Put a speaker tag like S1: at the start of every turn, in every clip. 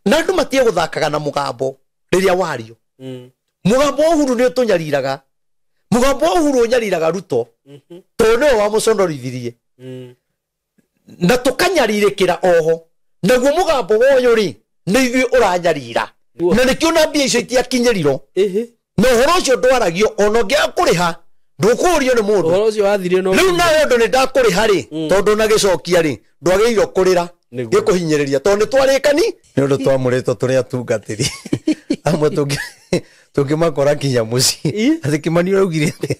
S1: Na andũ matige gũthakaga na mũgambo rĩrĩa wario. Mũgambo wa Uhuru nĩ ũtũnyariraga. Mũgambo wa Uhuru ũnyariraga Ruto tondũ nĩwe wamũconorithirie. Na tũkanyarirĩkĩra oho. Naguo mũgambo wa ũyũ rĩ, nĩ ithuĩ ũranyarira. Na nĩkĩo na mbia icio itiakinyĩrirwo. Na ũhoro ũcio ndwaragio ona ũngĩaga kũrĩha ndũkũũrio nĩ mũndũ.
S2: Ũhoro ũcio wathirie no
S1: Rĩu nawe ũndũ nĩ ndakũrĩha rĩ, tondũ na gĩcokia rĩ, ndwagĩrĩirwo kũrĩra gĩkũhinyĩrĩria tondũ nĩ twarĩkani. Nĩ ũndũ twamũrĩtwo tũrĩ atungatĩri. Amwe tũngĩmakora nginya mũciĩ. Atĩ Kĩmani ũraugire atĩa?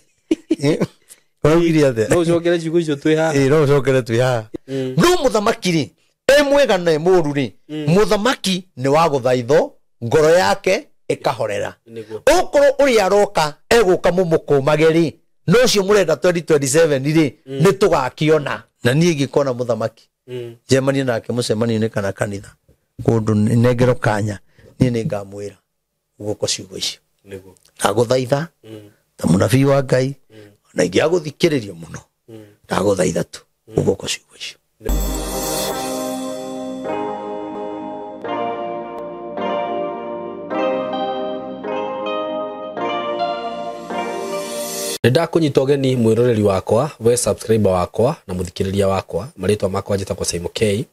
S1: Ũraugire atĩa?
S2: No ũcokere ciugo icio twĩ haha.
S1: Ĩĩ, no ũcokere twĩ haha. No mũthamaki rĩ, e mwega na e mũũru rĩ, mũthamaki nĩ wa gũthaithwo, ngoro yake ĩkahorera. Okorwo ũrĩa aroka egũka mũmũkũmage rĩ, no ũcio mũrenda 2027 rĩ, nĩ tũgakĩona. Na niĩ ingĩkona mũthamaki, njemanie nake mũcemanio-inĩ kana kanitha, kũndũ nengero kanya, niĩ nĩ ngamwĩra guoko ciugo icio. Ndagũthaitha ta mũnabii wa Ngai, na ingĩaga gũthikĩrĩrio mũno, ndagũthaitha tu guoko ciugo icio.
S2: Nĩ ndakũnyita ũgeni mwĩroreri wakwa, we subscriber wakwa na mũthikĩrĩria wakwa, marĩtwa makwa njĩtagwo Simon K.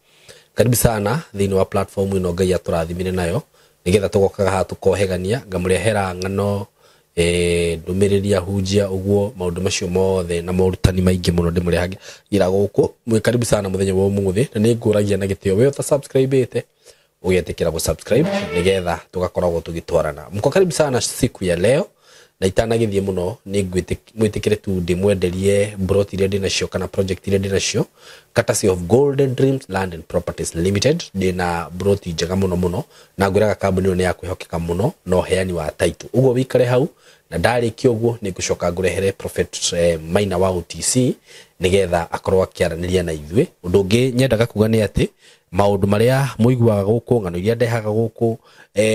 S2: Karibu sana thĩinĩ wa platform ĩno Ngai atũrathimire nayo, nĩgetha tũgokaga haha tũkohegania, ngamũrehera ng'ano, ndũmĩrĩri ahunjia ũguo, maũndũ macio mothe na morutani maingĩ mũno ndĩmũrehagĩra gũkũ. Mwĩ karibu sana mũthenya wa ũmũthĩ, na nĩ ngũragia na gĩtĩo we ũta-subscribe-ĩte, ũgetĩkĩra gũ-subscribe nĩgetha tũgakoragwo tũgĩtwarana. Mko karibu sana siku ya leo. Na itanagĩthiĩ mũno nĩ mwĩtĩkĩre tu ndĩmwenderie plot iria ndĩnacio kana project iria ndĩnacio, courtesy of Golden Dreams Land and Properties Limited. Ndĩna plot njega mũno mũno, na ngwĩraga kambuni ĩno nĩ ya kwĩhokeka mũno na ũheani wa title. Ũguo wĩikare hau, na ndarĩkia ũguo nĩ ngũcoka ngũrehere Prophet Maina wa OTC nĩgetha akorwo akĩaranĩria na ithuĩ. Ũndũ ũngĩ nyendaga kuga nĩ atĩ maũndũ marĩa mũiguaga gũkũ, ng'ano iria ndehaga gũkũ,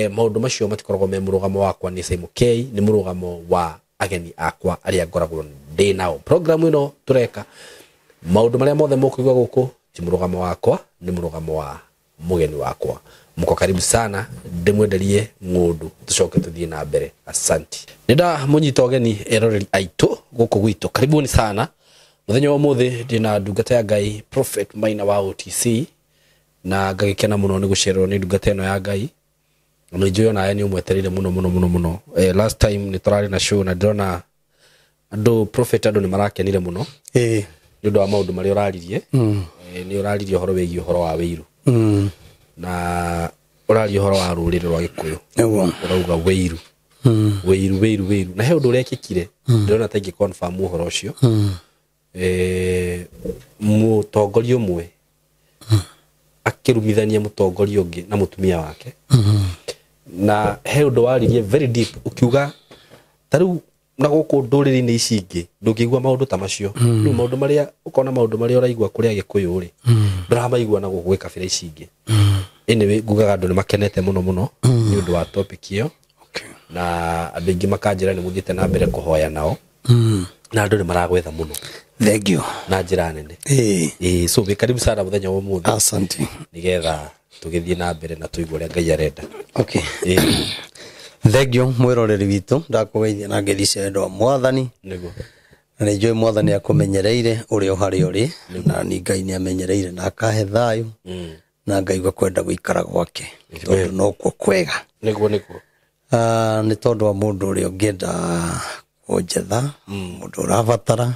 S2: maũndũ macio matikoragwo me mũrũgamo wakwa nĩ Simon K, nĩ mũrũgamo wa ageni akwa arĩa ngoragwo ndĩ nao. Program ĩno tũreka, maũndũ marĩa mothe mũkũigua gũkũ ti mũrũgamo wakwa, nĩ mũrũgamo wa mũgeni wakwa. Mko karibu sana, ndĩmwenderie ng'ũndũ tũcoke tũthiĩ na mbere. Asanti. Nĩ ndamũnyita ũgeni eroreri aitũ gũkũ gwitũ, karibuni sana. Mũthenya wa ũmũthĩ ndĩna ndungata ya Ngai Prophet Maina wa OTC, na ngagĩkena mũno nĩ gũcererwo nĩ ndungata ĩno ya Ngai. Na nĩ njũĩ onawe nĩ ũmwetereire mũno mũno mũno mũno. Last time nĩ tũrarĩ na show na ndĩrona andũ Prophet andũ nĩ marakenire mũno. Nĩ ũndũ wa maũndũ marĩa ũraririe. Nĩ ũraririe ũhoro wĩgiĩ ũhoro wa wĩiru. Na ũraria ũhoro wa rũrĩrĩ rwa Gĩkũyũ. Ũrauga wĩiru. Wĩiru, wĩiru, wĩiru. Na he ũndũ ũrekĩkire, ndĩrona ta ingĩ confirm ũhoro ũcio. Mũtongoria ũmwe akĩrumithania mũtongoria ũngĩ na mũtumia wake. Na he ũndũ waririe very deep, ũkiuga ta rĩu na gũkũ ndũrĩrĩ-inĩ ici ingĩ ndũngĩigua maũndũ ta macio. Rĩu maũndũ marĩa ũkona maũndũ marĩa ũraigua kũrĩ Agĩkũyũ rĩ, ndũramaigua na gũkũ gwĩ kabira ici ingĩ. Anyway, ngugaga andũ nĩ makenete mũno mũno nĩ ũndũ wa topic ĩyo. Na andũ aingĩ makanjĩra nĩ mũthiĩte na mbere kũhoya nao. Na andũ nĩ maragwetha mũno.
S1: Thank you.
S2: Na njĩra nene. So wĩ karibu sana mũthenya wa ũmũthĩ.
S1: Asante.
S2: Nĩgetha tũgĩthiĩ na mbere na tũigue ũrĩa Ngai arenda.
S1: Thank you mwĩroreri witũ, ndakũgeithia na ngeithi cia wendo wa Mwathani.
S2: Nĩguo.
S1: Na nĩ njũĩ Mwathani akũmenyereire ũrĩa o harĩa ũrĩ, na ni Ngai nĩ amenyereire na akahe thayũ, na ngaigua kwenda gũikara gwake, tondũ nokuo kwega.
S2: Nĩguo, nĩguo.
S1: Nĩ tondũ wa mũndũ ũrĩa ũngĩenda kũnjetha, mũndũ ũrabatara,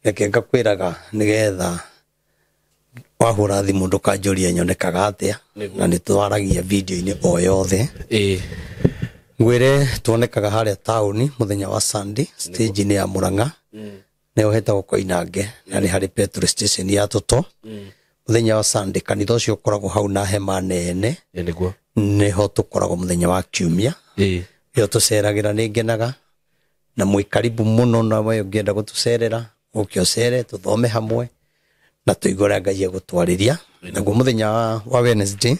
S1: reke ngakwĩraga nĩgetha wahũra thimũ ndũkanjũrie nyonekaga atĩa, na nĩ twaragia video-inĩ o yothe. Ngwĩre tuonekaga harĩa taũni mũthenya wa Sunday, stage-inĩ ya Murang'a, nĩho hetagwo Koinange, na nĩ harĩ petrol station ya Toto. Mũthenya wa Sunday kanitha ũcio ũkoragwo hau na hema nene.
S2: Nĩguo.
S1: Nĩho tũkoragwo mũthenya wa Kiumia. Ĩyo tũceragĩra nĩ ngenaga, na mwĩ karibu mũno, na we ũngĩenda gũtũcerera, ũke ũcere, tũthome hamwe, na tũigue ũrĩa Ngai egũtwarĩria. Naguo mũthenya wa Wednesday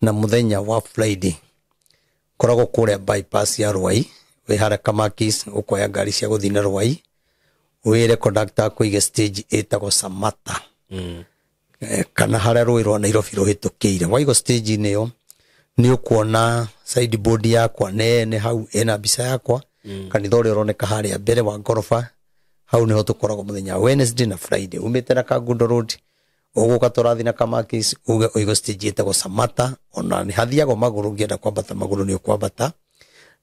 S1: na mũthenya wa Friday koragwo kũrĩa bypass ya Ruai, wĩ harĩa Kamakis, ũkoya ngari cia gũthiĩ na Ruai, wĩre conductor akũige stage ĩtagwo Samata. Kana harĩa rũĩ rwa Nairobi rũhĩtũkĩire. Waigwo stage-inĩ ĩyo, Nĩ ũkuona sideboard yakwa nene hau ĩna mbica yakwa. Kanitha ũrĩa ũroneka harĩa mbere wa ngoroba, hau nĩho tũkoragwo mũthenya wa Wednesday na Friday. Umĩte na Kangundo Road, ũgũka tũrathi na Kamakis, uge ũigo stage ĩtagwo Samata. Ona nĩ hathiagwo magũrũ, ũngĩenda kwambata magũrũ nĩ ũkwambata,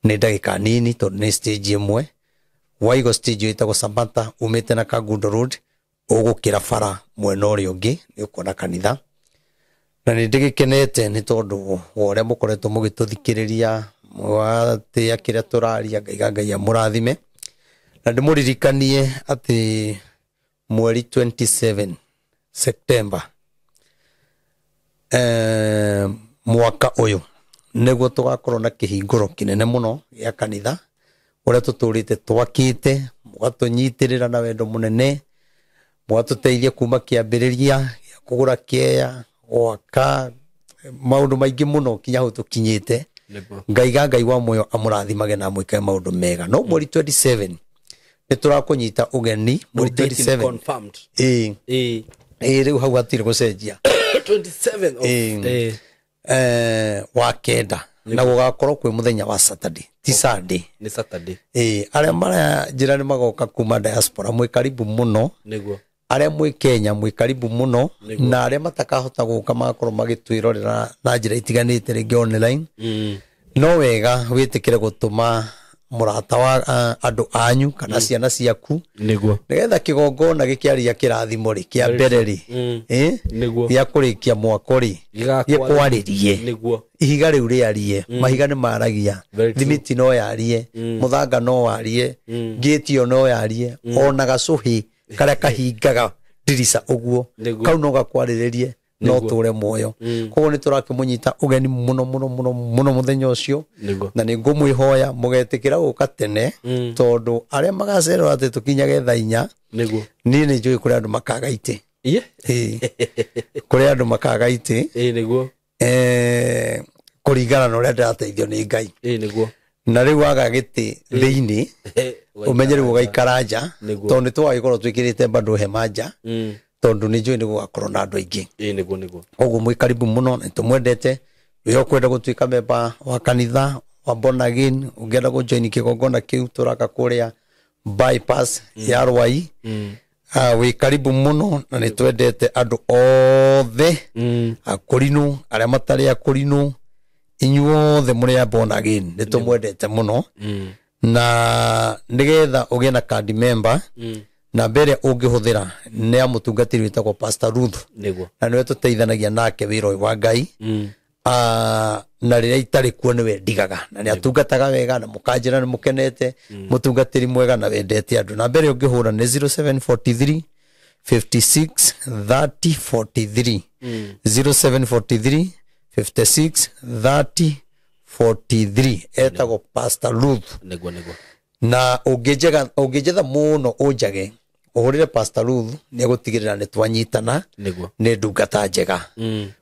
S1: nĩ ndagĩka nini tondũ nĩ stage ĩmwe. Waigo stage ĩtagwo Samata, umĩte na Kangundo Road, ũgũkĩra bara mwena ũrĩa ũngĩ nĩ ũkuona kanitha. Na nĩ ndĩgĩkenete nĩ tondũ wa ũrĩa mũkoretwo mũgĩtũthikĩrĩria, mũgatĩĩa kĩrĩa tũraria. Ngaiga Ngai amũrathime. Na ndĩmũririkanie atĩ mweri 27 September mwaka ũyũ nĩguo tũgakorwo na kĩhingũro kĩnene mũno gĩa kanitha ũrĩa tũtũrĩte twakĩte, mũgatũnyitĩrĩra na wendo mũnene, mũgatũteithia kuma kĩambĩrĩria gĩa kũgũra kĩea, gwaka maũndũ maingĩ mũno kinya hau tũkinyĩte. Ngaiga Ngai wa muoyo amũrathimage na amwĩkage maũndũ mega. No mweri 27 nĩ tũrakũnyita ũgeni, mweri 27
S2: confirmed.
S1: Ĩĩ.
S2: Ĩĩ.
S1: Ĩĩ, rĩu hau hatirĩ gũcenjia.
S2: 27 of
S1: Ĩĩ. Wa kenda, na gũgakorwo kwĩ mũthenya wa Saturday, ti Sunday.
S2: Nĩ Saturday.
S1: Ĩĩ, arĩa mara njĩra nĩ magoka kuma diaspora, mwĩ karibu mũno.
S2: Nĩguo.
S1: Arĩa mwĩ Kenya mwĩ karibu mũno.
S2: Nĩguo.
S1: Na arĩa matakahota gũka magakorwo magĩtwĩrorera na njĩra itiganĩte, rĩngĩ online. No wega wĩtĩkĩre gũtũma mũrata wa andũ anyu kana ciana ciaku,
S2: Nĩguo.
S1: nĩgetha kĩgongona gĩkĩaria kĩrathimo rĩ kĩa mbere rĩ,
S2: Nĩguo.
S1: gĩa kũrĩkia mwako rĩ, gĩkwarĩrie.
S2: Nĩguo.
S1: Ihiga rĩu rĩarie, mahiga nĩ maragia.
S2: Very true.
S1: Thimiti no yarie, mũthanga no warie, ngĩti ĩyo no yarie, ona gacũhĩ karĩa kahingaga ndirica ũguo,
S2: Nĩguo.
S1: kau no gakwarĩrĩrie, no
S2: Nĩguo.
S1: tũre muoyo. Koguo nĩ tũrakĩmũnyita ũgeni mũno mũno mũno mũno mũthenya ũcio.
S2: Nĩguo.
S1: Na nĩ ngũmwĩhoya mũgetĩkĩra gũka tene, tondũ arĩa magacererwo atĩ tũkinyage thaa 4,
S2: Nĩguo.
S1: niĩ nĩ njũĩ kũrĩ andũ makaga itĩ.
S2: Iye.
S1: Ĩĩ. Kũrĩ andũ makaga itĩ.
S2: Ĩĩ, nĩguo.
S1: Kũringana na ũrĩa ndĩrateithio nĩ Ngai.
S2: Ĩĩ, nĩguo.
S1: Na rĩu waga gĩtĩ thĩinĩ, ũmenye rĩu ũgaikara nja,
S2: Nĩguo.
S1: tondũ nĩ tũgagĩkorwo twĩkĩrĩte bado hema nja, tondũ nĩ njũĩ nĩ gũgakorwo na andũ aingĩ.
S2: Ĩĩ, nĩguo, nĩguo.
S1: Koguo mwĩ karibu mũno, nĩ tũmwendete. Wĩ ũkwenda gũtuĩka memba wa kanitha wa Born Again, ũngĩenda gũjoin kĩgongona kĩu tũraka kũrĩa bypass ya Rwai, wĩ karibu mũno. Na nĩ twendete andũ othe, akũrinũ, arĩa matarĩ akũrinũ, inyuothe mũrĩ a Born Again, nĩ tũmwendete mũno. Na nĩgetha ũgĩe na card member, namba ĩrĩa ũngĩhũthĩra nĩ ya mũtungatĩri wĩtagwo Pastor Ruth.
S2: Nĩguo.
S1: Na nĩwe tũteithanagia nake wĩra ũyũ wa Ngai. Na rĩrĩa itarĩ kuo nĩwe ndigaga, na nĩ atungataga wega, na mũkanjĩra nĩ mũkenete, mũtungatĩri mwega na wendete andũ. Namba ĩrĩa ũngĩhũra nĩ 0743 56 30 43, 0743 56 30 43. Etagwo Pastor Ruth.
S2: Nĩguo, nĩguo.
S1: Na ũngĩnjetha mũno ũnjage, ũhũrĩre Pastor Ruth, nĩ egũtigĩrĩra nĩ twanyitana.
S2: Nĩguo.
S1: Nĩ ndungata njega.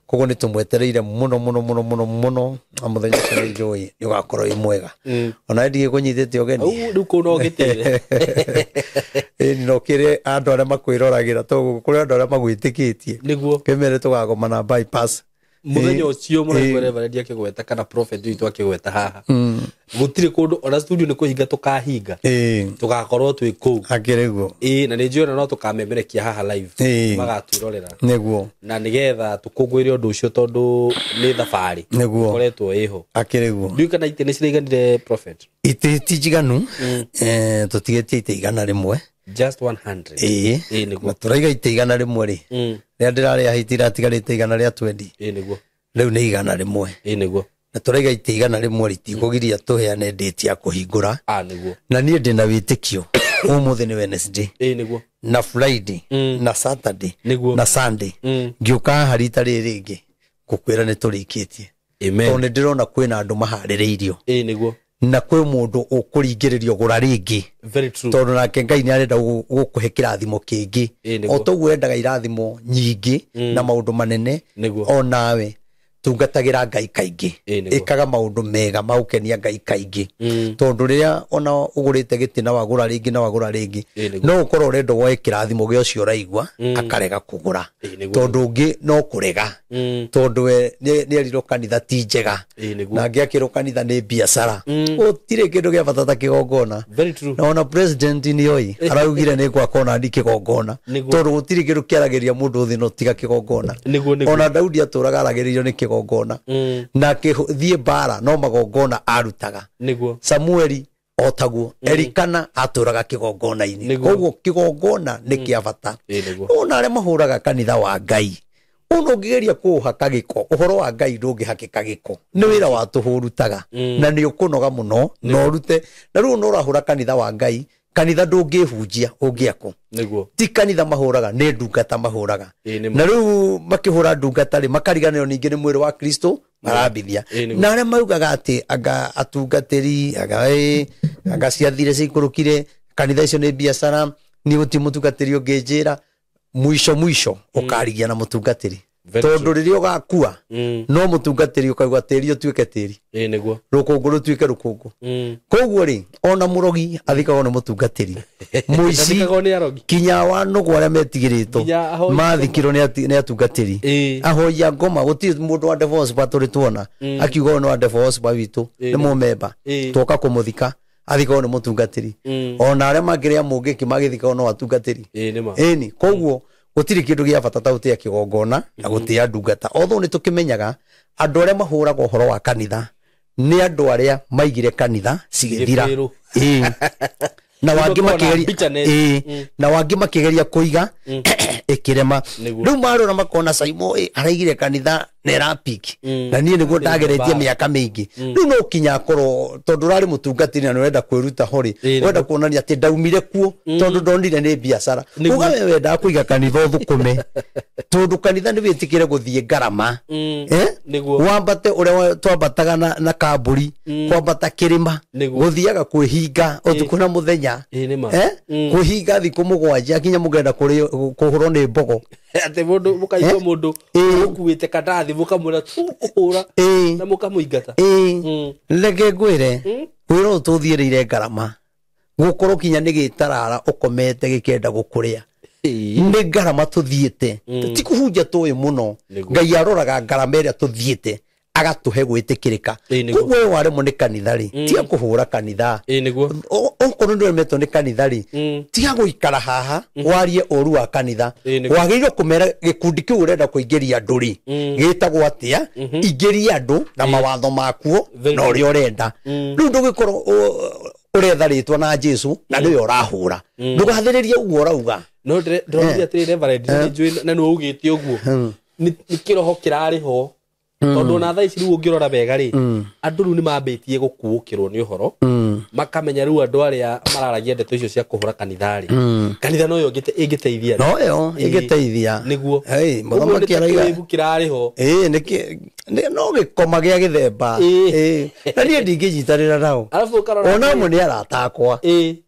S1: Koguo nĩ tũmwetereire mũno mũno mũno mũno mũno, na mũthenya ũcio nĩ njũĩ nĩ ũgakorwo wĩ mwega. Ona ndigĩkũnyitĩte ũgeni.
S2: Rĩu kũu no gĩtĩre.
S1: Ĩni, no kĩrĩ andũ arĩa makwĩroragĩra, tondũ kũrĩ andũ arĩa magwĩtĩkĩtie.
S2: Nĩguo.
S1: Kĩmere tũgagomana bypass.
S2: Mũthenya ũcio mũraigua Reverend akĩgweta kana prophet witũ akĩgweta haha, gũtirĩ kũndũ, ona studio nĩ kũhinga tũkahinga. Tũgakorwo twĩ kũu.
S1: Akĩrĩ guo.
S2: Ĩĩ, na nĩ njũĩ ona no tũkamemerekia haha live. Magatwĩrorera.
S1: Nĩguo.
S2: Na nĩgetha tũkũngũĩre ũndũ ũcio, tondũ nĩ thabarĩ
S1: Nĩguo.
S2: ĩkoretwo ĩho.
S1: Akĩrĩ guo.
S2: Ndiũĩ kana itĩ nĩ ciraiganire, prophet.
S1: Itĩ ti njiganu, tũtigĩtie itĩ 100.
S2: Just 100?
S1: Ĩĩ.
S2: Ĩĩ, nĩguo.
S1: Na tũraiga itĩ 100 rĩ, rĩrĩa ndĩrarĩa itĩ iratigarĩte 120.
S2: Ĩĩ, nĩguo.
S1: Rĩu nĩ 100.
S2: Ĩĩ, nĩguo.
S1: Na tũraiga itĩ 100 rĩ, tikũgiria tũheane date ya kũhingũra.
S2: Ah, nĩguo.
S1: Na niĩ ndĩna wĩtĩkio ũmũthĩ nĩ Wednesday,
S2: Ĩĩ, nĩguo.
S1: na Friday, na Saturday,
S2: Nĩguo.
S1: na Sunday, ngĩũka haha rita rĩrĩ rĩngĩ ngũkwĩra nĩ tũrĩkĩtie,
S2: Amen.
S1: tondũ nĩ ndĩrona kwĩna andũ maharĩrĩirio,
S2: Ĩĩ, nĩguo.
S1: na kwĩ mũndũ ũkũringĩrĩrio gũra rĩngĩ,
S2: Very true.
S1: tondũ nake Ngai nĩ arenda gũkũhe kĩrathimo kĩngĩ.
S2: Ĩĩ, nĩguo.
S1: O toguo endaga irathimo nyingĩ na maũndũ manene,
S2: Nĩguo.
S1: o nawe Tungatagĩra Ngai kaingĩ, ĩkaga maũndũ mega ma gũkenia Ngai kaingĩ, tondũ rĩrĩa ona ũgũrĩte gĩtĩ na wagũra rĩngĩ na wagũra rĩngĩ, no ũkorwo ũrenda woe kĩrathimo gĩa ũcio ũraigua akarega kũgũra, tondũ ũngĩ no kũrega, tondũ we nĩerirwo kanitha ti njega, na angĩakĩrwo kanitha nĩ biacara. Gũtirĩ kĩndũ gĩa bata ta kĩgongona. Na ona president nĩoĩ araugire nĩ gwaka ona ni kĩgongona, tondũ gũtirĩ kĩndũ kĩaragĩria mũndũ thĩ no tiga kĩgongona. Ona Daudi atũraga aragĩrĩirio nĩ kĩgongona, na akĩthiĩ mbara no magongona arutaga. Samueli otaguo, Elikana atũraga kĩgongona-inĩ. Koguo kĩgongona nĩ kĩa bata. Ona arĩa mahũraga kanitha wa Ngai, ona ũngĩgeria kũũhaka gĩko, ũhoro wa Ngai ndũngĩhakĩka gĩko. Nĩ wĩra wa tũhũ ũrutaga, na nĩ ũkũnoga mũno na ũrute. Na rĩu no ũrahũra kanitha wa Ngai, kanitha ndũngĩhunjia ũngĩakwo. Ti kanitha mahũraga, nĩ ndungata mahũraga. Na rĩu makĩhũra ndungata rĩ, makariganĩrwo ningĩ nĩ mwĩrĩ wa Kristo marambithia. Na arĩa maugaga atĩ anga atungatĩri, anga ciathire ciikũrũkire, kanitha icio nĩ biacara, niĩ gũtirĩ mũtungatĩri ũngĩnjĩra, mwisho mwisho ũkarigia na mũtungatĩri. Tondũ rĩrĩa ũgakua, no mũtungatĩri ũkaigua tĩri ũtuĩke tĩri, rũkũngũ rũtuĩke rũkũngũ. Koguo rĩ, ona mũrogi athikagwo nĩ mũtungatĩri, mũici kinya wa nũgũ arĩa metigĩrĩtwo mathikirwo nĩ atungatĩri, ahoi a ngoma. Gũtirĩ mũndũ wa divorce ba tũrĩ tuona akiuga ũyũ nĩ wa divorce ba witũ nĩ mũmemba, twoka kũmũthika athikagwo nĩ mũtungatĩri. Ona arĩa mangĩrĩa mũngĩki magĩthikagwo no atungatĩri. Ĩni, koguo gũtirĩ kĩndũ gĩa bata ta gũtĩa kĩgongona na gũtĩa ndungata. Although nĩ tũkĩmenyaga andũ arĩa mahũraga ũhoro wa kanitha nĩ andũ arĩa maigire kanitha cigĩthira. Na wangĩ makĩgeria, na wangĩ makĩgeria kũiga ĩkĩrema. Rĩu marora makona Saimo araigire kanitha na ĩrapiki, na niĩ nĩguo ndageretie mĩaka mĩingĩ. Rĩu no kinya akorwo tondũ ũrarĩ mũtungatĩri na nĩũrenda kwĩruta ho rĩ, ũrenda kuonania atĩ ndaumire kuo tondũ ndonire nĩ biacara. Uga we wendaga kũiga kanitha ũthũkũme, tondũ kanitha nĩ wĩtĩkĩre gũthiĩ ngarama. Wambate ũrĩa twambataga na kambũri, kwambata kĩrĩma, gũthiaga kwĩhinga ũtukũ na mũthenya, kwĩhinga thikũ 7 nginya mũgenda kũhũrwo nĩ mbogo.
S2: Atĩ mũndũ mũkaigua mũndũ ũkuĩte kandathi mũkamwĩra tũkũhũra na mũkamũingata.
S1: Reke ngwĩre, wĩra ũyũ tũthiĩrĩire ngarama, gũkorwo kinya nĩ gĩtarara ũkomete gĩkĩenda gũkũrĩa. Nĩ ngarama tũthiĩte, ti kũhunjia tũĩ mũno. Ngai aroraga ngarama ĩrĩa tũthiĩte agatũhe gwĩtĩkĩrĩka. Koguo we waremwo nĩ kanitha rĩ, tiga kũhũra kanitha. Okorwo nĩ ũremetwo nĩ kanitha rĩ, tiga gũikara haha warie ũru wa kanitha. Wagĩrĩirwo kũmera gĩkundi kĩu ũrenda kũingĩria andũ rĩ, gĩtagwo atĩa, ingĩria andũ na mawatho makuo na ũrĩa ũrenda. Rĩu ndũgĩkorwo ũretha rĩtwa na Jesu na nĩwe ũrahũra. Ndũgathĩrĩrie ũguo ũrauga.
S2: No ndĩronire atĩrĩ Reverend, nĩ na nĩ ũgĩte ũguo. Nĩ kĩroho kĩrarĩ ho. Tondũ ona thaa ici rĩu ũngĩrora wega rĩ, andũ rĩu nĩ mambĩtie gũkuũkĩrwo nĩ ũhoro, makamenya rĩu andũ arĩa mararagia ndeto icio cia kũhũra kanitha rĩ, kanitha noyo ĩngĩteithia,
S1: noyo ĩngĩteithia.
S2: Nĩguo mũthamaki araiga kĩrĩbu kĩrarĩ ho.
S1: No gĩkoma gĩa gĩthemba. Na niĩ ndingĩnyitanĩra nao. Ona amwe nĩ arata akwa,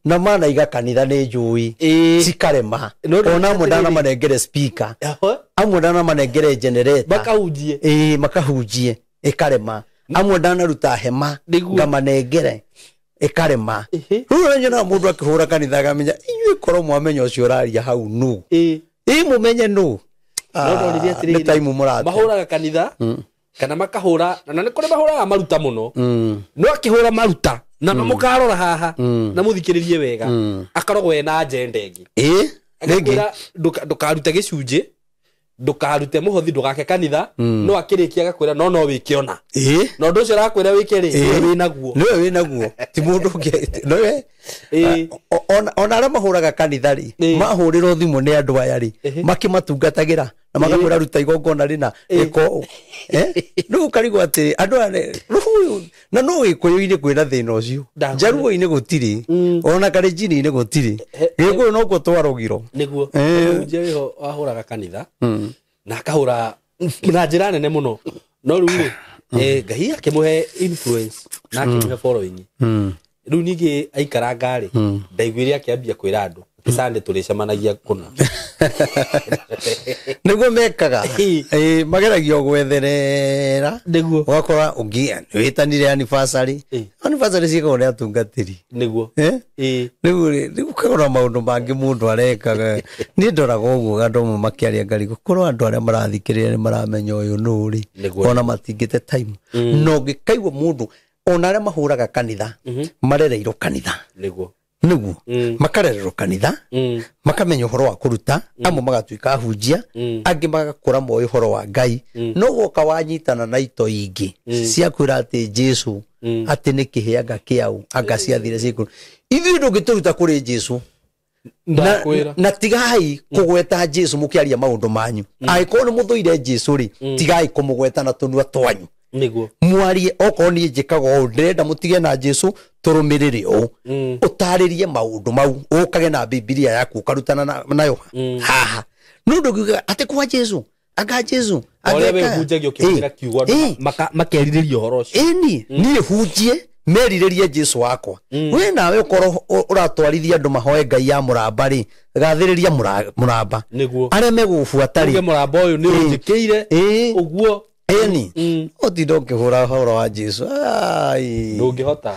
S1: na manaiga kanitha nĩ njũĩ cikarema. Ona amwe ndanamanengere speaker, amwe ndanamanengere generator
S2: makahunjie,
S1: makahunjie ĩkarema. Amwe ndanaruta hema ngamanengere ĩkarema. Rĩu nyonaga mũndũ akĩhũra kanitha akamenya inyuĩ korwo mwamenya ũcio ũraria hau nũ, mũmenye nũ. Nĩ time mũrate
S2: mahũraga kanitha kana makahũra, na nĩ kũrĩ mahũraga maruta mũno, no akĩhũra maruta na mũkarora haha na mũthikĩrĩrie wega, akoragwo ena agenda ĩngĩ. Agakwĩra ndũkarute gĩcunjĩ, ndũkarute mũhothi, ndũgake kanitha, no akĩrĩkia agakwĩra no wĩke ona. Na ũndũ ũcio arakwĩra wĩke rĩ, nĩwe wĩnaguo.
S1: Nĩwe wĩnaguo, ti mũndũ ũngĩ, nĩwe. Ona arĩa mahũraga kanitha rĩ, mahũrĩrwo thimũ nĩ andũ aya rĩ, makĩmatungatagĩra na magakwĩra ruta igongona rĩna ĩko. Rĩu ũkarigwo atĩ andũ aya rĩu, na no Gĩkũyũ-inĩ kwĩna thĩna ũcio, Njaruo-inĩ gũtirĩ, ona Kalenjin-inĩ gũtirĩ, Gĩkũyũ nokuo twarogirwo.
S2: Nĩguo mũhunjia wĩho wahũraga kanitha na akahũra na njĩra nene mũno, no rĩu rĩ, Ngai akĩmũhe influence na akĩmũhe following. Rĩu ningĩ aikaranga rĩ, ndaiguire akĩambia kwĩra andũ Sunday tũrĩcemanagia kũna.
S1: Nĩguo mekaga. Ĩĩ, mageragia gwetherera.
S2: Nĩguo.
S1: Ũgakora ũngĩ wĩtanire anniversary. Anniversary ciĩkagwo nĩ atungatĩri.
S2: Nĩguo. Ĩĩ.
S1: Rĩu rĩ, rĩu ũkagũra maũndũ mangĩ mũndũ arekaga. Niĩ ndoraga ũguo andũ amwe makĩaria ngarigwo korwo andũ arĩa marathikĩrĩria nĩ maramenya ũyũ nũ rĩ, ona matingĩte time. Na ũngĩkaigua mũndũ ona arĩa mahũraga kanitha marereirwo kanitha.
S2: Nĩguo.
S1: Nĩguo. Makarererwo kanitha, makamenya ũhoro wa kũruta, amwe magatuĩka ahunjia, angĩ magakũra moĩ ũhoro wa Ngai. No woka wanyitana na ito ingĩ cia kwĩra atĩ Jesu atĩ nĩ kĩhĩanga kĩau anga ciathire ciĩkũrũ. Ithuĩ ndũngĩtũruta kũrĩ Jesu. Na tigai kũgweta Jesu mũkĩaria maũndũ manyu. Angĩkorwo nĩ mũthũire Jesu rĩ, tigai kũmũgweta na tũnua twanyu.
S2: Nĩguo.
S1: Mwarie okorwo niĩ njĩkaga ũũ, ndĩrenda mũtige na Jesu tũrũmĩrĩre ũũ. Ũtarĩrie maũndũ mau, ũkage na Bibilia yaku ũkarutana nayo haha. Nĩ ũndũ ũngiuga atĩ kwa Jesu, anga Jesu,
S2: ũrĩa we hunjagia ũkĩhũthĩra kiugo andũ makerirĩria ũhoro ũcio.
S1: Ĩni, niĩ hunjie merirĩrie Jesu wakwa. We nawe ũkorwo ũratwarithia andũ mahoe Ngai ya mũramba rĩ, gathĩrĩria mũramba.
S2: Nĩguo.
S1: Arĩa megũgũbuata rĩ,
S2: uge mũramba ũyũ nĩ ũnjĩkĩire ũguo.
S1: Ĩni, ũtinda ũkĩhũra ũhoro wa Jesu. Ai.
S2: Ndũngĩhota.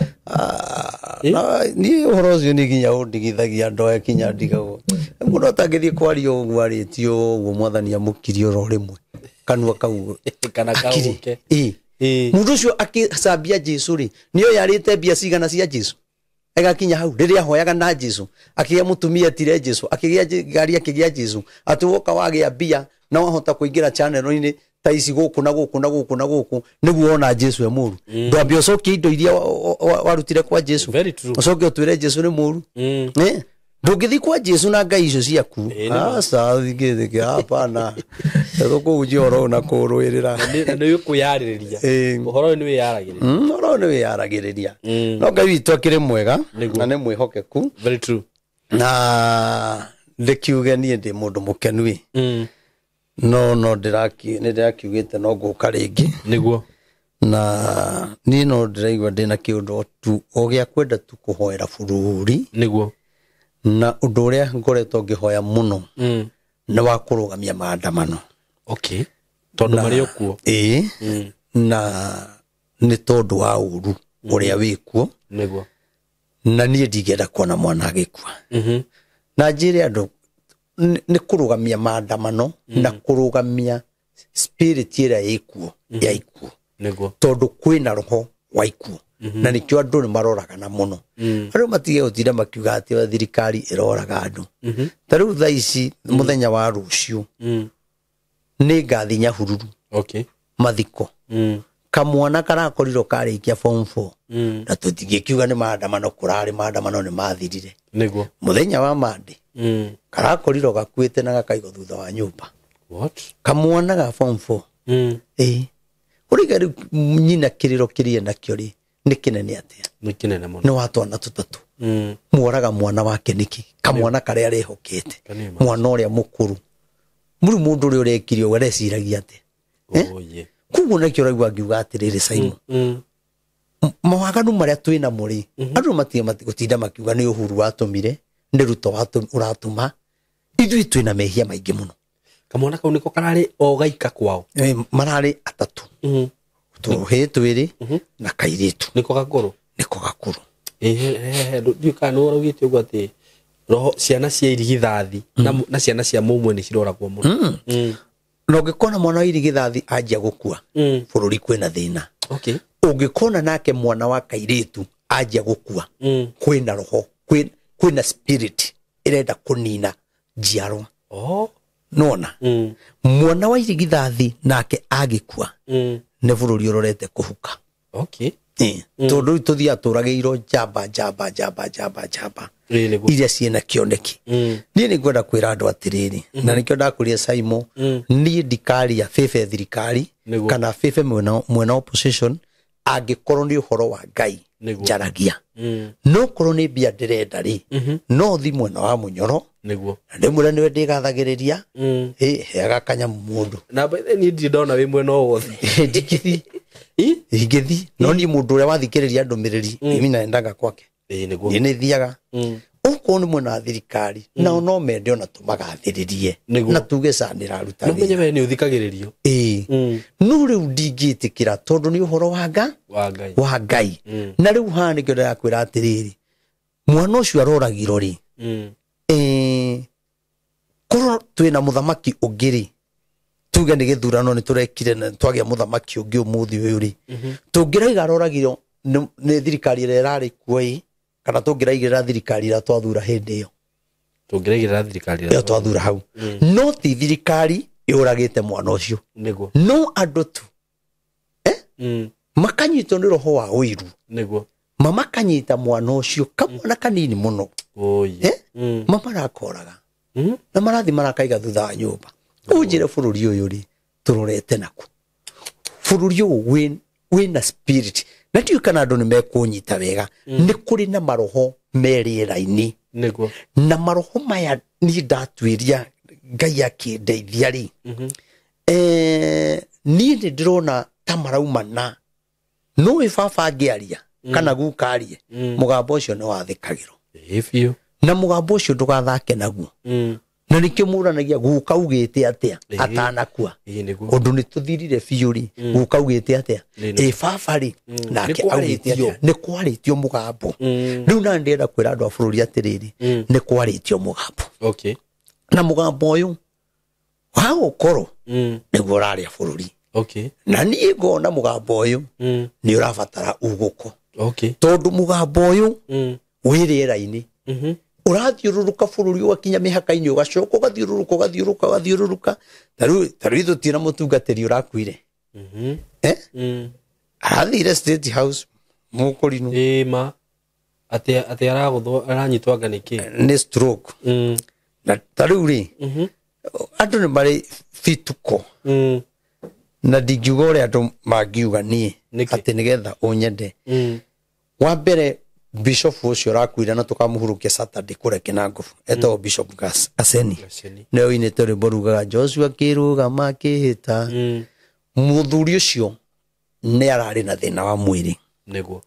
S1: Niĩ ũhoro ũcio nĩ nginya ũndigithagia andũ aya kinya ndigagwo. Mũndũ atangĩthiĩ kwaria ũguo arĩtie ũguo mwathani amũkirie oro rĩmwe. Kanua kau.
S2: Kana kauke.
S1: Ĩĩ. Mũndũ ũcio akĩcambia Jesu rĩ, nĩoĩ arĩte mbia cigana cia Jesu. Agakinya hau rĩrĩa ahoyaga na Jesu, akĩgĩa mũtumia etire Jesu, akĩgĩa ngari akĩgĩa Jesu, atĩ woka wagĩa mbia na wahota kũingĩra channel-inĩ ta ici gũkũ na gũkũ na gũkũ na gũkũ nĩguo wona Jesu e mũru. Ndwambe ũcokie indo iria warutire kwa Jesu. Ũcoke ũtwĩre Jesu nĩ mũru. Ndũngĩthiĩ kwa Jesu na ngai icio ciaku. Aca thingĩthĩke hapana. Tũkũhunjia ũhoro ũyũ na kũũrũĩrĩra.
S2: Na nĩ ũkwĩyarĩrĩria. Ũhoro ũyũ nĩ wĩyaragĩrĩria.
S1: Ũhoro ũyũ nĩ wĩyaragĩrĩria. No Ngai witũ akĩrĩ mwega na nĩ mwĩhokeku.
S2: Very true.
S1: Na ndĩkiuge niĩ ndĩ mũndũ mũkenu ĩ. No nĩ ndĩrakiugĩte no ngũka rĩngĩ.
S2: Nĩguo.
S1: Na niĩ no ndĩraigua ndĩna kĩũndũ tu o gĩa kwenda tu kũhoera bũrũri.
S2: Nĩguo.
S1: Na ũndũ ũrĩa ngoretwo ngĩhoya mũno nĩ wa kũrũgamia maandamano.
S2: Okay. Tondũ marĩ okuo.
S1: Ĩĩ. Na nĩ tondũ wa ũru ũrĩa wĩkuo.
S2: Nĩguo.
S1: Na niĩ ndingĩenda kuona mwana agĩkua. Na njĩre andũ nĩ kũrũgamia maandamano na kũrũgamia spirit ĩrĩa ĩkuo ya ikuo.
S2: Nĩguo.
S1: Tondũ kwĩna roho wa ikuo. Na nĩkĩo andũ nĩ maroragana mũno. Andũ matige gũtinda makiuga atĩ thirikari ĩroraga andũ. Ta rĩu thaa ici mũthenya wa rũciũ nĩ ngathi Nyahururu.
S2: Okay.
S1: Mathiko. Kamwana karakorirwo karĩkia form 4. Na tũtingĩkiuga nĩ maandamano kũrarĩ, maandamano nĩ mathirire.
S2: Nĩguo.
S1: Mũthenya wa Monday karakorirwo gakuĩte na gakaigwo thutha wa nyũmba.
S2: What?
S1: Kamwana ga form 4. Ĩĩ. Ũrĩga rĩu nyina kĩrĩro kĩrĩa nakĩo rĩ nĩ kĩnene atĩa?
S2: Nĩ kĩnene mũno.
S1: Nĩ wa twana tũtatũ. Mworaga mwana wake nĩkĩ? Kamwana karĩa arehokete. Mwana ũrĩa mũkũrũ. Mũrũ mũndũ ũrĩa ũrekire ũguo areciragia atĩa? Koguo nĩkĩo ũraigua ngiuga atĩrĩrĩ Simon. Mawaganu marĩa twĩ namo rĩ, andũ matige gũtinda makiuga nĩ Uhuru watũmire, nĩ Ruto ũratũma. Ithuĩ twĩna mehia maingĩ mũno.
S2: Kamwana kau nĩko kararĩ o gaika kwao?
S1: Mararĩ atatũ. Tũhĩĩ twĩrĩ na kairĩtu.
S2: Nĩko gakũrũ?
S1: Nĩko gakũrũ.
S2: Ndiũĩ kana nĩ ũraugĩte ũguo atĩ roho ciana cia irigithathi na ciana cia mũmwe nĩ ciroragwo mũno.
S1: Na ũngĩkona mwana wa irigithathi anjia gũkua, bũrũri kwĩna thĩna.
S2: Okay.
S1: Ũngĩkona nake mwana wa kairĩtu anjia gũkua, kwĩna roho, kwĩna spirit ĩrenda kũnina njiarwa. Nona mwana wa irigithathi nake agĩkua, nĩ bũrũri ũrorete kũhuka.
S2: Okay.
S1: Tondũ rĩu tũthiaga tũragĩirwo njamba njamba njamba njamba njamba iria ciĩna kĩoneki. Niĩ nĩ ngwenda kwĩra andũ atĩrĩrĩ, na nĩkĩo ndakwĩrire Simon, niĩ ndikaria bĩbe thirikari kana bĩbe mwena opposition angĩkorwo nĩ ũhoro wa Ngai njaragia. No korwo nĩ mbia ndĩrenda rĩ, no thi mwena wa Mũnyoro.
S2: Nĩguo.
S1: Na ndĩmwĩre nĩwe ndĩgathagĩrĩria, heaga kanyamũ mũndũ.
S2: Na by the way, niĩ ndirĩ ndona wĩ mwena o wothe.
S1: Ndingĩthiĩ. Ingĩthiĩ. No niĩ mũndũ ũrĩa wathikĩrĩria ndũmĩrĩri, mimi naendaga kwake.
S2: Nĩguo.
S1: Niĩ nĩ thiaga. Okorwo nĩ mwena wa thirikari nao no mende ona tũmagathĩrĩrie na tuge ca nĩraruta
S2: wĩra. No menye we nĩ ũthikagĩrĩrio.
S1: Ĩĩ. No rĩu ndingĩtĩkĩra tondũ nĩ ũhoro wa wa Ngai. Na rĩu haha nĩkĩo ndĩrakwĩra atĩrĩrĩ, mwana ũcio aroragirwo rĩ, korwo twĩna mũthamaki ũngĩ rĩ, tuge nĩ gĩthurano nĩ tũrekire na twagĩa mũthamaki ũngĩ ũmũthĩ ũyũ rĩ, tũngĩraiga aroragirwo nĩ thirikari ĩrĩa ĩrarĩ kuo ĩ, kana tũngĩraigĩrĩra thirikari ĩrĩa twathura hĩndĩ ĩyo.
S2: Tũngĩraigĩrĩra thirikari
S1: ĩrĩa twathura hau. No ti thirikari ĩũragĩte mwana ũcio.
S2: Nĩguo.
S1: No andũ tu makanyitwo nĩ roho wa ũiru.
S2: Nĩguo.
S1: Mama kanyita mwana ũcio kamwana kanini mũno. Mama arakoraga. Na marathi marakaiga thutha wa nyũmba. Ũnjĩre bũrũri ũyũ rĩ, tũrorete naku. Bũrũri ũyũ wĩna spirit. Na ndiũĩ kana andũ nĩ mekũnyita wega. Nĩ kũrĩ na maroho me rĩera-inĩ.
S2: Nĩguo.
S1: Na maroho maya niĩ ndatuĩria Ngai akĩndeithia rĩ, niĩ nĩ ndĩrona ta maraumana. No ĩ baba angĩaria kana guka arie, mũgambo ũcio nĩ wathĩkagĩrwo.
S2: Ĩĩ biũ.
S1: Na mũgambo ũcio ndũgathake naguo. Na nĩkĩo mũranagia guka augĩte atĩa atanakua. Ũndũ nĩ tũthirire biũ rĩ, guka augĩte atĩa, ĩ baba rĩ, nake augĩte atĩa. Nĩ kwarĩtio mũgambo. Rĩu na ndĩrenda kwĩra andũ a bũrũri atĩrĩrĩ, nĩ kwarĩtio mũgambo.
S2: Okay.
S1: Na mũgambo ũyũ wa gũkorwo nĩguo ũrarĩa bũrũri.
S2: Okay.
S1: Na niĩ ngona mũgambo ũyũ nĩ ũrabatara ugũko.
S2: Okay.
S1: Tondũ mũgambo ũyũ wĩ rĩera-inĩ. Ũrathiũrũrũka bũrũri ũgakinya mĩhaka-inĩ ũgacoka ũgathiũrũrũka ũgathiũrũrũka ũgathiũrũrũka. Ta rĩu ithuĩ tũtirĩ na mũtungatĩri ũrakuire. Arathire State House mũkũrinũ.
S2: Ĩĩ ma. Atĩ aragũthwo aranyitwo anga nĩ kĩ?
S1: Nĩ stroke. Na ta rĩu rĩ, andũ nĩ marĩ bituko. Na ndingiuga ũrĩa andũ mangiuga niĩ atĩ nĩgetha ũnyende. Wa mbere Bishop ũcio ũrakuire na tũkamũhurũkia Saturday kũrĩa Kĩnangobu, etagwo Bishop Aseni. Nĩwe ũinĩte rwĩmbo rugaga Joshua akĩrũgama akĩhĩta. Mũthuri ũcio nĩ ararĩ na thĩna wa mwĩrĩ.
S2: Nĩguo.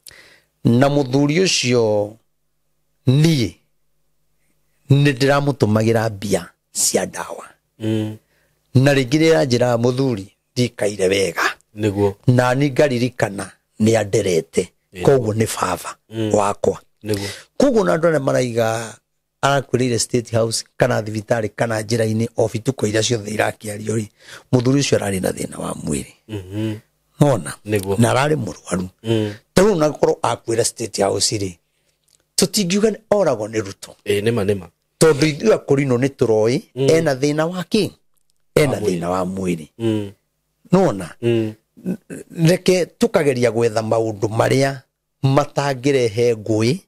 S1: Na mũthuri ũcio niĩ nĩ ndĩramũtũmagĩra mbia cia ndawa. Na rĩngĩ nĩ aranjĩraga mũthuri ndikaire wega.
S2: Nĩguo.
S1: Na niĩ ngaririkana nĩ anderete. Koguo nĩ baba wakwa.
S2: Nĩguo.
S1: Koguo na andũ arĩa maraiga arakuĩrĩire State House kana thibitarĩ kana njĩra-inĩ o bituko iria ciothe irakĩario rĩ, mũthuri ũcio ararĩ na thĩna wa mwĩrĩ. Nona. Na ararĩ mũrwaru. Ta rĩu na korwo akuĩra State House rĩ, tũtingiuga oragwo nĩ Ruto.
S2: Ĩĩ nĩma nĩma.
S1: Tondũ ithuĩ akũrinũ nĩ tũroĩ ena thĩna wa kĩ? Ena thĩna wa mwĩrĩ. Nona. Reke tukageria gwetha maũndũ marĩa matangĩrehe ngũĩ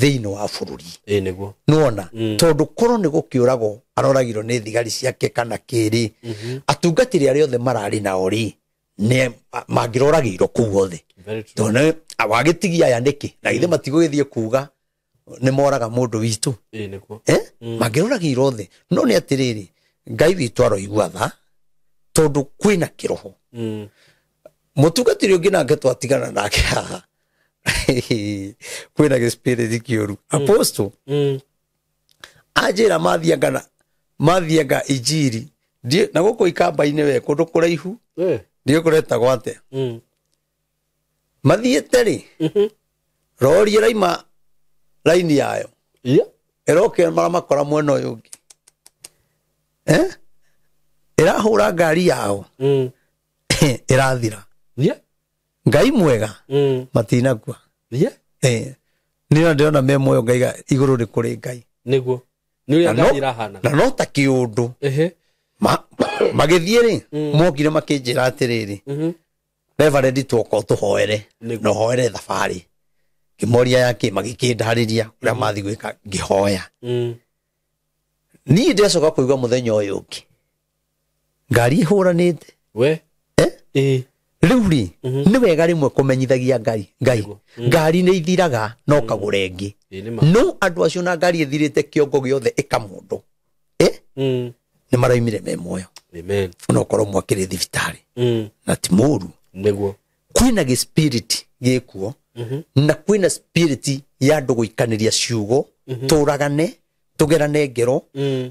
S1: thĩinĩ wa bũrũri.
S2: Ĩĩ nĩguo.
S1: Nona. Tondũ korwo nĩ gũkĩũragwo aroragirwo nĩ thigari ciake kana kĩrĩ, atungatĩri arĩa othe mararĩ nao rĩ, nĩ mangĩroragĩirwo kũu othe. Tondũ wagĩtigia aya nĩkĩ? Na githĩ matigũgĩthiĩ kuga nĩ moraga mũndũ witũ.
S2: Ĩĩ nĩguo.
S1: Mangĩroragĩirwo othe. No nĩ atĩrĩrĩ, Ngai witũ aroigua tha tondũ kwĩna kĩroho. Mũtungatĩri ũngĩ nake twatigana nake haha, kwĩna gĩspiriti kĩũru. Apostle anjĩra mathianga injiri na gũkũ ikamba-inĩ we kũndũ kũraihu, ndiũĩ kũretagwo atĩa. Mathiĩte rĩ, rori ĩraima raini yayo ĩroka maramakora mwena ũyũ ũngĩ, ĩrahũra ngari yao ĩrathira. Ngai mwega matinakua. Nĩ ndĩrona me muoyo ngaiga igũrũ nĩ kũrĩ Ngai.
S2: Nĩguo. Nĩ ũrĩa ngari ĩrahana.
S1: Na no ta kĩũndũ. Magĩthiĩ rĩ, mokire makĩnjĩra atĩrĩrĩ, Reverend twoka ũtũhoere na ũhoere thabarĩ. Ngĩmoria yakĩ, magĩkĩndarĩria ũrĩa mathiĩ gwĩka, ngĩhoya. Niĩ ndĩracoka kũigua mũthenya ũyũ ũngĩ ngari ĩhũranĩte.
S2: We?
S1: Rĩu rĩ, nĩ wega rĩmwe kũmenyithagia Ngai. Ngai ngari nĩ ithiraga no kagũre ĩngĩ. No andũ acio na ngari ĩthirĩte kĩongo gĩothe ĩkamũndũ, nĩ maraumire me muoyo.
S2: Amen.
S1: Ona ũkorwo mwakĩrĩ thibitarĩ. Na ti mũũru.
S2: Nĩguo.
S1: Kwĩna gĩspiriti gĩkuo, na kwĩna spiriti ya andũ gũikanĩria ciugo Tũragane tũgerane ngero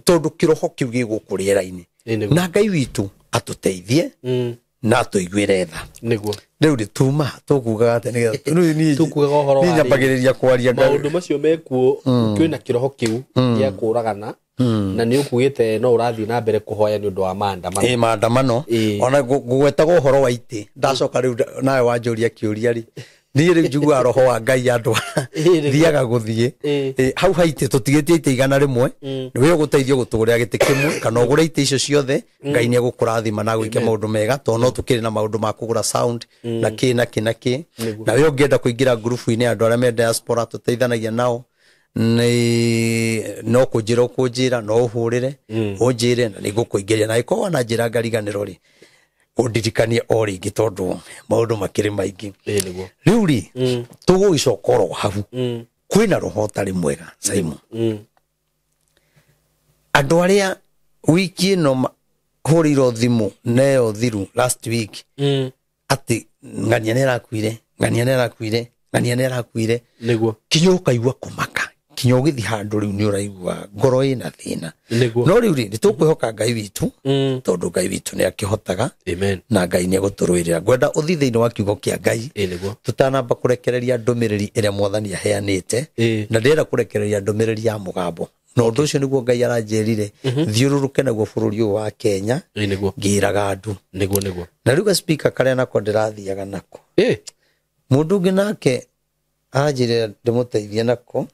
S1: tondũ kĩroho kĩu gĩgũkũ rĩera-inĩ. Na Ngai witũ atũteithie na atũiguĩre tha.
S2: Nĩguo.
S1: Rĩu rĩ tuma tũkugaga atĩ nĩgetha rĩu niĩ
S2: Tũkugaga ũhoro wa
S1: niĩ nyambagĩrĩria kwaria
S2: maũndũ macio mekuo kwĩna kĩroho kĩu gĩa kũragana na nĩ ũkugĩte no ũrathiĩ na mbere kũhoya nĩ ũndũ wa maandamano.
S1: Ĩ maandamano ona ngũgwetaga ũhoro wa itĩ ndacoka rĩu nawe wanjũria kĩũria rĩ niĩ rĩu njiguaga roho wa Ngai andũ thiaga gũthiĩ hau ha itĩ tũtigĩtie itĩ 100 nĩwe ũgũteithio gũtũgũrĩra gĩtĩ kĩmwe kana ũgũre itĩ icio ciothe Ngai nĩ egũkũrathima na agwĩke maũndũ mega tondũ no tũkĩrĩ na maũndũ ma kũgũra sound na kĩ na kĩ na kĩ. Na we ũngĩenda kũingĩra ngurubu-inĩ ya andũ arĩa me diaspora tũteithanagia nao nĩ no kũnjĩra ũkũnjĩra no ũhũrĩre ũnjĩre na nĩngũkũingĩria na ĩkorwo na njĩra ngariganĩro rĩ ũndirikanie o rĩngĩ tondũ maũndũ makĩrĩ maingĩ. Rĩu rĩ tũgũgĩcoka oro hau kwĩna roho ũtarĩ mwega Simon. Andũ arĩa wiki ĩno hũrĩirwo thimũ neyo thiru last week atĩ ng'ania nĩ arakuire ng'ania nĩ arakuire ng'ania nĩ arakuire
S2: nĩguo
S1: kinya ũkaigua kũmaka kinya ũgĩthiĩ handũ rĩu nĩ ũraigua ngoro ĩna thĩna. No rĩu rĩ nĩ tũkwĩhoka Ngai witũ tondũ Ngai witũ nĩ akĩhotaga.
S2: Amen.
S1: Na Ngai nĩ egũtũrũĩrĩra. Ngwenda ũthiĩ thĩinĩ wa kiugo kĩa Ngai tũtanamba kũrekereria ndũmĩrĩri ĩrĩa Mwathani aheanĩte na ndĩrenda kũrekereria ndũmĩrĩri ya mũgambo na ũndũ ũcio nĩguo Ngai aranjĩrire thiũrũrũke naguo bũrũri ũyũ wa Kenya ngĩraga andũ.
S2: Nĩguo nĩguo.
S1: Na rĩu ga-speaker karĩa nako ndĩrathiaga nako mũndũ ũngĩ nake anjĩrire ndĩmũteithie nako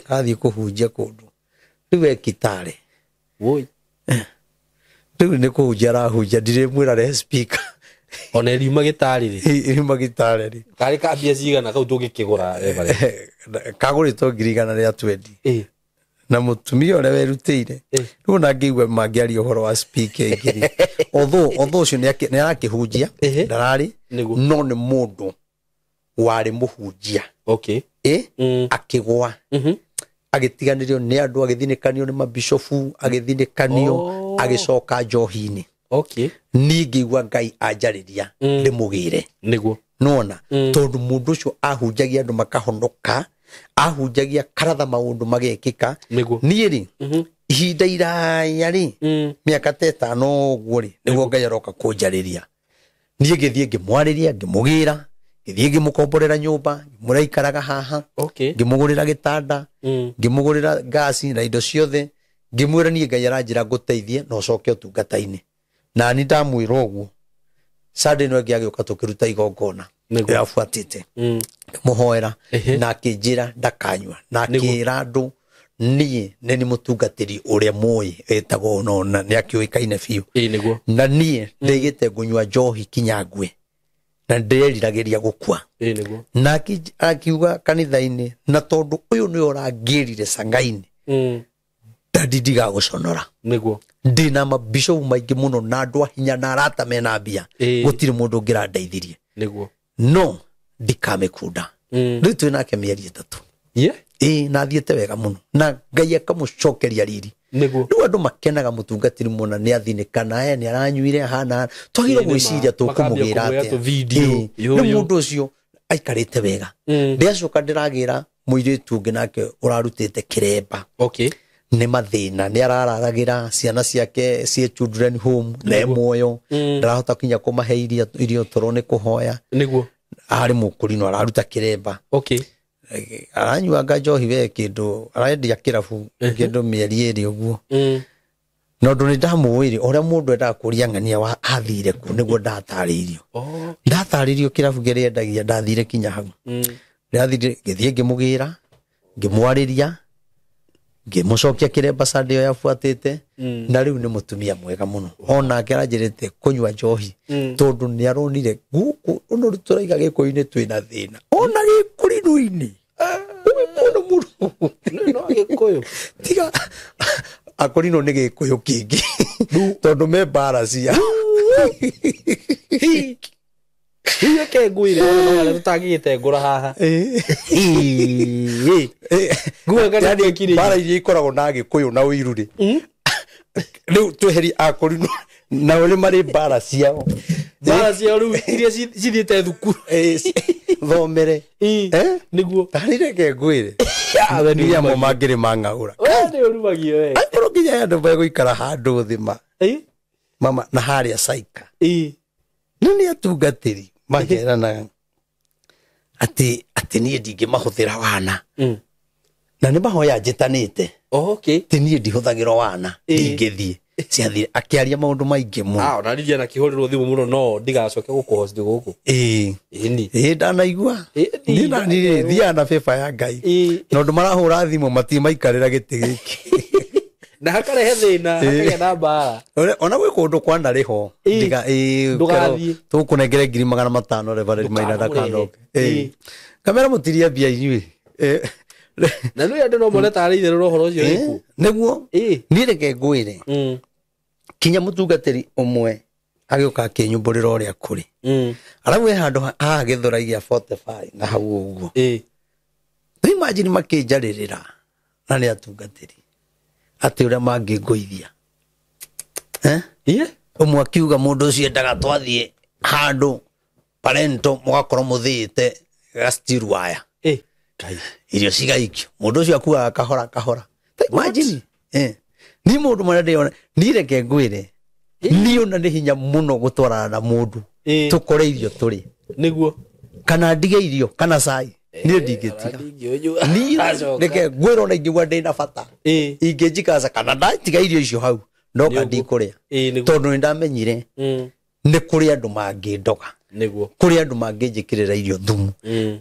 S1: athiĩ kũhunjia kũndũ rĩu ekitare
S2: woi
S1: rĩu nĩ kũhunjia arahunjia ndirĩmwĩra rehe speaker
S2: ona iriuma gĩtarĩ rĩ
S1: iriuma gĩtarĩ rĩ
S2: karĩ ka mbia cigana kau tũngĩkĩgũra
S1: kagũrĩtwo 120,000 na mũtumia ũrĩa werutĩire rĩu ona ngĩigua mangĩaria ũhoro wa speaker ngiri although ũcio nĩ arakĩhunjia ndararĩ no nĩ mũndũ warĩ mũhunjia.
S2: Okay.
S1: Akĩgwa agĩtiganĩrio nĩ andũ agĩthinĩkanio nĩ mabishofu agĩthinĩkanio agĩcoka njohi-inĩ.
S2: Okay.
S1: Niĩ ngĩigua Ngai anjarĩria ndĩmũgĩre.
S2: Nĩguo.
S1: Nona tondũ mũndũ ũcio ahunjagia andũ makahonoka ahunjagia karatha maũndũ magekĩka. Niĩ rĩ ihinda iraya rĩ mĩaka ta ĩtano ũguo rĩ nĩguo Ngai aroka kũnjarĩria. Niĩ ngĩthiĩ ngĩmwarĩria ngĩmũgĩra ngĩthiĩ ngĩmũkomborera nyũmba ngĩmũraikaraga haha ngĩmũgũrĩra gĩtanda ngĩmũgũrĩra ngasi na indo ciothe ngĩmwĩra niĩ Ngai aranjĩra ngũteithie na ũcoke ũtungata-inĩ. Na niĩ ndamwĩra ũguo Sunday ĩno ĩngĩ agĩũka tũkĩruta igongona yabuatĩte ngĩmũhoera na akĩnjĩra ndakanyua na akĩra andũ niĩ nĩ nĩ mũtungatĩri ũrĩa mũĩ wĩtagwo no na nĩ akĩũĩkaine biũ. Na niĩ ndaigĩte ngũnyua njohi kinya ngue na ndĩreriragĩria gũkua. Na akiuga kanitha-inĩ na tondũ ũyũ nĩwe ũrangĩrire cangainĩ ndadi ndigagũconora.
S2: Nĩguo.
S1: Ndĩna mabishopu maingĩ mũno na andũ a hinya na arata mena mbia gũtirĩ mũndũ ũngĩrandeithirie.
S2: Nĩguo.
S1: No ndikamĩkunda. Rĩu twĩ nake mĩeri 3. Ĩ na athiĩte wega mũno na Ngai akamũcokeria riri.
S2: Nĩguo.
S1: Rĩu andũ makenaga mũtungatĩri mũna nĩ athinĩkana nĩ aranyuire hana twagĩrĩirwo gwĩciria tũkũmũgĩra atĩa. Rĩu mũndũ ũcio aikarĩte wega. Ndĩracoka ndĩragĩra mũirĩtu ũngĩ nake ũrarutĩte kĩremba.
S2: Okay.
S1: Nĩ mathĩna nĩ arararagĩra ciana ciake ciĩ children home na e muoyo ndarahota kinya kũmahe irio toro nĩ kũhoya.
S2: Nĩguo.
S1: Arĩ mũkũrinũ araruta kĩremba.
S2: Okay.
S1: Aranyuanga njohi we kĩndũ arendia kĩrabu kĩndũ mĩeri 2 ũguo. Na ũndũ nĩ ndamũĩ rĩ ũrĩa mũndũ endaga kũria ng'ania wa athire kũ nĩguo ndatarĩirio. Ndatarĩirio kĩrabu kĩrĩa endagia ndathire kinya hau. Ndathire ngĩthiĩ ngĩmũgĩra ngĩmwarĩria ngĩmũcokia kĩremba Sunday ĩyo yabuatĩte na rĩu nĩ mũtumia mwega mũno. Onake aranjĩrĩte kũnyua njohi tondũ nĩ aronire gũkũ ũndũ tũraiga Gĩkũyũ-inĩ twĩna thĩna ona Gĩkũrinũ-inĩ ũgĩkũyũ mũno
S2: no Gĩkũyũ
S1: tiga Akũrinũ nĩ Gĩkũyũ kĩngĩ tondũ me mbara cia
S2: Rĩu reke ngwĩre ona no harĩa tũtangĩgĩte ngũra haha.
S1: Nguga mbara iria ikoragwo na Gĩkũyũ na ũiru rĩ rĩu tweherie Akũrinũ nao nĩ marĩ mbara ciao.
S2: Mbara ciao rĩu iria cithiĩte thukuru.
S1: Thomere.
S2: Nĩguo.
S1: Tarĩ reke ngwĩre. Niĩ amwe mangĩrĩ mang'aũra.
S2: We nĩ ũrumagio we.
S1: Akorwo nginya andũ megũikara handũ thĩ ma. Mama na harĩa Saika. No nĩ atungatĩri makeranaga atĩ niĩ ndingĩmahũthĩra wana. Na nĩ mahoya njĩtanĩte.
S2: Okay.
S1: Atĩ niĩ ndihũthagĩra wana ndingĩthiĩ. Ciathire akĩaria maũndũ maingĩ mũno.
S2: Ona ndiana kĩhũrĩrwo thimũ mũno no ndigacoke gũkũhost gũkũ.
S1: Ĩĩ ndanaigua. Niĩ nani thiaga na beba ya Ngai. Na ũndũ marahũra thimũ matirĩ maikarĩra gĩtĩ gĩkĩ.
S2: Na hakarehe thĩna, hakagĩa na mbara.
S1: Ona gwĩ kũndũ kwanarĩ ho.
S2: Ndũgathiĩ.
S1: Tũgũkũnengere 500,000 Reverend Maina ndakanoke. Kamera mũtirie mbia inyuĩ.
S2: Na nĩ andũ no mone tarĩ itherũ ũhoro ũcio wĩkuo.
S1: Nĩguo. Niĩ reke ngwĩre. Kinya mũtungatĩri ũmwe agĩũka akĩnyumbũrĩra ũrĩa kũrĩ. Arabu he handũ haha Gĩthũrai gĩa 45 na hau ũguo. Rĩu imagine makĩnjarĩrĩra na nĩ atungatĩri atĩ ũrĩa mangĩngũithia. Ũmwe akiuga mũndũ ũcio endaga twathiĩ handũ parento mũgakorwo mũthĩĩte gastiru waya. Irio cigaikio. Mũndũ ũcio akuaga kahora kahora. Imagine. Ni mũndũ marĩa ndĩona niĩ reke ngwĩre niĩ ona nĩ hinya mũno gũtwarana na mũndũ tũkore irio tũrĩ.
S2: Nĩguo.
S1: Kana ndige irio kana cai niĩ ndingĩtiga. Niĩ reke ngwĩre ona ingĩigua ndĩna bata ingĩnjikaca kana ndatiga irio icio hau ndoka ndikũrĩa. Tondũ nĩ ndamenyire nĩ kũrĩ andũ mangĩndoga.
S2: Nĩguo.
S1: Kũrĩ andũ mangĩnjĩkĩrĩra irio thumu.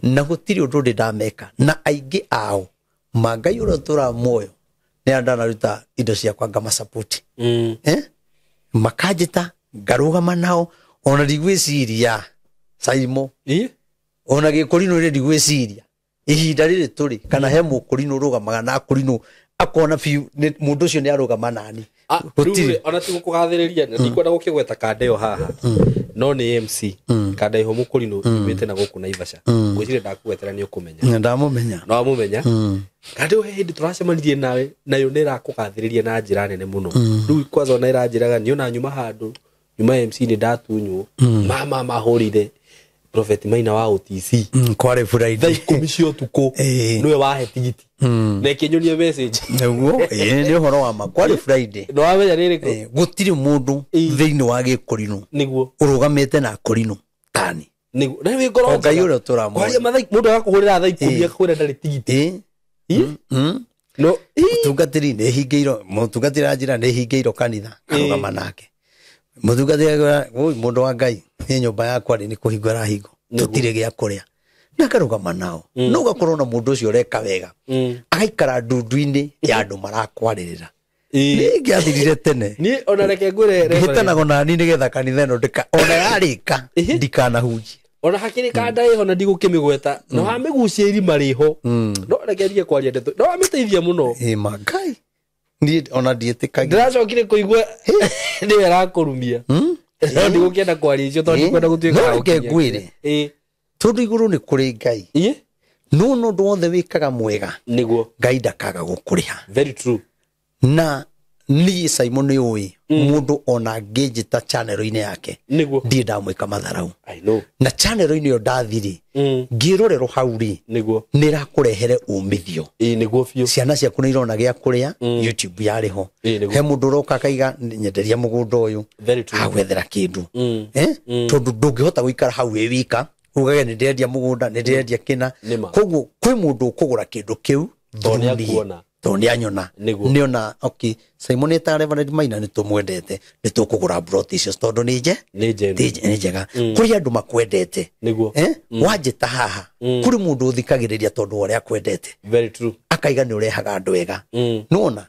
S1: Na gũtirĩ ũndũ ndĩ ndameka. Na aingĩ ao mangai ũrĩa ũtũraga muoyo nĩ ndanaruta indo ciakwa ngamasapoti. Makanjĩta ngarũgama nao ona ndigwĩciria Saimo. Ona gĩkũrinũ rĩ ndigwĩciria ihinda rĩrĩ tũrĩ kana he mũkũrinũ ũrũgamaga na akũrinũ akona biũ mũndũ ũcio nĩ arũgama nani.
S2: Gũtirĩ. Ona ti gũkũgathĩrĩria na ndikwenda gũkĩgweta kanda ĩyo haha. No nĩ MC kanda ĩho mũkũrinũ yumĩte na gũkũ Naivasha. Ngwĩciria ndakũgwetera nĩ ũkũmenya.
S1: Ndamũmenya.
S2: No wamũmenya. Kanda ĩyo he hĩndĩ tũracemanirie nawe nayo nĩ ĩrakũgathĩrĩria na njĩra nene mũno. Rĩu kwanza ona ĩranjĩraga niĩ ona nyuma handũ nyuma MC nĩ ndatunywo. Mama mahũrire Prophet Maina wa OTC.
S1: Kwarĩ Friday.
S2: Thaa 10 cia ũtukũ. Nĩwe wahe tigiti. Na ĩkĩnyonia message.
S1: Nĩguo, nĩ ũhoro wa ma. Kwarĩ Friday.
S2: No wamenya nĩ ĩrĩkũ?
S1: Gũtirĩ mũndũ thĩinĩ wa gĩkũrinũ.
S2: Nĩguo.
S1: Ũrũgamĩte na akũrinũ tani.
S2: Nĩguo. Na wĩ ngoro
S1: njega. Ngai ũrĩa ũtũraga muoyo.
S2: Kwaria mathaa mũndũ agakũhũrĩra thaa 10 akakwĩra ndarĩ tigiti. No
S1: mũtungatĩri nĩ hingĩirwo, mũtungatĩri anjĩra nĩ hingĩirwo kanitha, karũgama nake. Mũtungatĩri mũndũ wa Ngai nĩ nyũmba yakwa rĩ nĩ kũhingwo arahingo. Tũtirĩ gĩa kũrĩa. Na akarũgama nao. No ũgakorwo na mũndũ ũcio ũreka wega. Agaikara ndundu-inĩ ya andũ marakwarĩrĩra. Nĩ ingĩathirire tene.
S2: Niĩ ona reke ngwĩre
S1: hĩtanago nani nĩgetha kanitha ĩno ona yarĩka ndikanahunjie.
S2: Ona hakĩrĩ kanda ĩho na ndigũkĩmĩgweta. No wamĩgucia irima rĩho. No reke ndige kwaria ndeto. No wamĩteithia mũno.
S1: Ĩ ma Ngai. Niĩ ona ndiĩtĩkagia.
S2: Ndĩracokire kũigua nĩwe arakũrumia. No ndigũkĩenda kwaria icio tondũ ndikwenda gũtuĩka
S1: No reke ngwĩre. Tondũ igũrũ nĩ kũrĩ Ngai. No ũndũ wothe wĩkaga mwega.
S2: Nĩguo.
S1: Ngai ndakaga gũkũrĩha.
S2: Very true.
S1: Na niĩ Simon nĩ ũĩ mũndũ ona angĩnjĩta channel-inĩ yake.
S2: Nĩguo.
S1: Ndirĩ ndamwĩka matharau.
S2: I know.
S1: Na channel-inĩ ĩyo ndathirĩ. Ngĩrorerwo hau rĩ.
S2: Nĩguo.
S1: Nĩ ĩrakũrehere umithio.
S2: Nĩguo biũ.
S1: Ciana ciaku nĩ irona gĩa kũrĩa. YouTube yarĩ ho. He mũndũ ũroka akaiga nyenderia mũgũnda ũyũ.
S2: Very true.
S1: Agwethera kĩndũ. Tondũ ndũngĩhota gũikara hau wĩ wika. Ugage nĩ ndĩrendia mũgũnda, nĩ ndĩrendia kĩna. Koguo kwĩ mũndũ ũkũgũra kĩndũ kĩu.
S2: Tondũ nĩ akuona.
S1: Tondũ nĩ anyona. Nĩona okay Simon ĩtaga Reverend Maina nĩ tũmwendete nĩ tũkũgũra broti icio tondũ nĩ nĩ njega. Kũrĩ andũ makwendete.
S2: Nĩguo.
S1: Wanjĩta haha kũrĩ mũndũ ũthikagĩrĩria tondũ wa ũrĩa akwendete.
S2: Very true.
S1: Akaiga nĩ ũrehaga andũ ega. Nĩwona?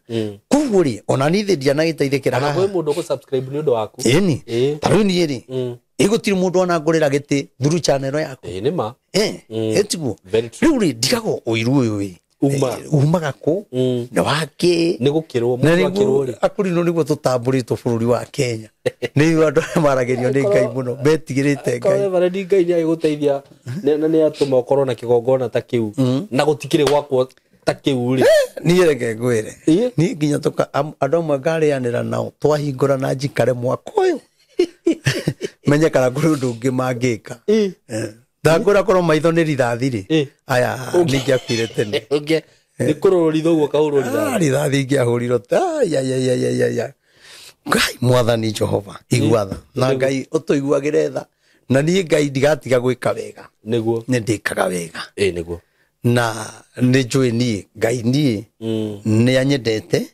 S1: Koguo rĩ ona niĩ thĩ ndianagĩteithĩkĩra haha.
S2: Ona kwĩ mũndũ ũkũ-subscribe nĩ ũndũ waku.
S1: Ĩni. Ta rĩu niĩ rĩ gũtirĩ mũndũ ona ngũrĩra gĩtĩ through channel yaku.
S2: Nĩ ma.
S1: Tiguo. Rĩu rĩ ndigagwo ũiru ũyũ ĩ. Umaga kũ na wakĩ
S2: nĩ gũkĩrwo mũndũ akĩrwo rĩ
S1: akũrinũ nĩguo tũtambũrĩtwo bũrũri wa Kenya. Nĩ andũ arĩa maragĩrio nĩ Ngai mũno metigĩrĩte Ngai.
S2: Reverend Ngai nĩ agĩgũteithia na nĩ atũma ũkorwo na kĩgongona ta kĩu na gũtikĩrĩ gwakwo ta kĩu rĩ.
S1: Niĩ reke ngwĩre. Niĩ nginya andũ amwe ngarĩanĩra nao twahingũra na njikare mwaka ũyũ. Menye kana kũrĩ ũndũ ũngĩ mangĩka. Ndangũra korwo maitho nĩ rithathi rĩ. Aya ningĩakuire tene.
S2: Nĩ kũrũrithwo ũguo kahũrwo rithathi.
S1: Rithathi ingĩahũrirwo ta ya ya ya ya ya ya. Ngai mwathani Jehova igua tha na Ngai ũtũiguagĩre tha na niĩ Ngai ndigatiga gwĩka wega.
S2: Nĩguo.
S1: Nĩ ndĩkaga wega.
S2: Ĩĩ nĩguo.
S1: Na nĩ njũĩ niĩ Ngai niĩ nĩ anyendete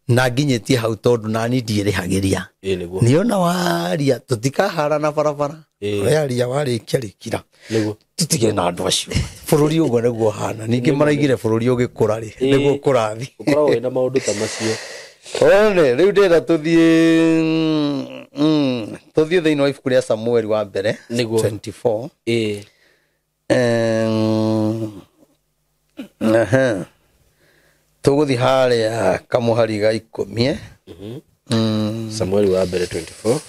S1: na nginyĩtie hau tondũ nani ndiĩrĩhagĩria.
S2: Ĩĩ nĩguo.
S1: Nĩona waria tũtikaharana barabara. Waria warĩkia rĩkira.
S2: Nĩguo.
S1: Tutige na andũ acio. Bũrũri ũguo nĩguo ũhana. Ningĩ maraigire bũrũri ũgĩkũra rĩ nĩguo kũrathi.
S2: Ũkoragwo wĩna maũndũ ta macio.
S1: One rĩu ndĩrenda tũthiĩ tũthiĩ thĩinĩ wa ibuku rĩa Samueli wa mbere
S2: Nĩguo.
S1: 24.
S2: Ĩĩ.
S1: Tũgũthiĩ harĩa kamũhari ga 10.
S2: Samueli wa mbere 24.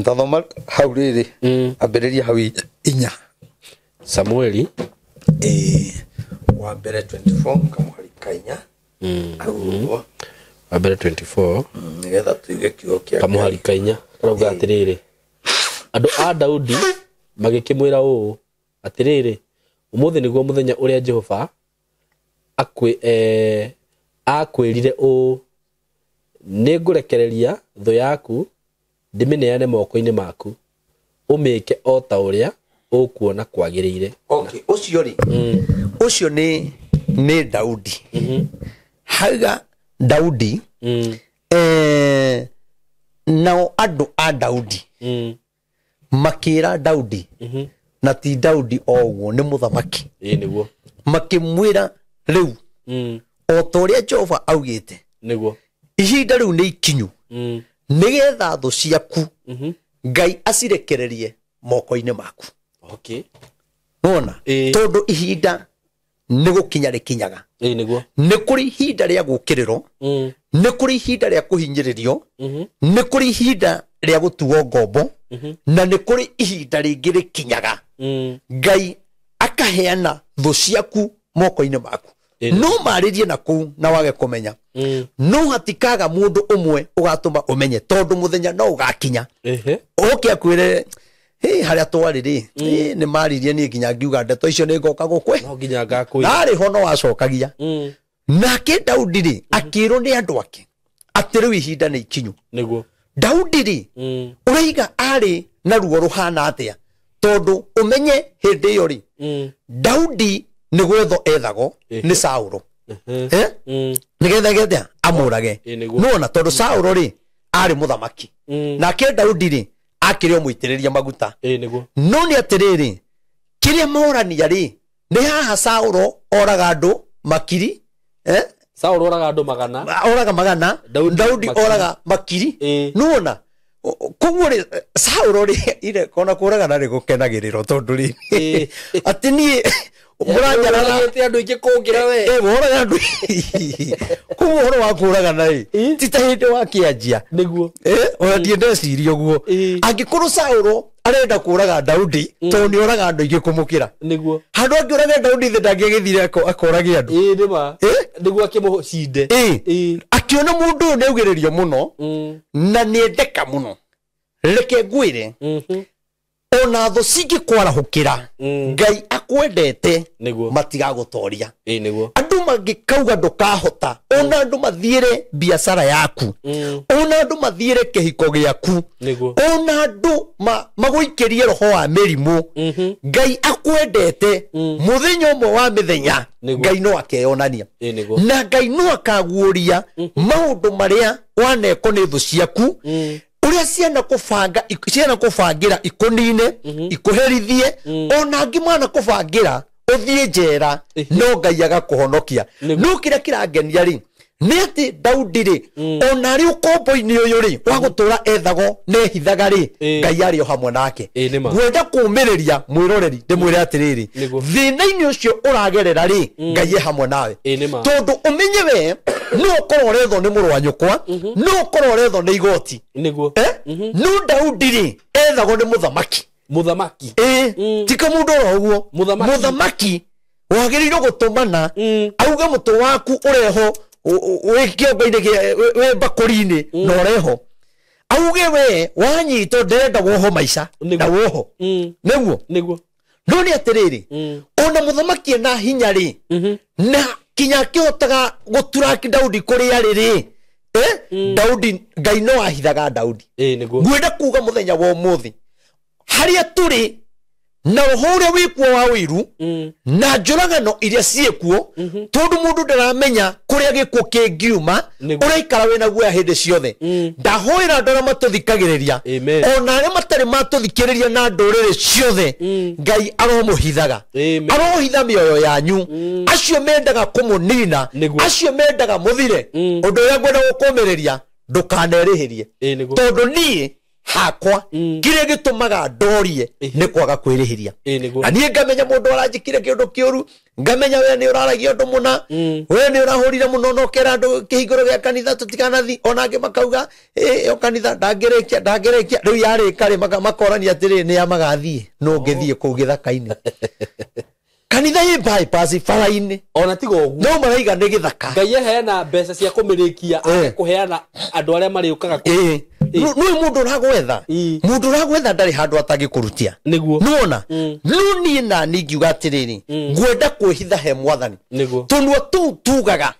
S1: Tathoma hau rĩrĩ. Ambĩrĩria hau inya.
S2: Samueli
S1: wa mbere 24 kamũhari ka inya. Hau ũguo.
S2: Wa mbere 24.
S1: Nĩgetha tuige kiugo kĩa
S2: Kamũhari ka inya. Karauga atĩrĩrĩ. Andũ a Daudi magĩkĩmwĩra ũũ atĩrĩrĩ, ũmũthĩ nĩguo mũthenya ũrĩa Jehova akwĩrire ũũ, nĩngũrekereria thũ yaku ndĩmĩneane moko-inĩ maku, ũmĩke o ta ũrĩa ũkuona kwagĩrĩire.
S1: Okay, ũcio rĩ, ũcio nĩ Daudi. Hauga Daudi nao andũ a Daudi makĩra Daudi na ti Daudi o ũguo nĩ mũthamaki.
S2: Ĩĩ nĩguo.
S1: Makĩmwĩra rĩu o ta ũrĩa Jehova augĩte
S2: Nĩguo.
S1: ihinda rĩu nĩ ikinyu nĩgetha thũ ciaku Ngai acirekererie moko-inĩ maku.
S2: Okay.
S1: Nĩwona? Tondũ ihinda nĩ gũkinya rĩkinyaga.
S2: Ĩĩ nĩguo.
S1: Nĩ kũrĩ ihinda rĩa gũũkĩrĩrwo, nĩ kũrĩ ihinda rĩa kũhinyĩrĩrio, nĩ kũrĩ ihinda rĩa gũtuo ngombo, na nĩ kũrĩ ihinda rĩngĩ rĩkinyaga Ngai akaheana thũ ciaku moko-inĩ maku. No marĩrie na kũu na wage kũmenya. No hatikaga mũndũ ũmwe ũgatũma ũmenye tondũ mũthenya no ũgakinya. Ũke akwĩre harĩa twarĩ rĩ, nĩ maririe niĩ nginya ngiuga ndeto icio nĩ ngoka gũkwe.
S2: No nginya ngakwĩra.
S1: Narĩ ho no acokagia. Nake Daudi rĩ akĩrwo nĩ andũ ake atĩ rĩu ihinda nĩ ikinyu.
S2: Nĩguo.
S1: Daudi rĩ ũraiga arĩ na ruo rũhana atĩa tondũ ũmenye hĩndĩ ĩyo rĩ Daudi nĩ gwetho ethagwo nĩ Saũlũ. Nĩgetha getha amũrage. Nĩwona tondũ Saũlũ rĩ arĩ mũthamaki. Nake Daudi rĩ akĩrĩ o mũitĩrĩria maguta. No nĩ atĩrĩrĩ kĩrĩa morania rĩ nĩ haha Saũlũ oraga andũ makiri,
S2: Saũlũ oraga andũ magana,
S1: oraga magana, Daudi oraga makiri. Nĩwona koguo rĩ Saũlũ rĩ ire kona kũragana rĩ gũkenagĩrĩrwo tondũ rĩ atĩ niĩ mũranjarara
S2: andũ aingĩ kũngĩra we.
S1: Woraga andũ. Koguo ũhoro wa kũragana rĩ ti ta hĩndĩ wakĩanjia.
S2: Nĩguo.
S1: Ona ndiĩ ndeciria ũguo. Angĩkorwo Saũlũ arenda kũraga Daudi tondũ nĩ oraga andũ aingĩ kũmũkĩra.
S2: Nĩguo.
S1: Handũ angĩũraga Daudi thĩ ndangĩagĩthire akorage andũ.
S2: Ĩĩ nĩma. Nĩguo akĩmũcinde.
S1: Akĩona mũndũ ũyũ nĩaugĩrĩrio mũno na nĩendeka mũno. Reke ngwĩre ona thũ cingĩkwarahũkĩra Ngai akwendete matigagũtoria. Andũ mangĩkauga ndũkahota, ona andũ mathiĩre biacara yaku, ona andũ mathiĩre kĩhiko gĩaku, ona andũ magũikĩrie roho wa mĩrimũ, Ngai akwendete mũthenya ũmwe wa mĩthenya Ngai no akeyonania. Na Ngai no akaguũria maũndũ marĩa wanekwo nĩ thũ ciaku, ũrĩa ciana kũbanga ciana kũbangĩra ikũnine ikũherithie, ona angĩ mana kũbangĩra ũthiĩ njera no Ngai agakũhonokia. No kĩrĩa kĩrangenia rĩ nĩ atĩ Daudi rĩ ona arĩ ũkombo-inĩ ũyũ rĩ wa gũtũra ethagwo nehithaga rĩ Ngai arĩ o hamwe nake. Ngwenda kũũmĩrĩria mwĩroreri ndĩmwĩre atĩrĩrĩ thĩna-inĩ ũcio ũragerera rĩ Ngai e hamwe nawe. Tondũ ũmenye we no ũkorwo ũrethwo nĩ mũrũ wa nyũkwa, no ũkorwo ũrethwo nĩ igoti. No Daudi rĩ ethagwo nĩ mũthamaki.
S2: Mũthamaki.
S1: Ti kamũndũ oro ũguo. Mũthamaki wagĩrĩirwo gũtũmana auge mũtwe waku ũreho wĩ kĩongo-inĩ wĩ mbakũri-inĩ na ũreho. Auge we wanyitwo ndĩrenda woho maica na woho. Nĩguo.
S2: Nĩguo.
S1: No nĩ atĩrĩrĩ, ona mũthamaki ena hinya rĩ, na kinya akĩhotaga gũturaki Daudi kũrĩa rĩ rĩ, Daudi Ngai no ahithaga Daudi.
S2: Nĩguo.
S1: Ngwenda kuga mũthenya wa ũmũthĩ harĩa tũrĩ na roho ũrĩa wĩkuo wa ũiru na njũragano iria ciĩkuo, tondũ mũndũ ndaramenya kũrĩa gĩkuũ kĩngiuma, ũraikara wĩna guoya hĩndĩ ciothe. Ndahoera andũ arĩa matũthikagĩrĩria ona arĩa matarĩ matũthikĩrĩria na ndũrĩrĩ ciothe, Ngai aromũhithaga, arohitha mĩoyo yanyu, acio mendaga kũmũnina, acio mendaga mũthire. Ũndũ ũrĩa ngwenda gũkũmĩrĩria, ndũkanerĩhĩrie, tondũ niĩ hakwa kĩrĩa gĩtũmaga ndorie nĩ kwaga kwĩrĩhĩria. Na niĩ ngamenya mũndũ aranjĩkire kĩũndũ kĩũru, ngamenya we nĩ ũraragia ũndũ mũna, we nĩ ũrahũrire mũno na ũkera andũ kĩhingũro gĩa kanitha tũtikanathi, ona angĩ makauga ĩyo kanitha ndangĩrĩkia ndangĩrĩkia. Rĩu yarĩka rĩ, makorania atĩrĩ nĩ ya magathiĩ, no ũngĩthiĩ kũu gĩthaka-inĩ. Kanitha ĩ bypass bara-inĩ.
S2: Ona tiga ũguo.
S1: No maraiga nĩ gĩthaka.
S2: Ngai aheana mbeca cia kũmĩrĩkia, kũheana andũ arĩa marĩũkaga.
S1: Nĩ mũndũ ũragwetha. Mũndũ ũragwetha ndarĩ handũ atangĩkũrutia.
S2: Nĩguo.
S1: Nĩwona? No niĩ na niĩ ngiuga atĩrĩrĩ, ngwenda kwĩhitha he mwathani.
S2: Nĩguo.
S1: Tũnua tũu tugaga.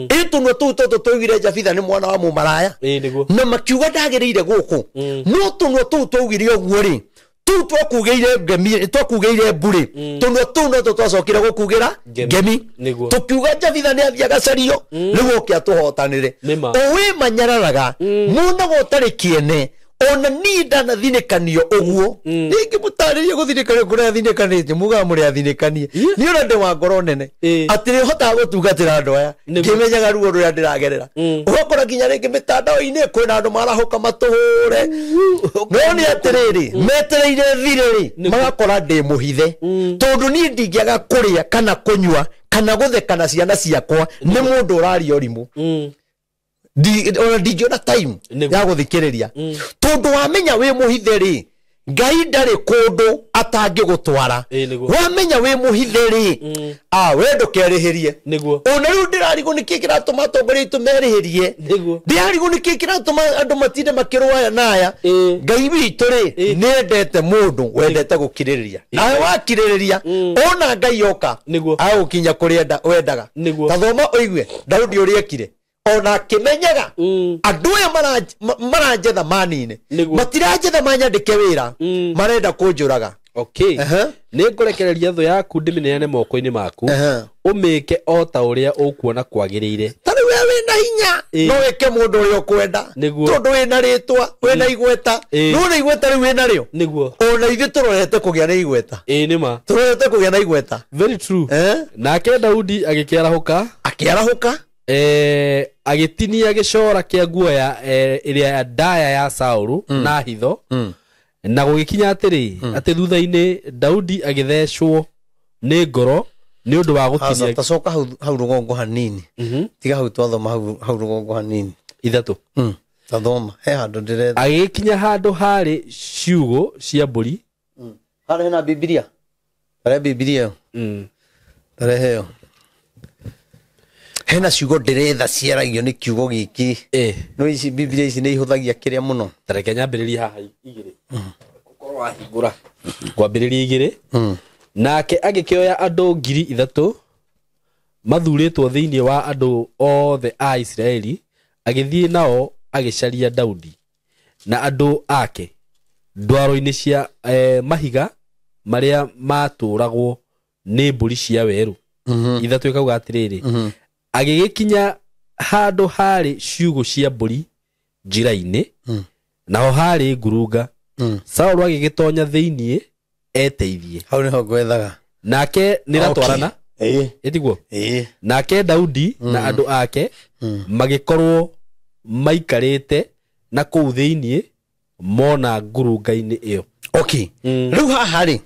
S1: Ĩ tũnua tũu tũtũ twaugire Jabitha nĩ mwana wa mũmaraya.
S2: Nĩguo.
S1: Na makiuga ndagĩrĩire gũkũ. No tũnua tũu twaugire ũguo rĩ, tũu twakugĩire ngemi, twakugĩire mbũrĩ. Tũnua tũu no tũ twacokire gũkugĩra ngemi. Tũkiuga Jabitha nĩ athiĩ agacario nĩguo oke atũhotanĩre. O wĩ manyararaga muonaga ũtarĩ kĩene. Ona niĩ ndanathinĩkanio ũguo, ningĩmũtarĩria gũthinĩkanio kũrĩa athinĩkanĩtie, mugaga mũrĩ athinĩkanie. Niĩ ona ndĩ wa ngoro nene atĩ nĩhotaga gũtungatĩra andũ aya ngĩmenyaga ruo rũrĩa ndĩragerera. Ũgakora nginya rĩngĩ mĩtandao-inĩ kwĩna andũ marahũka matũhũre, no nĩ atĩrĩrĩ, metereire thire rĩ, magakora ndĩ mũhithe, tondũ niĩ ndingĩaga kũrĩa kana kũnyua kana gũtheka na ciana ciakwa nĩ mũndũ ũraria ũrimũ. Ona ndingĩona time ya gũthikĩrĩria, tondũ wamenya wĩ mũhithe rĩ, Ngai ndarĩ kũndũ atangĩgũtwara. Wamenya wĩ mũhithe rĩ, we ndũkerĩhĩrie. Ona rĩu ndĩrarigwo nĩkĩ kĩratũma atongoria aitũ merĩhĩrie, ndĩrarigwo nĩkĩ kĩratũma andũ matinde makĩrũa aya na aya. Ngai witũ rĩ, nĩendete mũndũ wendete gũkirĩrĩria, nawe wakirĩrĩria ona Ngai oka agũkinya kũrĩa wendaga. Ta thoma ũigue Daudi ũrĩa ekire, ona akĩmenyaga andũ aya maranjetha manine, matiranjetha manyandĩke wĩra, marenda kũnjũraga.
S2: Okay. Nĩ ngũrekereria thũ yaku ndĩmĩneane moko-inĩ maku, ũmĩke o ta ũrĩa ũkuona kwagĩrĩire.
S1: Ta rĩu we wĩna hinya no wĩke mũndũ ũrĩa ũkwenda, tondũ wĩna rĩtwa, wĩna igweta. No na igweta rĩu wĩna rĩo.
S2: Nĩguo.
S1: Ona ithuĩ tũrorete kũgĩa na igweta.
S2: Nĩ ma.
S1: Tũrorete kũgĩa na igweta.
S2: Very true. Nake Daudi agĩkĩarahũka.
S1: Akĩarahũka.
S2: Agĩtinia gĩcora kĩa nguo ya ĩrĩa ndaya ya Saũlũ na hitho. Na gũgĩkinya atĩrĩ, atĩ thutha-inĩ Daudi agĩthecwo nĩ ngoro nĩ ũndũ wa gũtinia.
S1: Tacoka hau rũgongo hanini. Tiga hau twathoma hau rũgongo hanini.
S2: Ithatũ.
S1: Tathoma he handũ ndĩretha.
S2: Agĩkinya handũ harĩ ciugũ cia mbũri.
S1: Harĩa hena Bibilia. Harĩa Bibilia ĩyo. Tarehe ĩyo. Hena ciugo ndĩretha ciaragio nĩ kiugo gĩkĩ. No ici Bibilia ici nĩ ihũthagia kĩrĩa mũno.
S2: Tareke nyambĩrĩrie haha igĩrĩ. Ũkorwo wahingũra. Ngwambĩrĩria igĩrĩ. Nake agĩkĩoya andũ 3,000 mathurĩtwo thĩinĩ wa andũ othe a Isiraeli, agĩthiĩ nao agĩcaria Daudi na andũ ake ndwaro-inĩ cia mahiga marĩa matũragwo nĩ mbũri cia werũ. Ithatũ ĩkauga atĩrĩrĩ, agĩgĩkinya handũ harĩ ciugũ cia mbũri njĩra-inĩ, naho harĩ ngurunga. Saũlũ agĩgĩtonya thĩinĩ eteithie.
S1: Hau nĩho ngwethaga.
S2: Nake nĩratwarana. Ĩtiguo? Nake Daudi na andũ ake magĩkorwo maikarĩte na kũu thĩinĩ mona ngurunga-inĩ ĩyo.
S1: Okay. Rĩu haha rĩ,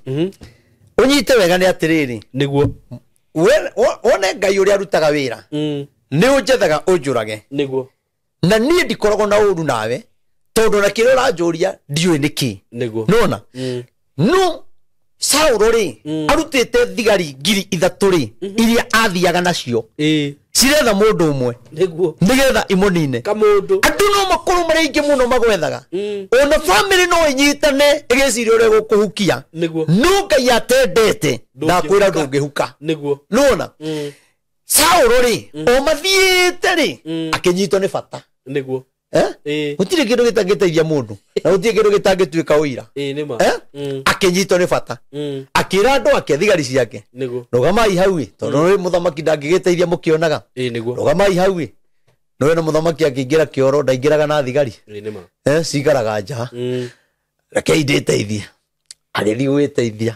S1: ũnyite wega nĩ atĩrĩrĩ.
S2: Nĩguo.
S1: Wone Ngai ũrĩa arutaga wĩra. Nĩ ũnjethaga ũnjũrage.
S2: Nĩguo.
S1: Na niĩ ndikoragwo na ũru nawe, tondũ na kĩrĩa ũranjũria ndiũĩ nĩkĩ.
S2: Nĩguo.
S1: Nĩwona? No Saũlũ rĩ, arutĩte thigari 3,000 rĩ, iria athiaga nacio. Ciretha mũndũ ũmwe.
S2: Nĩguo.
S1: Nĩgetha imũnine.
S2: Kamũndũ.
S1: Andũ Andũ no makorwo marĩ aingĩ mũno magwethaga. Ona family no ĩnyitane ĩgĩciria ũrĩa gũkũhukia. No Ngai atendete ndakwĩra ndũngĩhuka.
S2: Nĩguo.
S1: Nĩwona? Saũlũ rĩ, o mathiĩte rĩ, akĩnyitwo nĩ bata.
S2: Nĩguo.
S1: Gũtirĩ kĩndũ gĩtangĩteithia mũndũ na gũtirĩ kĩndũ gĩtangĩtuĩka ũira. Akĩnyitwo nĩ bata. Akĩra andũ ake thigari ciake.
S2: Nĩguo.
S1: Rũgamai hau ĩ, tondũ rĩ mũthamaki ndangĩgĩteithia mũkĩonaga.
S2: Nĩguo.
S1: Rũgamai hau ĩ. Nĩwe na mũthamaki akĩingĩra kĩoro ndaingĩraga na thigari. Cigaraga nja. Rekei ndĩteithie. Agĩthiĩ gwĩteithia.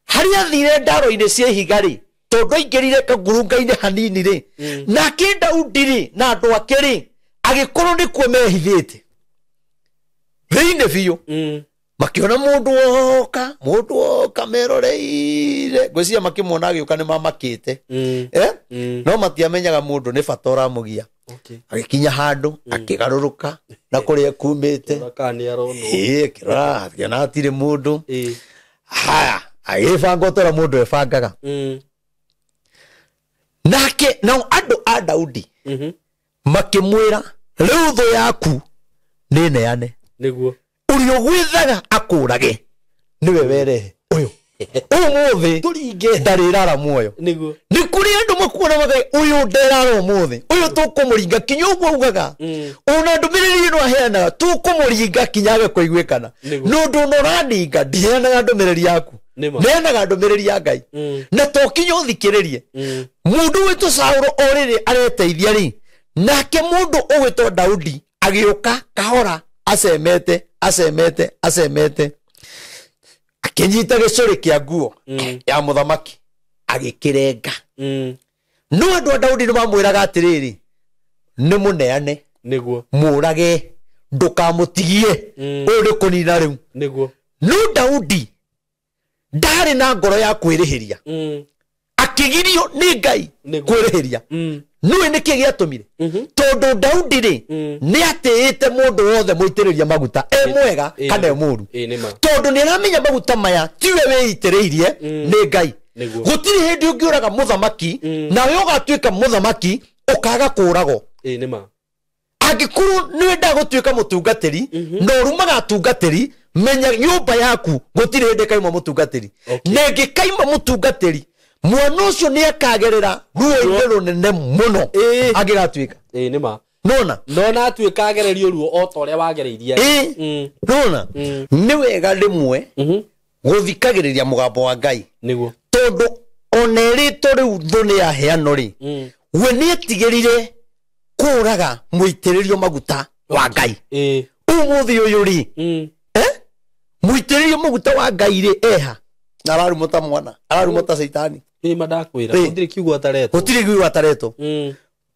S1: Harĩa athire ndaro-inĩ cia ihiga rĩ, tondũ aingĩrire kangurunga-inĩ hanini rĩ, nake Daudi rĩ na andũ ake rĩ, agĩkorwo nĩkuo mehithĩte thĩinĩ biũ. Makĩona mũndũ woka meroreire, ngwĩciria makĩmuona agĩũka nĩ mamakĩte. No matiamenyaga mũndũ nĩ bata ũramũgia. Agĩkinya handũ akĩgarũrũka na kũrĩa kumĩte, akĩrora akĩona hatirĩ mũndũ. Haya, agĩbanga o ta ũrĩa mũndũ ebangaga. Nake nao andũ a Daudi makĩmwĩra, rĩu thũ yaku nĩ neane.
S2: Nĩguo.
S1: Ũrĩa ũgwĩthaga akũrage nĩwe werehe ũyũ. Ũmũthĩ
S2: tũringe
S1: ndarĩrara muoyo.
S2: Nĩguo.
S1: Nĩ kũrĩ andũ makuona makai ũyũ nderara ũmũthĩ, ũyũ tũkũmũringa kinya ũguo augaga. Ona ndũmĩrĩri ĩno aheanaga tũkũmũringa kinya age kũiguĩkana.
S2: Nĩguo.
S1: Nĩ ũndũ ona ũraninga ndiheanaga ndũmĩrĩri yaku. Neanaga ndũmĩrĩri ya Ngai. Na to kinya ũthikĩrĩrie. Mũndũ wĩtwo Saũlũ o rĩrĩ areteithia rĩ, nake mũndũ ũgwĩtwo Daudi agĩũka kahora acemete acemete acemete, akĩnyita gĩcũrĩ kĩa nguo ya mũthamaki agĩkĩrenga. No andũ a Daudi nĩ mamwĩraga atĩrĩrĩ, nĩ mũneane.
S2: Nĩguo.
S1: Mũrage, ndũkamũtigie. Ũyũ nĩ kũnina rĩu.
S2: Nĩguo.
S1: No Daudi ndarĩ na ngoro ya kwĩrĩhĩria. Akĩgirio nĩ Ngai kwĩrĩhĩria. Nĩũĩ nĩkĩ gĩatũmire? Tondũ Daudi rĩ, nĩ atĩĩte mũndũ wothe mũitĩrĩria maguta, e mwega kana e mũũru. Tondũ nĩ aramenya maguta maya tiwe wĩitĩrĩirie, nĩ Ngai. Gũtirĩ hĩndĩ ũngĩũraga mũthamaki, nawe ũgatuĩka mũthamaki ũkaga kũũragwo. Angĩkorwo nĩwendaga gũtuĩka mũtungatĩri, na ũrumaga atungatĩri, menya nyũmba yaku gũtirĩ hĩndĩ ĩkaima mũtungatĩri. Na ĩngĩkaima mũtungatĩri, mwana ũcio nĩ akagerera ruo-inĩ rũnene mũno angĩgatuĩka.
S2: Nĩma.
S1: Nona?
S2: Nona atuĩka agererio ruo o ta ũrĩa wagereirie.
S1: Nona? Nĩ wega rĩmwe gũthikagĩrĩria mũgambo wa Ngai.
S2: Nĩguo.
S1: Tondũ ona ĩrĩtwo rĩu thũ nĩ yaheanwo rĩ, we nĩetigĩrire kũũraga mũitĩrĩrio maguta wa Ngai. Ũmũthĩ ũyũ rĩ, mũitĩrĩrio maguta wa Ngai rĩ eha, na ararumwo ta mwana, ararumwo ta Caitani.
S2: Nĩ ndakwĩra, gũtirĩ kiugo ataretwo.
S1: Gũtirĩ kiugo ataretwo.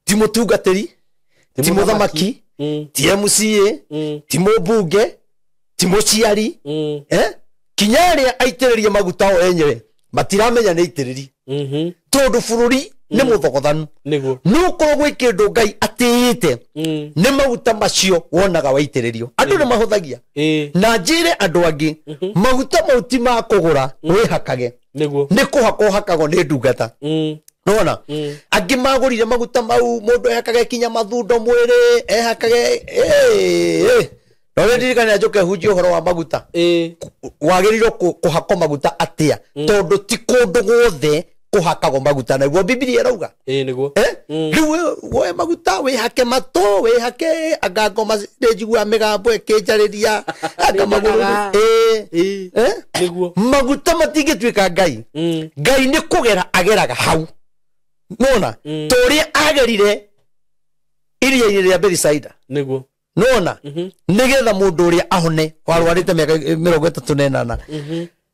S1: Ti mũtungatĩri, ti mũthamaki, ti MCA, ti mũmbunge, ti mũciari, kinya arĩa aitĩrĩrie maguta o enyewe matiramenya nĩ aitĩrĩri. Tondũ bũrũri nĩ mũthogothanu.
S2: Nĩguo.
S1: Nĩ ũkorwo gwĩ kĩndũ Ngai atĩĩte, nĩ maguta macio wonaga waitĩrĩrio. Andũ nĩ mahũthagia. Na njĩre andũ angĩ, maguta mau ti ma kũgũra, wĩhakage.
S2: Nĩguo.
S1: Nĩ kũhakwo ũhakagwo nĩ ndungata. Nĩwona? Angĩ magũrire maguta mau, mũndũ ehakage kinya mathundo mwĩrĩ, ehakage, No rĩu ndirikane njũke hunjie ũhoro wa maguta. Wagĩrĩirwo kũhakwo maguta atĩa? Tondũ ti kũndũ guothe kũhakagwo maguta, naguo Bibilia ĩrauga.
S2: Nĩguo.
S1: Rĩu woe maguta wĩhake matũ, wĩhake anga ngoma nĩ njiguaga mĩgambo ĩkĩnjarĩria, anga magũrũ.
S2: Nĩguo.
S1: Maguta matingĩtuĩka Ngai. Ngai nĩ kũgera ageraga hau. Nĩwona? Ta ũrĩa agerire iria-inĩ rĩa Bethisaida.
S2: Nĩguo.
S1: Nĩwona? Nĩgetha mũndũ ũrĩa ahone warwarĩte mĩaka 38.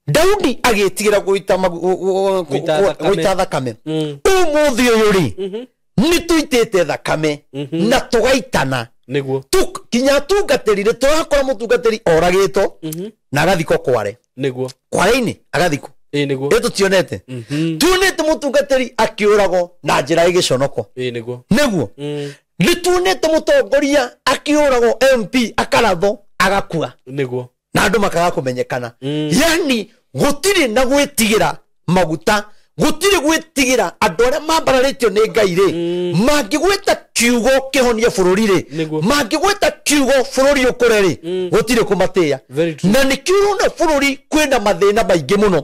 S1: Daudi agĩtigĩra gũita thakame. Ũmũthĩ ũyũ rĩ, nĩ tũitĩte thakame na tũgaitana.
S2: Nĩguo.
S1: Kinya atungatĩri nĩ tũrakora mũtungatĩri oragĩtwo na agathikwo kware.
S2: Nĩguo.
S1: Kware-inĩ agathikwo.
S2: Nĩguo.
S1: Ĩ tũtionete. Tuonete mũtungatĩri akĩũragwo na njĩra ĩ gĩconoko.
S2: Nĩguo.
S1: Nĩguo. Nĩ tuonete mũtongoria akĩũragwo MP akarathwo agakua.
S2: Nĩguo.
S1: Na andũ makaga kũmenyekana. Yani gũtirĩ na gwĩtigĩra maguta, Gũtirĩ gwĩtigĩra andũ arĩa mambararĩtio nĩ Ngai rĩ, mangĩgwĩta kiugo kĩhonie bũrũri rĩ, mangĩgwĩta kiugo bũrũri ũkũre rĩ, gũtirĩ kũmatĩĩa. Na nĩkĩo ũrona bũrũri kwĩna mathĩna maingĩ mũno.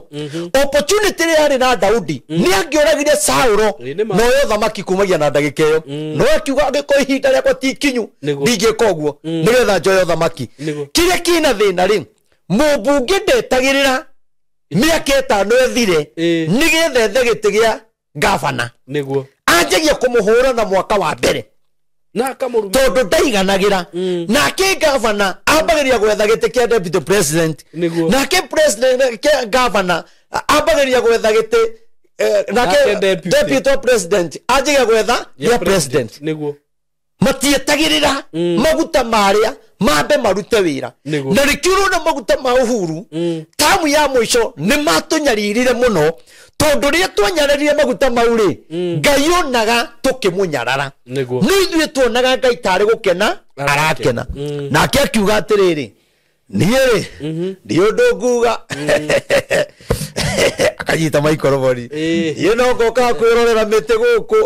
S1: Opportunity ĩrĩa yarĩ na Daudi, nĩ angĩoragire Saũlo na oe ũthamaki kumagia na ndagĩka ĩyo, no akiuga angĩkorwo ihinda rĩakwa ti ikinyu ndingĩka ũguo, nĩgetha njoe ũthamaki. Kĩrĩa kĩna thĩna rĩ, mũmbunge ndetagĩrĩra mĩaka 5 ĩthire nĩgetha ethe gĩtĩ gĩa gavana.
S2: Nĩguo.
S1: Anjagia kũmũhũra na mwaka wa mbere tondũ ndaiganagĩra. Nake gavana ambagĩria gwetha gĩtĩ kĩa deputy president. Nake president kĩa gavana ambagĩria gwetha gĩtĩ, nake deputy president anjagia gwetha gĩa president.
S2: Nĩguo.
S1: Matietagĩrĩra maguta marĩa mambe marute wĩra. Na nĩkĩo ũrona maguta ma Uhuru tamu ya mũico nĩ matũnyaririre mũno, tondũ rĩrĩa twanyararire maguta mau rĩ, Ngai onaga tũkĩmũnyarara. No ithuĩ tuonaga Ngai tarĩ gũkena arakena. Nake akiuga atĩrĩrĩ, niĩ rĩ ndi ũndũ nguga. Akanyita maikorobori, niĩ no ngokaga kwĩrorera mĩtĩ gũkũ.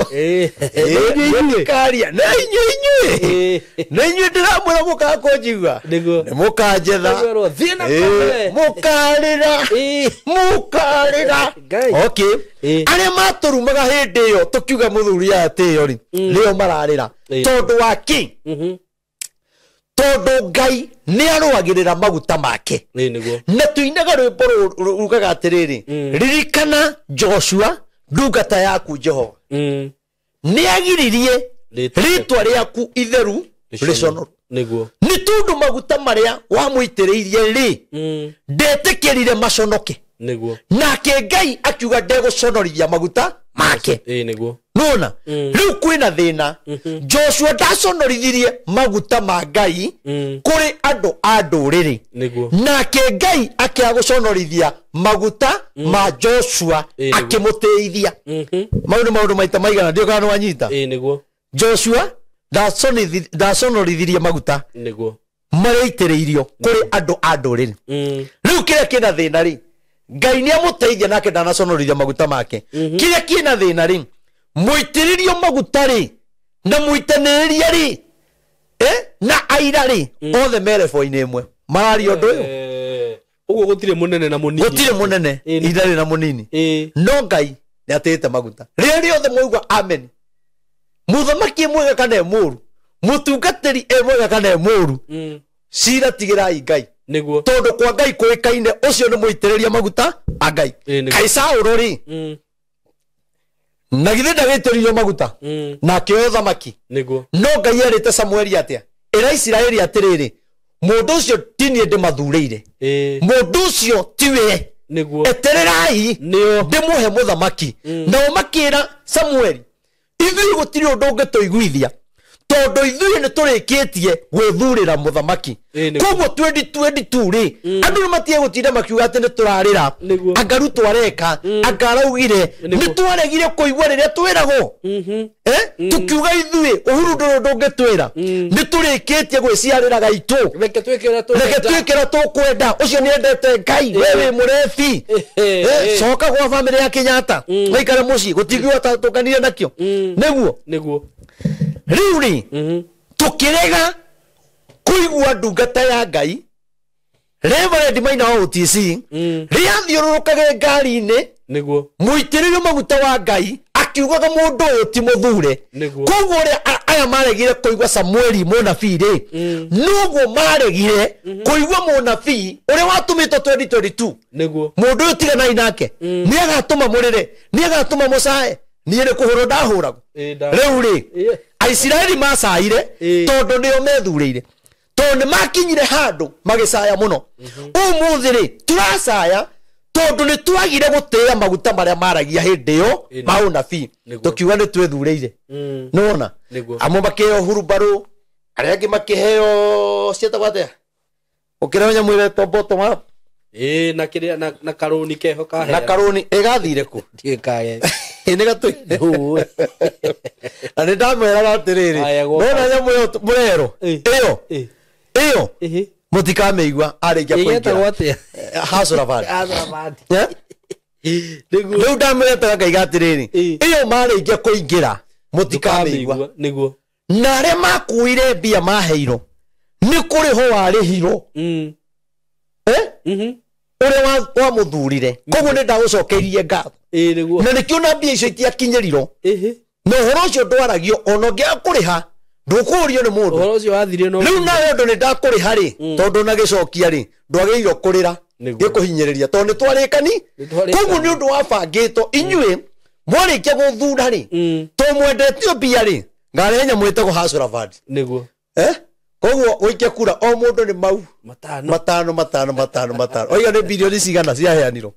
S1: Nĩkaria na inyuĩ inyuĩ na inyuĩ ndĩramwĩra mũkaga kũnjigua, nĩ mũkanjetha, mũkarĩra, mũkarĩra. Okay, arĩa matũrumaga hĩndĩ ĩyo tũkiuga mũthuri atĩyo rĩ, nĩo mararĩra. Tondũ wa kĩ? Tondũ Ngai nĩ arũagĩrĩra maguta make. Na tuinaga rwĩmbo rugaga atĩrĩrĩ, ririkana Joshua ndungata yaku Jehova, nĩ agiririe rĩtwa rĩaku itheru rĩconorwo. Nĩ tondũ maguta marĩa wamũitĩrĩirie rĩ, ndetĩkĩrire maconoke. Nake Ngai akiuga ndegũconorithia maguta make. Nona rĩu kwĩna thĩna. Joshua ndaconorithirie maguta ma Ngai kũrĩ andũ a ndũrĩrĩ. Nake Ngai akĩaga gũconorithia maguta ma Joshua akĩmũtĩithia. Mau nĩ maũndũ maita maigana, ndiũ kana nĩwanyita. Joshua ndaconorithirie maguta marĩa aitĩrĩirio kũrĩ andũ a ndũrĩrĩ. Rĩu kĩrĩa kĩna thĩna rĩ, Ngai nĩ amũteithia nake ndanaconorithia maguta make. Kĩrĩa kĩna thĩna rĩ, mũitĩrĩrio maguta rĩ, na mũitanĩrĩria rĩ, na aira rĩ, othe merebo-inĩ ĩmwe mararia ũndũ ũyũ.
S2: Ũguo gũtirĩ mũnene na mũnini.
S1: Gũtirĩ mũnene itharĩ na mũnini. No Ngai nĩ atĩĩte maguta. Rĩrĩa rĩothe mwaigua amen, mũthamaki e mwega kana e mũũru, mũtungatĩri e mwega kana e mũũru, cira tigĩrai Ngai. Tondũ kwa Ngai kũĩkaine ũcio nĩ mũitĩrĩria maguta a Ngai. Kaĩ Saũlũ rĩ, na githĩ ndagĩitĩrĩirio maguta na akĩoya ũthamaki? No Ngai erĩte Samueli atĩa? Ĩra Isiraeli atĩrĩrĩ, mũndũ ũcio ti niĩ ndĩmathurĩire, mũndũ ũcio tiwe, etererai ndĩmũhe mũthamaki. Nao makĩra Samueli, ithuĩ gũtirĩ ũndũ ũngĩtũiguithia, tondũ ithuĩ nĩ tũrĩkĩtie gwĩthurĩra mũthamaki. Koguo 2022 rĩ, andũ nĩ matige gũtinda makiuga atĩ nĩ tũrarĩra, anga Ruto areka, anga araugire. Nĩ twaregire kũigua rĩrĩa twĩragwo. Tũkiuga ithuĩ Uhuru ndũrĩ ũndũ ũngĩtwĩra, nĩ tũrĩkĩtie gwĩciarĩra gaitũ,
S2: reke twĩke
S1: ũrĩa tũkwenda. Ũcio nĩ endete Ngai, we wĩ mũrebi, coka gwa bamĩrĩ ya Kenyatta waikare mũciĩ, gũtingiuga tũkanire nakĩo. Nĩguo rĩu rĩ, tũkĩrega kũigua ndungata ya Ngai Reverend Maina wa OTC rĩrĩa athiũrũrũkage ngari-inĩ mũitĩrĩrio maguta wa Ngai akiugaga mũndũ ũyũ ti mũthure. Koguo ũrĩa aya maregire kũigua Samueli mũnabii rĩ, noguo maregire kũigua mũnabii ũrĩa watũmĩtwo 2022. Mũndũ ũyũ tiganai nake, nĩ agatũma mũrĩre, nĩ agatũma mũcae, niĩ nĩ kũhũrwo ndahũragwo. Rĩu rĩ, Aisiraeli macaire tondũ nĩo methurĩire, tondũ nĩ makinyire handũ magĩcaya mũno. Ũmũthĩ rĩ, tũracaya tondũ nĩ twagire gũtĩĩa maguta marĩa maragia hĩndĩ ĩyo ma ũnabii, tũkiuga nĩ twĩthurĩire. Nĩwona amwe makĩheo hurumbarũ, arĩa angĩ makĩheo ciĩtagwo atĩa, ũkĩreo nyamũ ĩretwo bottom up.
S2: Na kĩrĩa na karũni keho kahea.
S1: Na karũni ĩgathire kũ? Nĩ gatũ. Na nĩ ndamwĩraga atĩrĩrĩ, nona nyamũ ĩyo mũrerwo ĩyo ĩyo mũtikamĩigua arĩkia kũingĩra. Hasura band. Rĩu ndamwĩretaga ngaiga atĩrĩrĩ, ĩyo marĩkia kũingĩra mũtikamĩigua.
S2: Nĩguo.
S1: Na arĩa makuire mbia maheirwo nĩ kũrĩhwo warĩhirwo. Ũrĩa wamũthurire. Koguo nĩ ndagũcokeirie ngatho.
S2: Nĩguo.
S1: Na nĩkĩo na mbia icio itiakinyĩrirwo. Na ũhoro ũcio ndwaragio ona ũngĩaga kũrĩha ndũkũũrio nĩ mũndũ.
S2: Ũhoro ũcio wathirie no.
S1: Rĩu nawe ũndũ nĩ ndakũrĩha rĩ, tondũ na gĩcokia rĩ, ndwagĩrĩirwo kũrĩra. Gĩkũhinyĩrĩria tondũ nĩ twarĩkani. Koguo nĩ ũndũ wabangĩtwo inyuĩ mwarĩkia gũthura rĩ, tondũ mwendetio mbia rĩ, ngarehe nyamũ ĩtagwo hustler fund.
S2: Nĩguo.
S1: Koguo gũikia kura o mũndũ nĩ mau
S2: matano
S1: matano matano matano matano. Oiga nĩ bilioni cigana ciaheanirwo?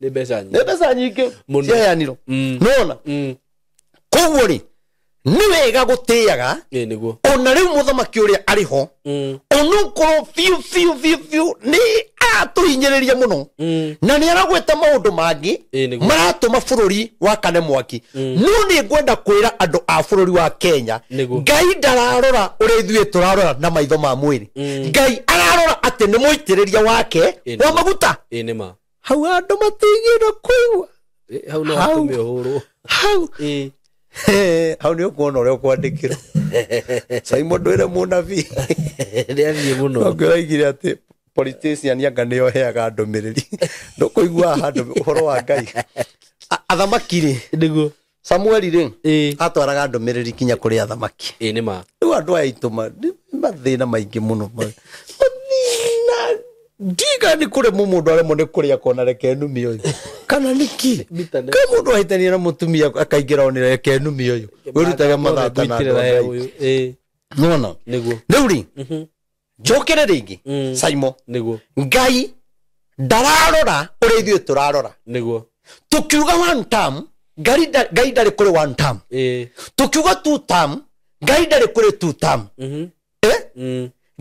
S2: Nĩ mbeca nyingĩ.
S1: Nĩ mbeca nyingĩ ciaheanirwo. Nĩwona? Koguo rĩ, nĩ wega gũtĩaga.
S2: Nĩguo.
S1: Ona rĩu mũthamaki ũrĩa arĩ ho, onokorwo biũ biũ biũ biũ nĩ aratũhinyĩrĩria mũno. Na nĩ aragweta maũndũ mangĩ maratũma bũrũri wakane mwaki. No nĩ ngwenda kwĩra andũ a bũrũri wa Kenya, Ngai ndararora ũrĩa ithuĩ tũrarora na maitho ma mwĩrĩ. Ngai ararora atĩ nĩ mũitĩrĩria wake wa maguta.
S2: Nĩ ma.
S1: Hau andũ matingĩenda kũigua.
S2: Hau no hatũme ũhũrwo.
S1: Hau. Hau nĩ ũkuona ũrĩa ũkwandĩkĩrwo. Simon ndwĩre mũnabii.
S2: Nĩathiĩ mũno.
S1: Ũngĩraigire atĩ politician anga nĩo heaga ndũmĩrĩri. Ndũkũigua handũ ũhoro wa Ngai. Athamaki rĩ.
S2: Nĩguo.
S1: Samueli rĩ, atwaraga ndũmĩrĩri kinya kũrĩ athamaki.
S2: Nĩ ma.
S1: Rĩu andũ aya aitũ mathĩna maingĩ mũno. Mathĩna ndiga nĩ kũremwo mũndũ aremwo nĩ kũrĩa akona reke numi ũyũ. Kana nĩkĩ? Kaĩ mũndũ ahĩtania na mũtumia akaingĩra onĩ reke numi ũyũ. Wĩrutage mathata na andũ a Ngai. Nĩwona?
S2: Nĩguo.
S1: Rĩu rĩ, njokere rĩngĩ, Simon.
S2: Nĩguo.
S1: Ngai ndararora ũrĩa ithuĩ tũrarora.
S2: Nĩguo.
S1: Tũkiuga one term, Ngai ndarĩ kũrĩ one term. Tũkiuga two term, Ngai ndarĩ kũrĩ two term.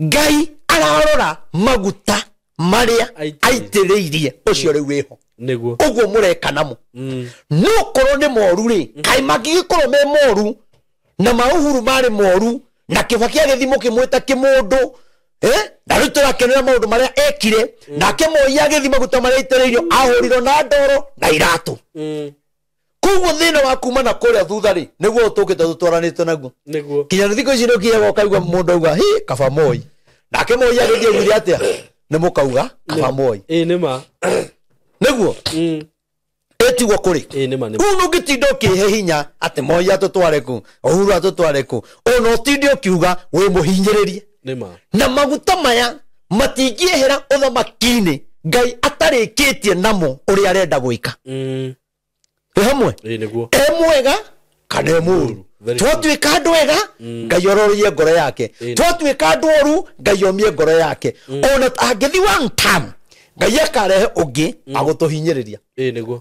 S1: Ngai ararora maguta marĩa aitĩrĩirie ũcio rĩu wĩho.
S2: Nĩguo.
S1: Ũguo mũreka namo. No korwo nĩ moru rĩ, kaĩ mangĩgĩkorwo me moru na ma Uhuru marĩ moru na Kibaki agĩthiĩ mũkĩmwĩta kĩmũndũ, na rĩu tũrakenera maũndũ marĩa ekire, nake Moi agĩthiĩ maguta marĩa aitĩrĩirio ahũrirwo na ndoro na iratũ. Koguo thĩna wa kuma na kũrĩa thutha rĩ, nĩguo tũkĩte tũtwaranĩte naguo.
S2: Nĩguo.
S1: Kinya thikũ ici nĩũkinyaga ũkaigua mũndũ auga, hi, kaba Moi. Nake Moi agĩthiĩ augire atĩa? Nĩ mũkauga kaba Moi.
S2: Nĩ ma.
S1: Nĩguo. Ĩtigwo kũrĩ.
S2: Nĩ ma.
S1: Rĩu ndũngĩtinda ũkĩhe hinya atĩ Moi atũtware kũ, Uhuru atũtware kũ, ona ũtinde ũkiuga wĩ mũhinyĩrĩrie.
S2: Nĩ ma.
S1: Na maguta maya matingĩehera ũthamaki-inĩ Ngai atarĩkĩtie namo ũrĩa arenda gwĩka. Ĩ hamwe?
S2: Nĩguo.
S1: E mwega kana e mũũru. Twatuĩka andũ ega, Ngai ororoie ngoro yake. Twatuĩka andũ oru, Ngai omie ngoro yake. Ona angĩthiĩ one term, Ngai akarehe ũngĩ agũtũhinyĩrĩria.
S2: Nĩguo.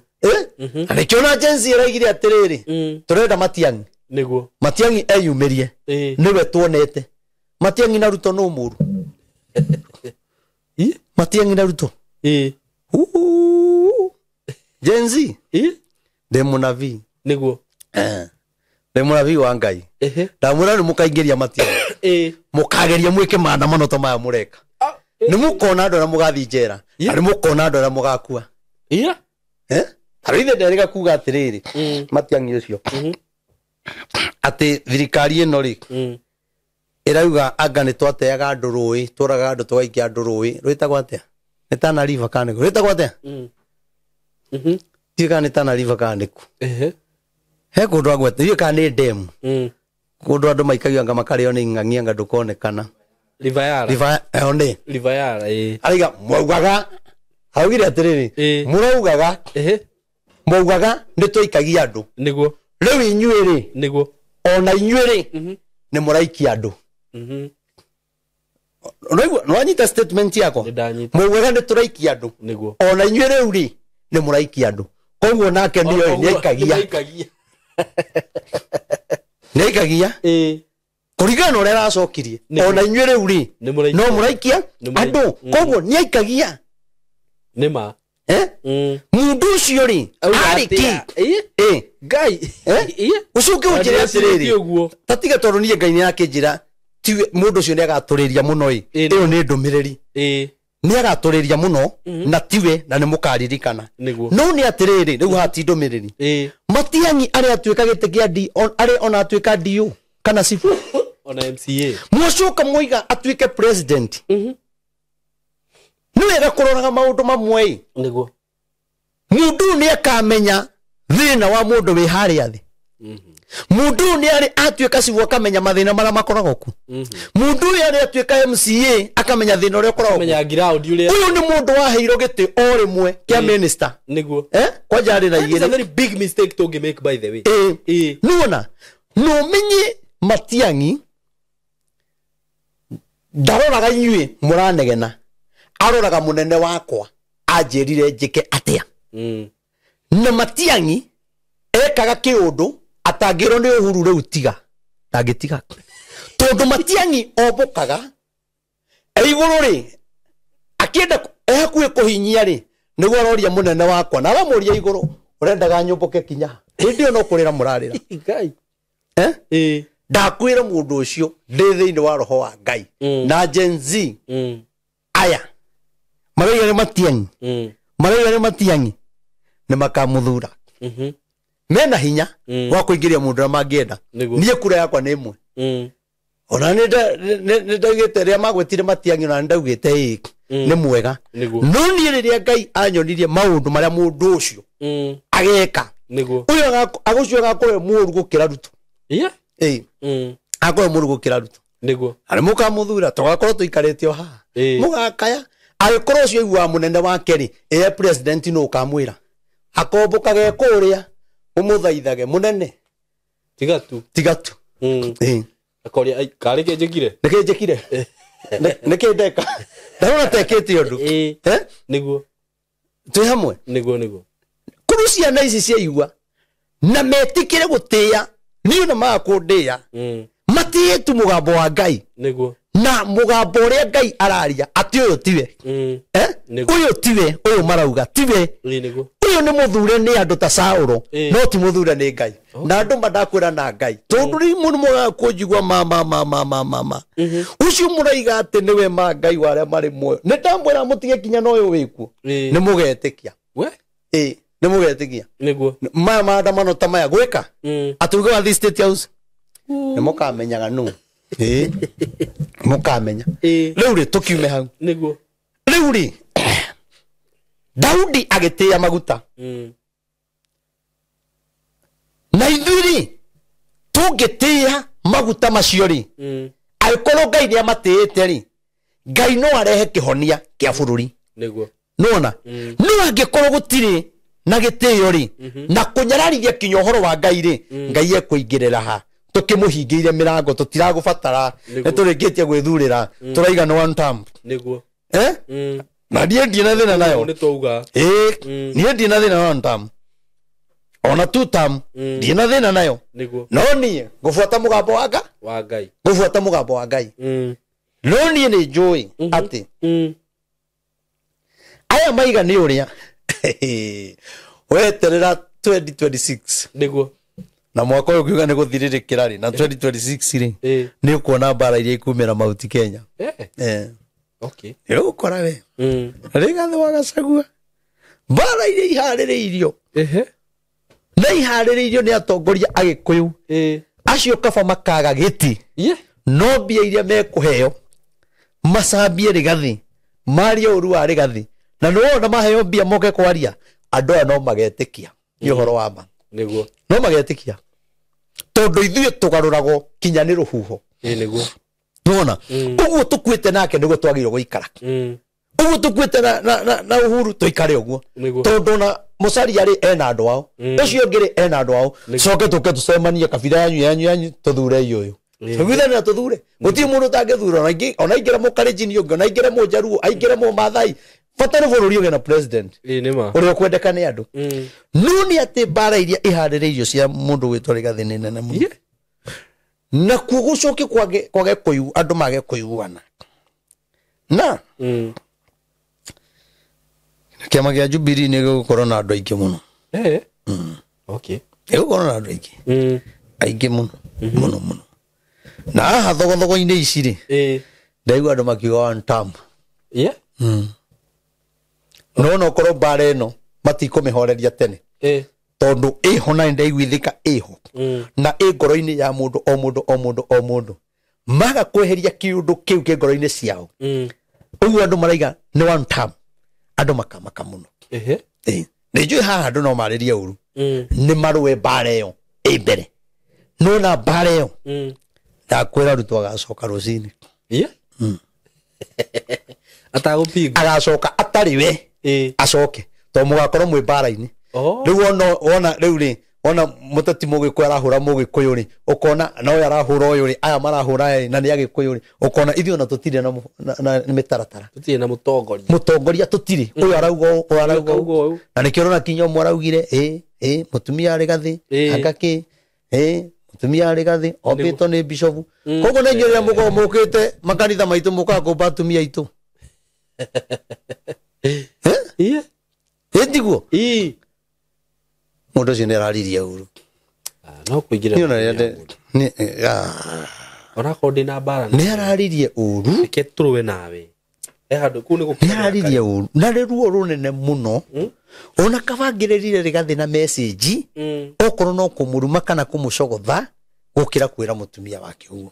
S1: Na nĩkĩo na Gen Z ĩraigire atĩrĩrĩ, tũrenda Matiang'i.
S2: Nĩguo.
S1: Matiang'i eyumĩrie. Nĩwe tuonete. Matiang'i na Ruto nũ mũũru? Matiang'i na Ruto. Gen Z. Ndĩ mũnabii.
S2: Nĩguo.
S1: Ndĩ mũnabii wa Ngai. Ndamwĩra nĩ mũkaingĩria Matiang'i. Mũkageria mwĩke maandamano ta maya mũreka. Nĩ mũkona andũ arĩa mũgathiĩ njera. Na nĩ mũkona andũ arĩa mũgakua. Tarĩu ithe nderĩga kuga atĩrĩrĩ, Matiang'i ũcio. Atĩ thirikari ĩno rĩ, ĩrauga anga nĩ twateaga andũ rũĩ, tworaga andũ tũgaikia andũ rũĩ. Rwĩtagwo atĩa? Nĩ Tana River kana nĩkũ? Rwĩtagwo atĩa? Ndiũĩ kana nĩ Tana River kana nĩkũ. He kũndũ agwete, ndiũĩ kana nĩ dam. Kũndũ andũ maikagio anga makarĩo nĩ ing'ang'i anga ndũkonekana.
S2: River Yara.
S1: River, ĩyo nĩ.
S2: River Yara,
S1: Arauga, mwaugaga, araugire atĩrĩrĩ, mũraugaga, mwaugaga nĩ twaikagia andũ.
S2: Nĩguo.
S1: Rĩu inyuĩ rĩ,
S2: Nĩguo.
S1: ona inyuĩ rĩ, nĩ mũraikia andũ. Ũraigua, nĩwanyita statement yakwa?
S2: Nĩndanyita.
S1: Mwaugaga nĩ tũraikia andũ.
S2: Nĩguo.
S1: Ona inyuĩ rĩu rĩ, nĩ mũraikia andũ. Koguo nake nĩoĩ, nĩaikagia. Nĩaikagia. Kũringana na ũrĩa aracokirie. Ona inyuĩ rĩu rĩ, no mũraikia andũ. Koguo nĩaikagia.
S2: Nĩ ma.
S1: Mũndũ ũcio rĩ, arĩ kĩ?
S2: Ngai.
S1: Ũcoke ũnjĩre atĩrĩrĩ, ta tiga tondũ niĩ Ngai nĩarakĩnjĩra, tiwe mũndũ ũcio nĩagatũrĩria mũno ĩ. Ĩyo nĩ ndũmĩrĩri. Nĩ agatũrĩria mũno na tiwe na nĩ mũkaririkana.
S2: Nĩguo.
S1: No nĩ atĩrĩrĩ, rĩu haha ti ndũmĩrĩri. Matiang'i arĩa atuĩka gĩtĩ kĩa D arĩ ona atuĩka DO kana cibu.
S2: Ona MCA.
S1: Mũcoka mũiga atuĩke president. Nĩ wega kũroraga maũndũ mamwe ĩ.
S2: Nĩguo.
S1: Mũndũ ũyũ nĩ akamenya thĩna wa mũndũ wĩ harĩa thĩ. Mũndũ ũyũ nĩ arĩ atuĩka cibu akamenya mathĩna marĩa makoragwo ku. Mũndũ ũyũ arĩ atuĩka MCA akamenya thĩna ũrĩa ũkoragwo ku.
S2: Menya ground ũrĩa.
S1: Ũyũ nĩ mũndũ waheirwo gĩtĩ o rĩmwe kĩa minister.
S2: Nĩguo.
S1: Kwanja arĩ na
S2: That is a
S1: igĩrĩ.
S2: very big mistake tũngĩ make, by the way.
S1: Nĩwona no menye Matiang'i ndaroraga inyuĩ mũranegena, aroraga mũnene wakwa anjĩrire njĩke atĩa. Na Matiang'i ekaga kĩũndũ atangĩrwo nĩ Uhuru rĩu tiga ndangĩtiga, tondũ Matiang'i ombũkaga e igũrũ rĩ, akĩenda e hakuhĩ kũhinyia rĩ, nĩguo aroria mũnene wakwa na aramũria igũrũ, ũrendaga nyũmbũke kinya hĩndĩ ĩyo no kũrĩra mũrarĩra.
S2: Ngai.
S1: Ndakwĩra mũndũ ũcio ndĩ thĩinĩ wa roho wa Ngai na Gen Z aya marauga nĩ Matiang'i, marauga nĩ Matiang'i nĩ makamũthura. Mena hinya wa kũingĩria mũndũ ũrĩa mangĩenda. Niĩ kura yakwa nĩ ĩmwe. Ona nĩ ndaugĩte rĩrĩa magwĩtire Matiang'i, ona nĩ ndaugĩte ĩ nĩ mwega. No niĩ rĩrĩa Ngai anyonirie maũndũ marĩa mũndũ ũcio ageka, ũyũ agũcio agakorwo mũũru gũkĩra Ruto. Akorwo mũũru gũkĩra Ruto.
S2: Nĩguo.
S1: Arĩ mũkamũthura tũgakorwo tũikarĩte o haha. Mũgakaya angĩkorwo ũcio aiguaga mũnene wake rĩ, ĩye president nũ ũkamwĩra akombũkage kũrĩa ũmũthaithage mũnene
S2: Tiga tu.
S1: Tiga tu.
S2: Akoria karĩ kĩ njĩkire?
S1: Nĩkĩ njĩkire? Nĩkĩ ndeka? Ndarona tekĩte ũndũ.
S2: Nĩguo.
S1: Twĩ hamwe?
S2: Nĩguo, nĩguo.
S1: Kũrũ ciana ici ciaigua na metĩkĩre gũtĩĩa, niĩ ona maga kũndĩĩa, matĩĩe tu mũgambo wa Ngai.
S2: Nĩguo.
S1: Na mũgambo ũrĩa Ngai araria atĩ ũyũ tiwe. Ũyũ tiwe, ũyũ marauga tiwe.
S2: Nĩguo.
S1: Ũyũ nĩ mũthure nĩ andũ ta Saũlũ, no ti mũthure nĩ Ngai. Na andũ mandakwĩra na Ngai. Tondũ rĩu mũndũ mũgaga kũnjigua ma ma ma ma ma ma ma. Ũcio mũraiga atĩ nĩwe ma Ngai wa arĩa marĩ muoyo. Nĩ ndamwĩra mũtige kinya na ũyũ wĩkuo. Nĩ mũgetĩkia.
S2: We?
S1: Nĩ mũgetĩkia.
S2: Nĩguo.
S1: Maya maandamano ta maya gwĩka. Atĩ uge wathiĩ State House. Nĩ mũkamenyaga nũ. Mũkamenya. Rĩu rĩ tũkiume hau.
S2: Nĩguo.
S1: Rĩu rĩ Daudi agĩtĩĩa maguta. Na ithuĩ rĩ tũngĩtĩĩa maguta macio rĩ, angĩkorwo Ngai nĩ amatĩĩte rĩ, Ngai no arehe kĩhonia kĩa bũrũri.
S2: Nĩguo.
S1: Nĩwona? No angĩkorwo gũtirĩ na gĩtĩo rĩ, na kũnyararithia kinya ũhoro wa Ngai rĩ, Ngai ekũingĩrĩra ha? Tũkĩmũhingĩire mĩrango, tũtiragũbatara, nĩ tũrĩkĩtie gwĩthurĩra, tũraiga nĩ one term.
S2: Nĩguo.
S1: Na niĩ ndirĩ na thĩna nayo.
S2: Nĩ twauga.
S1: Niĩ ndirĩ na thĩna na one term. Ona two term, ndirĩ na thĩna nayo.
S2: Nĩguo.
S1: No niĩ ngũbuata mũgambo wa Ngai.
S2: Wa Ngai.
S1: Ngũbuata mũgambo wa Ngai. No niĩ nĩ njũĩ atĩ aya maiga nĩ ũrĩa weterera 2026.
S2: Nĩguo.
S1: Na mwaka ũyũ ũkiuga nĩ gũthirĩrĩkĩra rĩ, na 2026 rĩ, nĩ ũkuona mbara iria ikumĩra Mount Kenya.
S2: Okay.
S1: Nĩ ũgũkora we. Rigathĩ wa Gachagua. Mbara iria iharĩrĩirio. Na iharĩrĩirio nĩ atongoria Agĩkũyũ. Acio kaba makaga gĩtĩ. No mbia iria mekũheo macambie Rigathĩ, marie ũru wa Rigathĩ. Na nĩ wona maheo mbia moke kwaria, andũ aya no magetĩkia nĩ ũhoro wa ma.
S2: Nĩguo.
S1: No magetĩkia. Tondũ ithuĩ tũgarũragwo kinya nĩ rũhuho.
S2: Nĩguo.
S1: Nĩwona? Ũguo tũkuĩte nake nĩguo twagĩrĩirwo gũikara. Ũguo tũkuĩte na Uhuru tũikare ũguo. Tondũ ona Musalia rĩ ena andũ ao. Ũcio ũngĩ rĩ ena andũ ao. Coke tũke tũcemanie kabira yanyu yanyu yanyu tũthure ũyũ. Tũiguithanie na tũthure. Gũtirĩ mũndũ ũtangĩthura, ona aingĩre Mũkalenjin ũngĩ, ona aingĩre Mũjaruo, aingĩre Mũmathai. Bata nĩ bũrũri ũgĩe na president.
S2: Nĩ ma.
S1: Ũrĩa ũkwendeka nĩ andũ. No nĩ atĩ mbara iria iharĩrĩirio cia mũndũ gwĩtwo Rigathĩ nĩ nene mũno. Na kuo gũcoke kwage andũ mage kũiguana. Na kĩama kĩa Jubilee nĩ gĩgũkorwo na andũ aingĩ mũno.
S2: Okay.
S1: Gĩgũkorwo na andũ aingĩ. Aingĩ mũno, mũno mũno. Na haha thogothogo-inĩ ici rĩ, ndaigua andũ makiuga one term. No no korwo mbara ĩno matikũmĩhoreria tene. Tondũ ĩho na nĩndaiguithĩka ĩho. Na ĩ ngoro-inĩ ya mũndũ o mũndũ o mũndũ o mũndũ. Maga kweheria kĩũndũ kĩu kĩ ngoro-inĩ ciao. Ũguo andũ maraiga nĩ one term. Andũ makamaka mũno. Nĩ njũĩ haha andũ no marĩrie ũru. Nĩ marũe mbara ĩyo ĩ mbere. No na mbara ĩyo ndakwĩra Ruto agacoka rũcinĩ.
S2: Atagũpingwo.
S1: Agacoka atarĩ we. Acoke. Tondũ mũgakorwo mwĩ mbara-inĩ. Rĩu wona rĩu rĩ wona mũteti mũgĩkũyũ arahũra mũgĩkũyũ rĩ ũkona na ũyũ arahũra ũyũ rĩ aya marahũra aya na nĩ agĩkũyũ rĩ ũkona ithuĩ ona tũtirĩ na mĩtaratara.
S2: Tũtirĩ na mũtongoria.
S1: Mũtongoria tũtirĩ. Ũyũ arauga ũũ, ũyũ arauga ũũ. Na nĩkĩo ũrona kinya ũmwe araugire ĩ mũtumia arĩ gathĩ anga kĩ mũtumia arĩ gathĩ ombĩtwo nĩ bishofu. Koguo nĩ inyuĩ rĩrĩa mũkoragwo mũkĩte makanitha maitũ mũkaga kũmba atumia aitũ. Ĩ tiguo? Mũndũ ũcio nĩ araririe ũru.
S2: No kũingĩra. Onakorwo ndĩna mbara.
S1: Nĩ araririe ũru.
S2: Reke tũrũe nawe. Handũ kũu nĩ
S1: gũkũ. Nĩ araririe ũru. Na nĩ ruo rũnene mũno. Ona kabangĩrĩrire Rigathĩ na message. Okorwo no kũmũruma kana kũmũcogotha gũkĩra kwĩra mũtumia wake ũguo.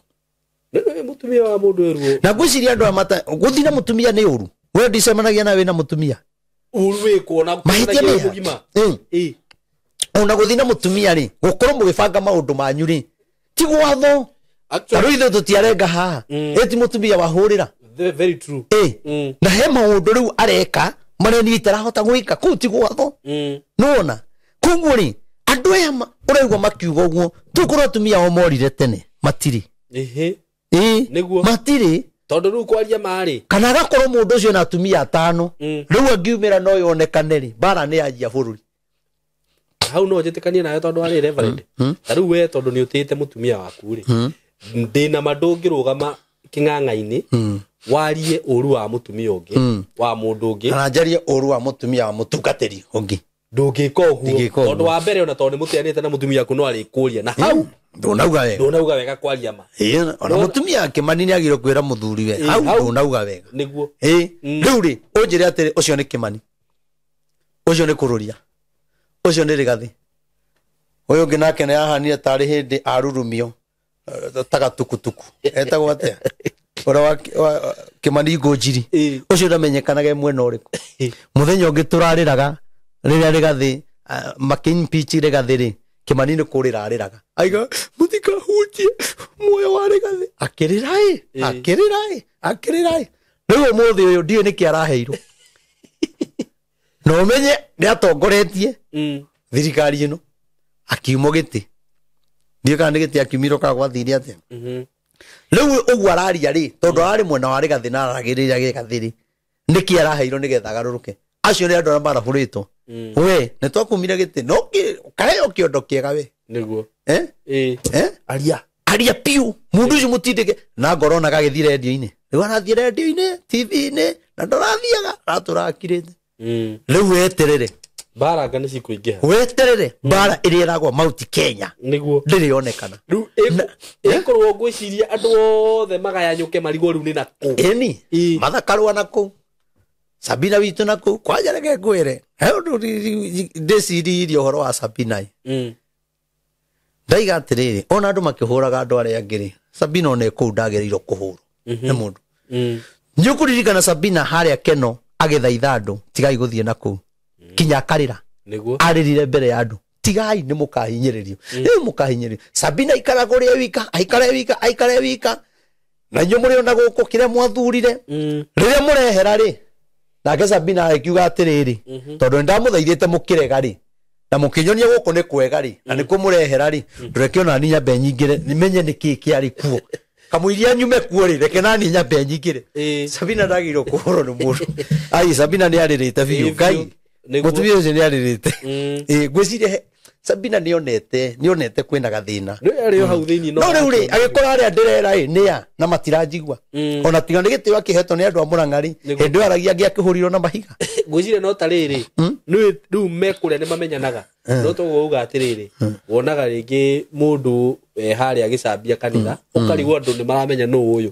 S2: Nĩ mũtumia wa mũndũ ĩruo.
S1: Na ngwĩciria andũ aya gũthiĩ na mũtumia nĩ ũru. We ndicemanagia nawe na mũtumia.
S2: Ũru wĩkwo na
S1: mahĩtia nĩ. Ona gũthiĩ na mũtumia rĩ gũkorwo mũgĩbanga maũndũ manyu rĩ ti gwatho. Rĩu ithuĩ tũtiarenga haha. Ĩ ti mũtumia wahũrĩra.
S2: Very true.
S1: Na he maũndũ rĩu areka marĩa niĩ itarahota gwĩka kũu ti gwatho. Nĩwona koguo rĩ andũ aya ũraigua makiuga ũguo tũkorwo atumia ao morire tene matirĩ.
S2: Nĩguo.
S1: Matirĩ.
S2: Tondũ rĩu kwaria marĩ.
S1: Kana agakorwo mũndũ ũcio na atumia atano. Rĩu angiumĩra no yonekane rĩ mbara nĩ yanjia bũrũri.
S2: Hau no njĩtĩkanie nawe tondũ arĩ reverend. Ta rĩu we tondũ nĩ ũtĩĩte mũtumia waku rĩ ndĩna ma ndũngĩrũgama kĩng'ang'a-inĩ warie ũru wa mũtumia ũngĩ wa mũndũ ũngĩ.
S1: Kana njarie ũru wa mũtumia wa mũtungatĩri ũngĩ.
S2: Ndũngĩka ũguo. Tondũ wa mbere ona tondũ nĩ mũteanĩte na mũtumia waku no arĩkũria na hau
S1: ndũnauga wega.
S2: Ndũnauga wega kwaria ma.
S1: Ona mũtumia Kĩmani nĩ agĩrĩirwo kwĩra mũthuri we hau ndũnauga wega.
S2: Nĩguo.
S1: Rĩu rĩ ũnjĩre atĩrĩ ũcio nĩ Kĩmani. Ũcio nĩ kũrũria. Ũcio nĩ Rigathĩ. Ũyũ ũngĩ nake nĩ ahanire tarĩ hĩndĩ arurumio ta gatukutuku. Etagwo atĩa? Ũrĩa wa Kĩmani Ngũnjiri. Ũcio ndamenyekanaga mwena ũrĩkũ. Mũthenya ũngĩ tũrarĩraga rĩrĩa Rigathĩ makĩimpeach Rigathĩ rĩ Kĩmani nĩ kũrĩra arĩraga. Aiga mũtikahutie muoyo wa Rigathĩ. Akĩrĩra ĩ, akĩrĩra ĩ, akĩrĩra ĩ. Rĩu ũmũthĩ ũyũ ndiũĩ nĩkĩ araheirwo. Na ũmenye nĩ atongoretie thirikari ĩno akiumwo gĩtĩ. Ndiũĩ kana nĩ gĩtĩ akiumirwo kana gwathire atĩa. Rĩu ũguo araria rĩ tondũ ararĩ mwena wa Rigathĩ na aragĩrĩra Rigathĩ rĩ nĩkĩ araheirwo nĩgetha agarũrũke. Acio nĩ andũ arĩa marahũrĩtwo. We nĩ twakumire gĩtĩ no kaheo kĩondo kĩega we.
S2: Nĩguo.
S1: Aria. Aria piũ. Mũndũ ũcio mũtindĩke na ngoro ona gagĩthiĩ rendio-inĩ. Rĩu arathiĩ rendio-inĩ, TV-inĩ na ndarathiaga aratũra akirĩte. Rĩu weterere.
S2: Mbara nga nĩ cikũingĩha.
S1: Weterere mbara ĩrĩa ĩragwa Mount Kenya.
S2: Nĩguo.
S1: Ndĩrĩ yonekana.
S2: Rĩu ĩkorwo ngwĩciria andũ othe magayanyũke marigwo rĩu nĩ na kũ.
S1: Ĩni. Mathakarũa na kũ. Sabina witũ na kũ. Kwanja reke ngwĩre. He ũndũ ndĩciririe ũhoro wa Sabina. Ndaiga atĩrĩrĩ ona andũ makĩhũraga andũ arĩa angĩ rĩ Sabina ona kũu ndagĩrĩirwo kũhũrwo nĩ mũndũ. Nĩ ũkũririkana Sabina harĩa Keno agĩthaitha andũ tigai gũthiĩ na kũu. Kinya akarĩra.
S2: Nĩguo.
S1: Arĩrire mbere ya andũ tigai nĩ mũkahinyĩrĩrio. Rĩu mũkahinyĩrĩrio. Sabina aikaraga ũrĩa wika, aikare wika, aikare wika. Na inyuĩ mũrĩ ona gũkũ kĩrĩa mwathurire. Rĩrĩa mũrehera rĩ nake Sabina akiuga atĩrĩrĩ tondũ nĩndamũthaithĩte mũkĩrega rĩ na mũkĩnyonia gũkũ nĩ kwega rĩ na nĩkuo mũrehera rĩ ndũreke ona niĩ nyambe nyingĩre menye nĩkĩĩ kĩarĩ kuo. Kamũiria nyume kuo rĩ reke nani nyambe nyingĩre. Sabina ndagĩrĩirwo kũhũrwo nĩ mũndũ. Ai Sabina nĩ arĩrĩte biũ. Ngai mũtumia ũcio nĩ arĩrĩte. Ngwĩciria Sabina nĩ onete kwĩna gathĩna.
S2: Nĩ arĩ o hau thĩinĩ
S1: no rĩu rĩ agĩkorwo arĩa ndĩrera ĩ nĩ a na matiranjigua ona tiga nĩ gĩtĩo akĩhetwo nĩ andũ a Mũrang'a rĩ hĩndĩ ĩyo aragia angĩakĩhũrirwo na mahiga
S2: ngwĩciria no ta rĩrĩ rĩu mekũrĩa nĩ mamenyanaga no toguo uga atĩrĩrĩ wonaga rĩngĩ mũndũ harĩa agĩcambia kanitha ũkarigwo andũ nĩ maramenya nũ ũyũ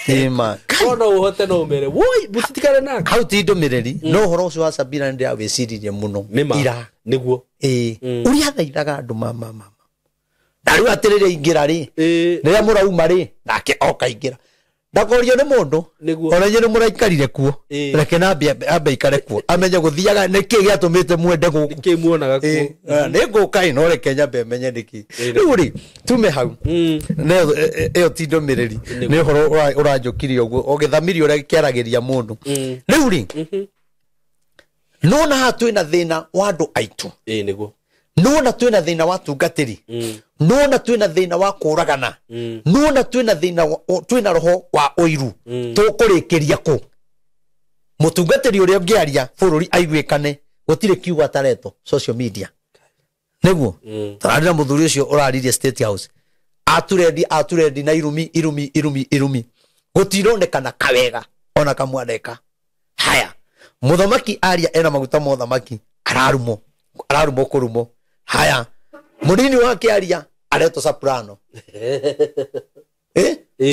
S1: ĩĩ ma
S2: no ũhote no ũmere woi mũtitikane nake
S1: hau ti ndũmĩrĩri no ũhoro ũcio wa Sabina nĩ ndĩrawĩciririe mũno ira
S2: nĩguo
S1: ĩĩ ũrĩa athaithaga andũ mama na rĩu atĩrĩrĩ ingĩra rĩ rĩrĩa mũrauma rĩ nake oka ingĩra ndakorio nĩ mũndũ ona inyuĩ nĩ mũraikarire kuo reke nambe ambe ikare kuo amenye gũthiaga nĩkĩ gĩatũmĩte mwende gũkũ
S2: nĩkĩ muonaga kuo
S1: nĩ ngũka ĩ no reke nyambe menye nĩkĩ rĩu rĩ tume hau ĩyo ti ndũmĩrĩri nĩ ũhoro ũranjũkirie ũguo o gĩthamiri ũrĩa kĩaragĩria mũndũ rĩu rĩ nona haha twĩna thĩna wa andũ aitũ
S2: nĩguo
S1: nona twĩna thĩna wa tungatĩri nona twĩna thĩna wa kũragana nona twĩna thĩna twĩna roho wa ũiru tũkũrĩkĩria kũ mũtungatĩri ũrĩa ũngĩaria bũrũri aiguĩkane gũtirĩ kiugo ataretwo social media nĩguo tũrarĩ na mũthuri ũcio ũraririe State House aturendi na irumi irumi irumi irumi gũtironekana kawega ona kamwaneka haya mũthamaki aria ena maguta ma ũthamaki ararumwo kũrumwo haya munini wake aria aretwo soprano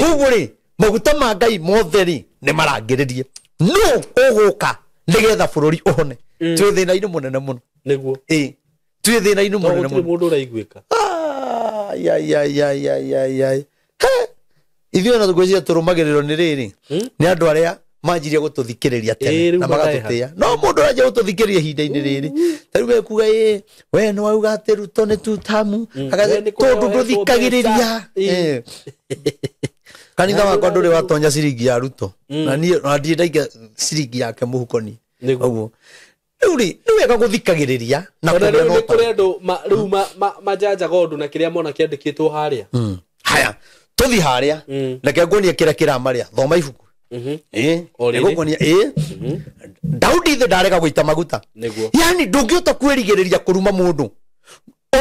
S1: koguo rĩ maguta ma Ngai mothe rĩ nĩ marangĩrĩrie no ũgũka nĩgetha bũrũri ũhone twĩ thĩna-inĩ mũnene mũno
S2: nĩguo
S1: twĩ thĩna-inĩ mũnene mũno
S2: mũndũ ũraiguĩka
S1: ithuĩ ona ngwĩciria tũrũmagĩrĩrwo nĩ rĩrĩ nĩ andũ arĩa manjirie gũtũthikĩrĩria tene na magatũtĩa no mũndũ aranjia gũtũthikĩrĩria ihinda-inĩ rĩrĩ ta rĩu ekuga ĩ we nĩ wauga atĩ Ruto nĩ tutamu tondũ ndũthikagĩrĩria kanitha wakwa ndũrĩ watonya ciringi ya Ruto na niĩ na ndirĩ ndaikia ciringi yake mũhuko niĩ ũguo rĩu rĩ nĩ wega gũthikagĩrĩria na
S2: kũgĩa na ũtaũku. Kũrĩ andũ rĩu manjanjaga ũndũ na kĩrĩa mona kĩandĩkĩtwo harĩa
S1: haya tũthi harĩa reke nguonie kĩrĩa kĩramarĩa thoma ibuku nĩgũkuonia Daudi ithe ndarega gũita maguta yani ndũngĩhota kwĩrigĩrĩria kũruma mũndũ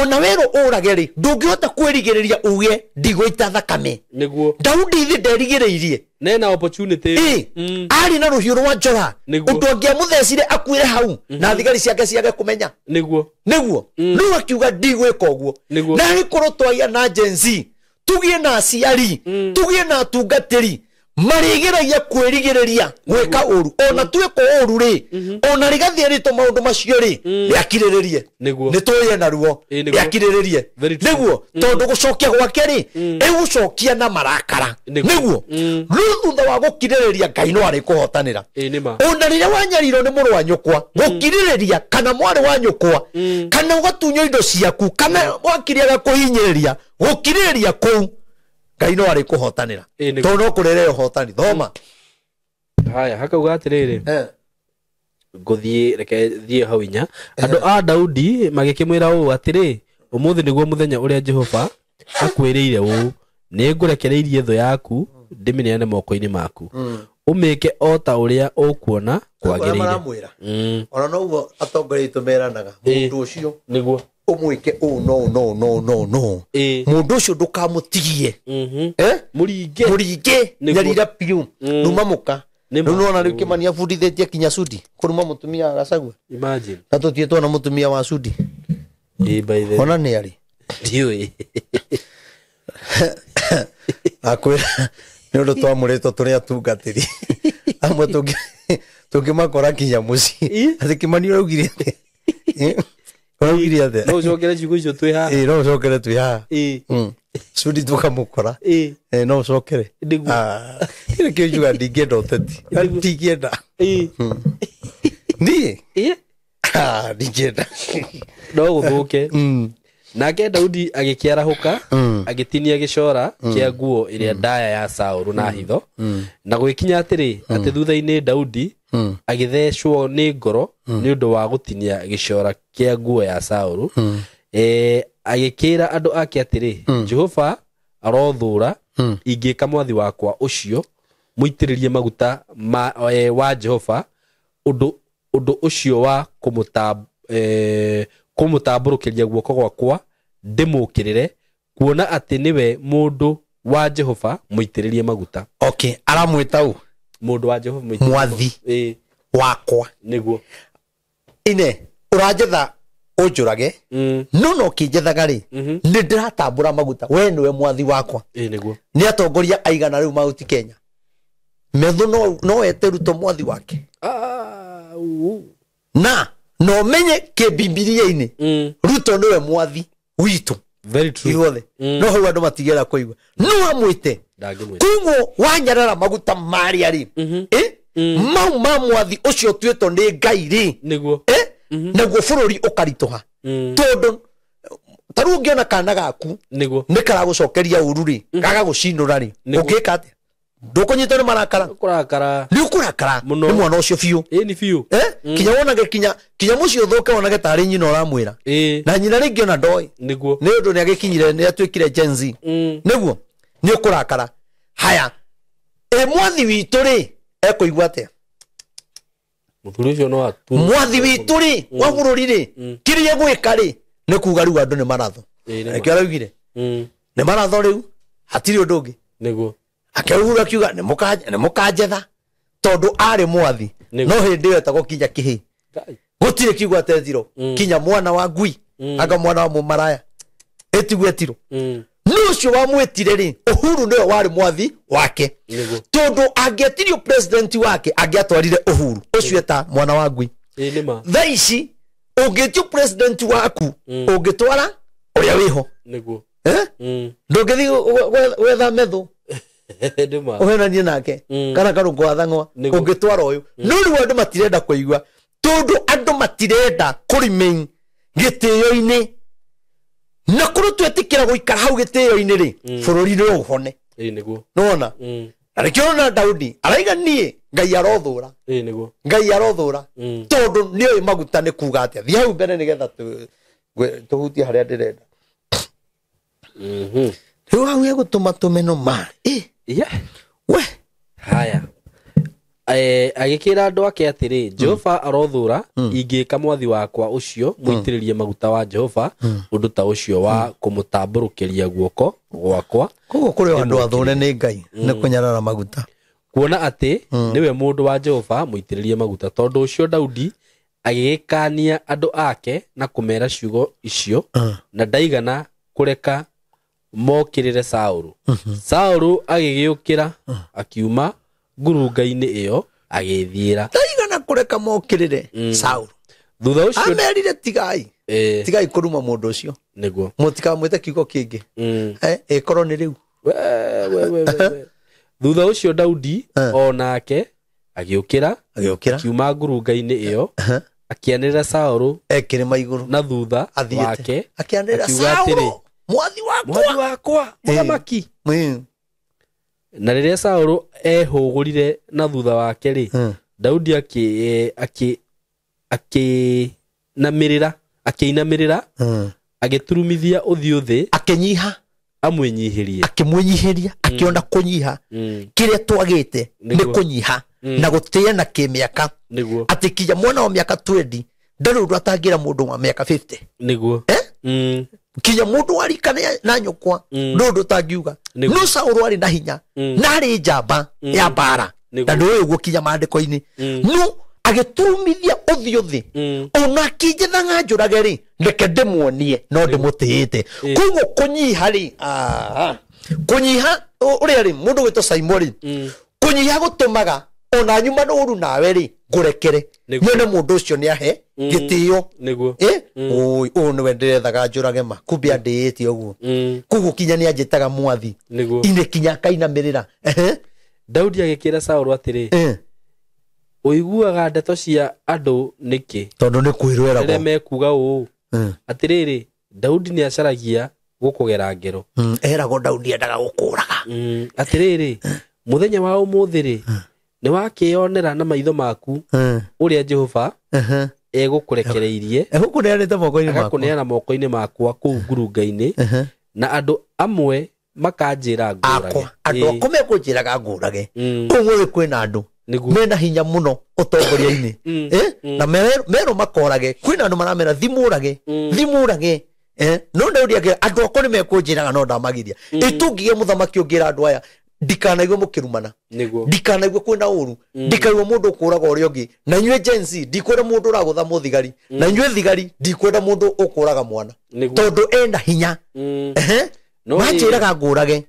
S1: ona werwo ũrage rĩ ndũngĩhota kwĩrigĩrĩria uge ndigũita thakame
S2: nĩguo
S1: Daudi ithe nderigĩrĩirie
S2: nena opportunity
S1: arĩ na rũhiũ rwa njora ũndũ angĩamũthecire akuĩre hau na thigari ciake ciage kũmenya
S2: nĩguo
S1: nĩguo rĩu akiuga ndigwĩka ũguo na rĩkorwo twagĩa na Gen Z tũgĩe na aciari tũgĩe na atungatĩri marĩgeragia kwĩrigĩrĩria gwĩka ũru ona twĩka ũru rĩ ona rĩgathiĩ rĩtwo maũndũ macio rĩ rĩakirĩrĩrie nĩ tũrĩe naruo rĩakirĩrĩrie nĩguo tondũ gũcokia gwake rĩ ĩgũcokia na marakara nĩguo rĩu thutha wa gũkirĩrĩria Ngai no arĩkũhotanĩra ona rĩrĩa wanyarirwo nĩ mũrũ wa nyũkwa gũkirĩrĩria kana mwarĩ wa nyũkwa kana ũgatunywo indo ciaku kana wakiriaga kũhinyĩrĩria gũkirĩrĩria kũu Ngai no arĩkũhotanĩra tondũ no kũrere ũhotani thoma
S2: haya hakauga atĩrĩrĩ ngũthiĩ reke thiĩ hau inya andũ a Daudi magĩkĩmwĩra ũũ atĩrĩ ũmũthĩ nĩguo mũthenya ũrĩa Jehova akwĩrĩire ũũ nĩ ngũrekereirie thũ yaku ndĩmĩneane moko-inĩ maku ũmĩke o ta ũrĩa ũkuona kwagĩrĩire
S1: ona noguo atongoria aitũ meranaga mũndũ ũcio
S2: nĩguo
S1: ũmwĩke ũũ no no no no no mũndũ ũcio ndũkamũtigie
S2: mũringe
S1: mũringe nyarira piũ numa mũka rĩu nĩwona rĩu Kĩmani abundithĩtie kinya Sudi kũruma mũtumia wa Gachagua
S2: imagine
S1: na tũtirĩ tuona mũtumia wa Sudi ona nĩ arĩ
S2: ndiũĩ
S1: akwĩra nĩ ũndũ twamũrĩtwo tũrĩ atungatĩri amwe tũngĩmakora kinya mũciĩ atĩ Kĩmani ũraugire atĩa ũraugire atĩa
S2: no ũcokere ciugo icio twĩ haha
S1: no ũcokere twĩ haha Sudi tũkamũkora no ũcokere nĩkĩo njuga ndingĩenda ũteti ndingĩenda niĩ ndingĩenda
S2: no gũthũke nake Daudi agĩkĩarahũka agĩtinia gĩcora kĩa nguo ĩrĩa ndaya ya Saũlũ na hitho na gũgĩkinya atĩrĩ atĩ thutha-inĩ Daudi agĩthecwo nĩ ngoro nĩ ũndũ wa gũtinia gĩcora kĩa nguo ya Saũlũ agĩkĩra andũ ake atĩrĩ Jehova arothũra ingĩka mwathi wakwa ũcio mũitĩrĩrie maguta wa Jehova ũndũ ũcio wa kũmũtambũrũkĩria guoko gwakwa ndĩmũkĩrĩre kuona atĩ nĩwe mũndũ wa Jehova mũitĩrĩrie maguta.
S1: Okay, aramwĩta ũ?
S2: Mũndũ wa Jehova mũitĩrĩrie
S1: mwathi wakwa.
S2: Nĩguo.
S1: Ine ũranjetha ũnjũrage, no no kĩnjethaga rĩ, nĩ ndĩratambũra maguta, we nĩwe mwathi wakwa.
S2: Nĩguo.
S1: Nĩ atongoria aigana rĩu Mount Kenya metho no ete Ruto mwathi wake. Na no menye kĩbibilia-inĩ Ruto nĩwe mwathi witũ.
S2: Very true.
S1: Ithuothe. No hau andũ matigera kũigua. No amwĩte. Koguo wanyarara maguta marĩa rĩ, mau ma mwathi ũcio tuĩtwo nĩ Ngai rĩ,
S2: nĩguo,
S1: naguo bũrũri ũkaritũha. Tondũ ta rĩu ũngĩona kana gaku
S2: nĩguo
S1: nĩ karagũcokeria ũru rĩ, gagagũcinũra rĩ, ũngĩka atĩa? Ndũkũnyitwo nĩ marakara.
S2: Ũkũrakara.
S1: Nĩ ũkũrakara nĩ mwana ũcio biũ.
S2: Ĩni biũ.
S1: Kinya wonage kinya mũciĩ ũthũke wonage tarĩ nyina ũramwĩra. Na nyina rĩngĩ ona ndoĩ.
S2: Nĩguo.
S1: Nĩ ũndũ nĩ agĩkinyire, nĩ atuĩkire Gen Z. Nĩguo nĩ ũkũrakara. Haya, mwathi witũ rĩ ekũigua atĩa?
S2: Mũthuri ũcio no atu.
S1: Mwathi witũ rĩ wa bũrũri rĩ, kĩrĩa gwĩka rĩ nĩ kuga rĩu andũ nĩ maratho. Nĩkĩo araugire. Nĩ maratho rĩu, hatirĩ ũndũ ũngĩ.
S2: Nĩguo.
S1: Akĩuhura akiuga nĩ mũkanjetha tondũ arĩ mwathi. No hĩndĩ ĩyo etagwo kinya kĩhĩ. Gũtirĩ kiugo atetirwo. Kinya mwana wa ngui, anga mwana wa mũmaraya. Ĩtiguo etirwo. No ũcio wamwĩtire rĩ, Uhuru nĩwe warĩ mwathi wake. Tondũ angĩetirio president wake, angĩatwarire Uhuru. Ũcio eta mwana wa ngui. Thaa ici ũngĩtio president waku, ũngĩtwara ũrĩa wĩho.
S2: Nĩguo.
S1: Ndũngĩthiĩ gwetha metho. Ũhenanie nake kana karũngo wa thang'wa, ũngĩtwara ũyũ. No rĩu andũ matirenda kũigua tondũ andũ matirenda kũremain gĩtĩo-inĩ. Na kũrĩ twetĩkĩra gũikara hau gĩtĩo-inĩ rĩ, bũrũri no ũhone.
S2: Nĩguo.
S1: Nĩwona? Na nĩkĩo ũrona Daudi araiga niĩ Ngai arothũra.
S2: Nĩguo.
S1: Ngai arothũra. Tondũ nĩoĩ maguta nĩ kuga atĩa. Thiĩ hau mbere nĩgetha tũhutie harĩa ndĩrenda. Rĩu hau egũtũma tũmeno ma. We.
S2: Haya. Agĩkĩra andũ ake atĩrĩ, Jehova arothũra ingĩka mwathi wakwa ũcio mũitĩrĩrie maguta wa Jehova ũndũ ta ũcio wa kũmũtambũrũkĩria guoko gwakwa.
S1: Koguo kũrĩ andũ athũre nĩ Ngai nĩ kũnyarara maguta.
S2: Kuona atĩ nĩwe mũndũ wa Jehova mũitĩrĩrie maguta. Tondũ ũcio Daudi agĩgĩkania andũ ake na kũmera ciugo icio, na ndaigana kũreka mokĩrĩre Saũlũ. Saũlũ agĩgĩũkĩra akiuma ngurunga-inĩ ĩyo agĩthiĩra.
S1: Ndaigana kũreka mokĩrĩre Saũlũ.
S2: Thutha ũcio
S1: amerire tigai. Tigai kũruma mũndũ ũcio.
S2: Nĩguo.
S1: Mũtikamwĩte kiugo kĩngĩ. Ĩkorwo nĩ rĩu.
S2: We. Thutha ũcio Daudi o nake agĩũkĩra akiuma ngurunga-inĩ ĩyo akĩanĩrĩra Saũlũ
S1: ekĩrĩma igũrũ
S2: na thutha wake
S1: akĩanĩrĩra Saũlũ, mwathi wakwa,
S2: mwathi wakwa, mũthamaki. Na rĩrĩa Saũlũ ehũgũrire na thutha wake rĩ, Daudi akĩinamĩrĩra agĩturumithia ũthiũ thĩ,
S1: akĩnyiha,
S2: amwĩnyihĩrie,
S1: akĩmwĩnyihĩria, akĩona kũnyiha kĩrĩa twagĩte nĩ kũnyiha na gũtĩana kĩmĩaka. Atĩ kinya mwana wa mĩaka 20 ndarĩ ũndũ atangĩra mũndũ wa mĩaka 50.
S2: Nĩguo.
S1: Kinya mũndũ warika na nyũkwa ndũ ũndũ ũtangiuga. No Saũlũ arĩ na hinya na arĩ njamba ya mbara na ndũĩ ũguo kinya maandĩko-inĩ. No agĩturumithia ũthiũ thĩ, ona akĩnjethaga njũrage rĩ, reke ndĩmuonie no ndĩmũtĩĩte. Koguo kũnyiha rĩ, kũnyiha ũrĩa rĩ, mũndũ gwĩtwo Saimo rĩ, kũnyiha gũtũmaga ona nyuma ũru nawe rĩ ngũrekere, nyone mũndũ ũcio nĩ ahe gĩtĩo.
S2: Nĩguo.
S1: Ũyũ nĩwe ndĩrethaga njũrage ma, kumbe andĩĩte ũguo. Koguo kinya nĩ anjĩtaga mwathi. Inĩ kinya akainamĩrĩra.
S2: Daudi agĩkĩra Saũlũ atĩrĩ, ũiguaga ndeto cia andũ nĩkĩ?
S1: Tondũ nĩ kwĩrwo
S2: rĩrĩa mekuga ũũ, atĩrĩrĩ, Daudi nĩ acaragia gũkũgera ngero.
S1: Eragwo Daudi endaga gũkũraga.
S2: Atĩrĩrĩ, mũthenya wa ũmũthĩ rĩ, nĩ wakĩonera na maitho maku ũrĩa Jehova egũkũrekereirie,
S1: egũkũneanĩte moko-inĩ makwa,
S2: agakũneana moko-inĩ makwa kũu ngurunga-inĩ, na andũ amwe makanjĩra ngũrage.
S1: Andũ akwa mekũnjĩraga ngũrage. Ũmũthĩ kwĩna andũ mena hinya mũno ũtongoria-inĩ, na merwo makorage. Kwĩna andũ maramera thimũrage, thimũrage. No Daudi akĩra andũ akwa nĩ mekũnjĩraga no ndamagiria. Ĩtũngĩgĩa mũthamaki ũngĩra andũ aya ndikanaigua mũkĩrumana, ndikanaigua kwĩna ũru, ndikaigua mũndũ ũkũraga ũrĩa ũngĩ. Na inyuĩ Gen Z, ndikwenda mũndũ ũragũtha mũthigari, na inyuĩ thigari, ndikwenda mũndũ ũkũraga mwana, tondũ ena hinya. Manjĩraga ngũrage.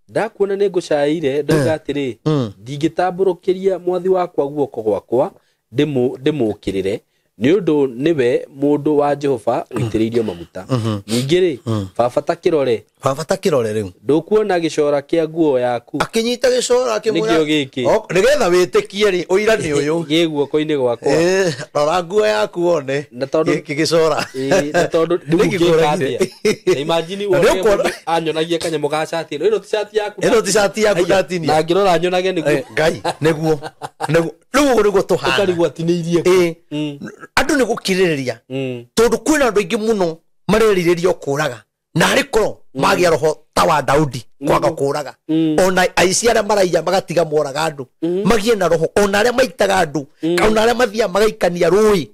S2: Ndakuona nĩ ngũcaĩire, ndoiga atĩrĩ, ndingĩtambũrũkĩria mwathi wakwa guoko gwakwa ndĩmũũkĩrĩre, nĩ ũndũ nĩwe mũndũ wa Jehova ũitĩrĩirio maguta. Ningĩ rĩ, baba ta kĩrore.
S1: Baba ta kĩrore rĩu.
S2: Ndũkuona gĩcora kĩa nguo yaku.
S1: Akĩnyita gĩcora akĩmwĩra.
S2: Nĩkĩo gĩkĩ.
S1: Nĩgetha wĩtĩkie rĩ, ũira nĩ ũyũ.
S2: Gĩ guoko-inĩ gwakwa.
S1: Rora nguo yaku wone.
S2: Na tondũ
S1: gĩkĩ gĩcora.
S2: Na tondũ rĩu ngĩka atĩa? Na imagine wone mũndũ anyonagia kanyamũ ga cati. Ĩno ti cati yaku.
S1: Ĩno ti cati yaku ndatinia.
S2: Na ngĩrora nyonage nĩguo.
S1: Ngai, nĩguo. Nĩguo. Rĩu ũguo nĩguo tũhana.
S2: Ũkarigwo atinĩirie.
S1: Andũ nĩ gũkirĩrĩria. Tondũ kwĩna andũ aingĩ mũno marerirĩria kũraga. Na harĩ korwo magĩa roho ta wa Daudi kwaga kũraga. Ona aici arĩa maraiya magatiga moraga andũ. Magĩe na roho. Ona arĩa maitaga andũ. Ona arĩa mathiaga magaikania rũĩ.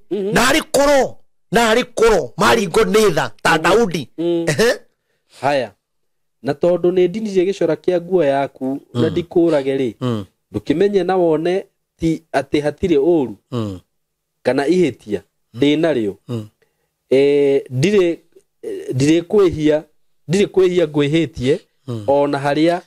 S1: Na harĩ korwo maringwo nĩ tha ta Daudi.
S2: Haya. Na tondũ nĩ ndinirie gĩcora kĩa nguo yaku na ndikũrage rĩ, ndũkĩmenye na wone ti atĩ hatirĩ ũru kana ihĩtia ndĩ narĩo. Ndirĩ kwĩhia ngwĩhĩtie ona harĩa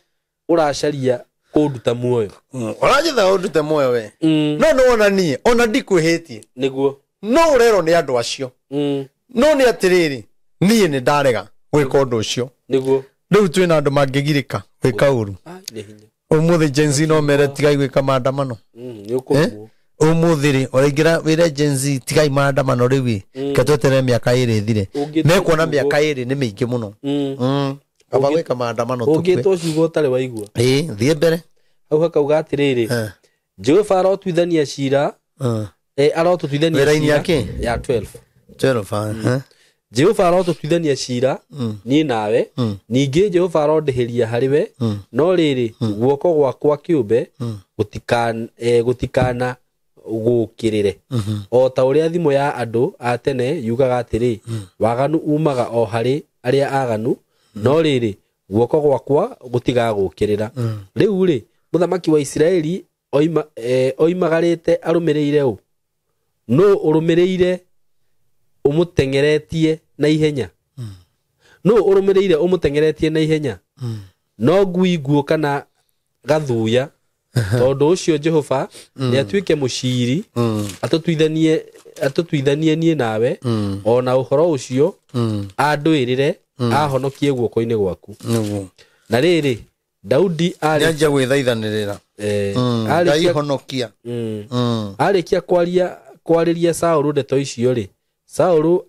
S2: ũracaria kũnduta muoyo.
S1: Ũranjĩtha ũndute muoyo we. No nĩ wona niĩ ona ndikwĩhĩtie.
S2: Nĩguo.
S1: No ũrerwo nĩ andũ acio. No nĩ atĩrĩrĩ, niĩ nĩ ndarega gwĩka ũndũ ũcio.
S2: Nĩguo.
S1: Rĩu twĩna andũ mangĩgirĩka gwĩka ũru. Ũmũthĩ Gen Z no mere tigai gwĩka maandamano.
S2: Nĩ ũkũrumwo.
S1: Ũmũthĩ rĩ, ũraingĩra wĩre Gen Z tigai maandamano rĩu ĩ, reke tweterere mĩaka ĩrĩ ĩthire. Mekuona mĩaka ĩrĩ nĩ mĩingĩ mũno. Kaba gwĩka maandamano tũkue.
S2: Ũngĩtwo ciugo ũtarĩ waigua.
S1: Thiĩ mbere.
S2: Hau hakauga atĩrĩrĩ, Jehova arotwithania cira, arotũtuithania cira ya 12.
S1: 12.
S2: Jehova arotũtuithania cira niĩ nawe, ningĩ Jehova arondĩhĩria harĩ we, no rĩrĩ guoko gwakwa kĩũmbe gũtikana gũkĩrĩre. O ta ũrĩa thimo ya andũ a tene yugaga atĩrĩ, waganu umaga o harĩ arĩa aganu, no rĩrĩ guoko gwakwa gũtigagũkĩrĩra. Rĩu rĩ, mũthamaki wa Isiraeli oimagarĩte arũmĩrĩire ũ? Nũ ũrũmĩrĩire ũmũteng'eretie na ihenya? Nũ ũrũmĩrĩire ũmũteng'eretie na ihenya? No ngui nguo kana gathuya. Tondũ ũcio Jehova nĩ atuĩke mũciri, atũtuithanie niĩ nawe, ona ũhoro ũcio andũĩrĩre, ahonokie guoko-inĩ gwaku. Na rĩrĩ, Daudi
S1: nĩanjia gwĩthaithanĩrĩra. Ngai honokia.
S2: Arĩkia kwarĩria Saũlũ ndeto icio rĩ, Saũlũ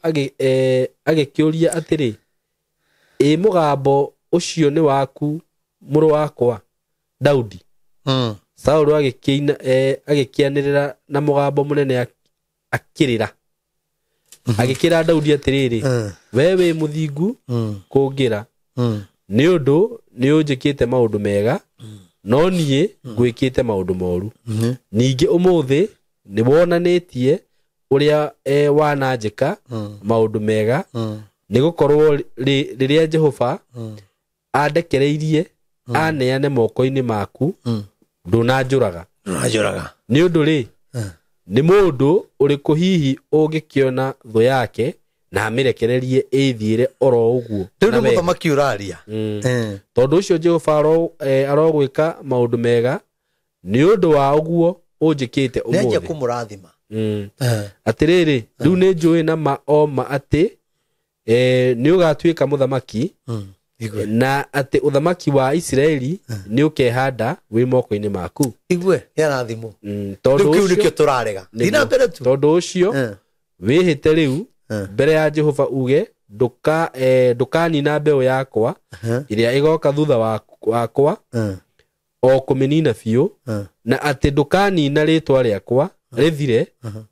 S2: agĩkĩũria atĩrĩ, ĩ mũgambo ũcio nĩ waku mũrũ wakwa Daudi? Saũlũ agĩkĩanĩrĩra na mũgambo mũnene akĩrĩra. Agĩkĩra Daudi atĩrĩrĩ, we wĩ mũthingu kũngĩra, nĩ ũndũ nĩ ũnjĩkĩte maũndũ mega, no niĩ ngwĩkĩte maũndũ moru. Ningĩ ũmũthĩ nĩ wonanĩtie ũrĩa wananjĩka maũndũ mega, nĩ gũkorwo rĩrĩa Jehova andekereirie aneane moko-inĩ maku, ndũnanjũraga. Nĩ ũndũ rĩ, nĩ mũndũ ũrĩkũ hihi ũngĩkĩona thũ yake na amĩrekererie ĩthiĩre oro ũguo?
S1: Rĩu nĩ mũthamaki ũraria.
S2: Tondũ ũcio Jehova arogwĩka maũndũ mega nĩ ũndũ wa ũguo ũnjĩkĩte ũmũthĩ.
S1: Nĩanjia kũmũrathima.
S2: Atĩrĩrĩ, rĩu nĩ njũĩ na ma o ma atĩ nĩ ũgatuĩka mũthamaki, na atĩ ũthamaki wa Isiraeli nĩ ũkehanda wĩ moko-inĩ maku.
S1: Igue, nĩarathimwo. Rĩu kĩu nĩkĩo tũrarega. Thiĩ na mbere tu.
S2: Tondũ ũcio wĩhĩte rĩu mbere ya Jehova uge, ndũkanina mbeũ yakwa ĩrĩa ĩgoka thutha wakwa o kũmĩnina biũ, na atĩ ndũkanina rĩtwa rĩakwa rĩthire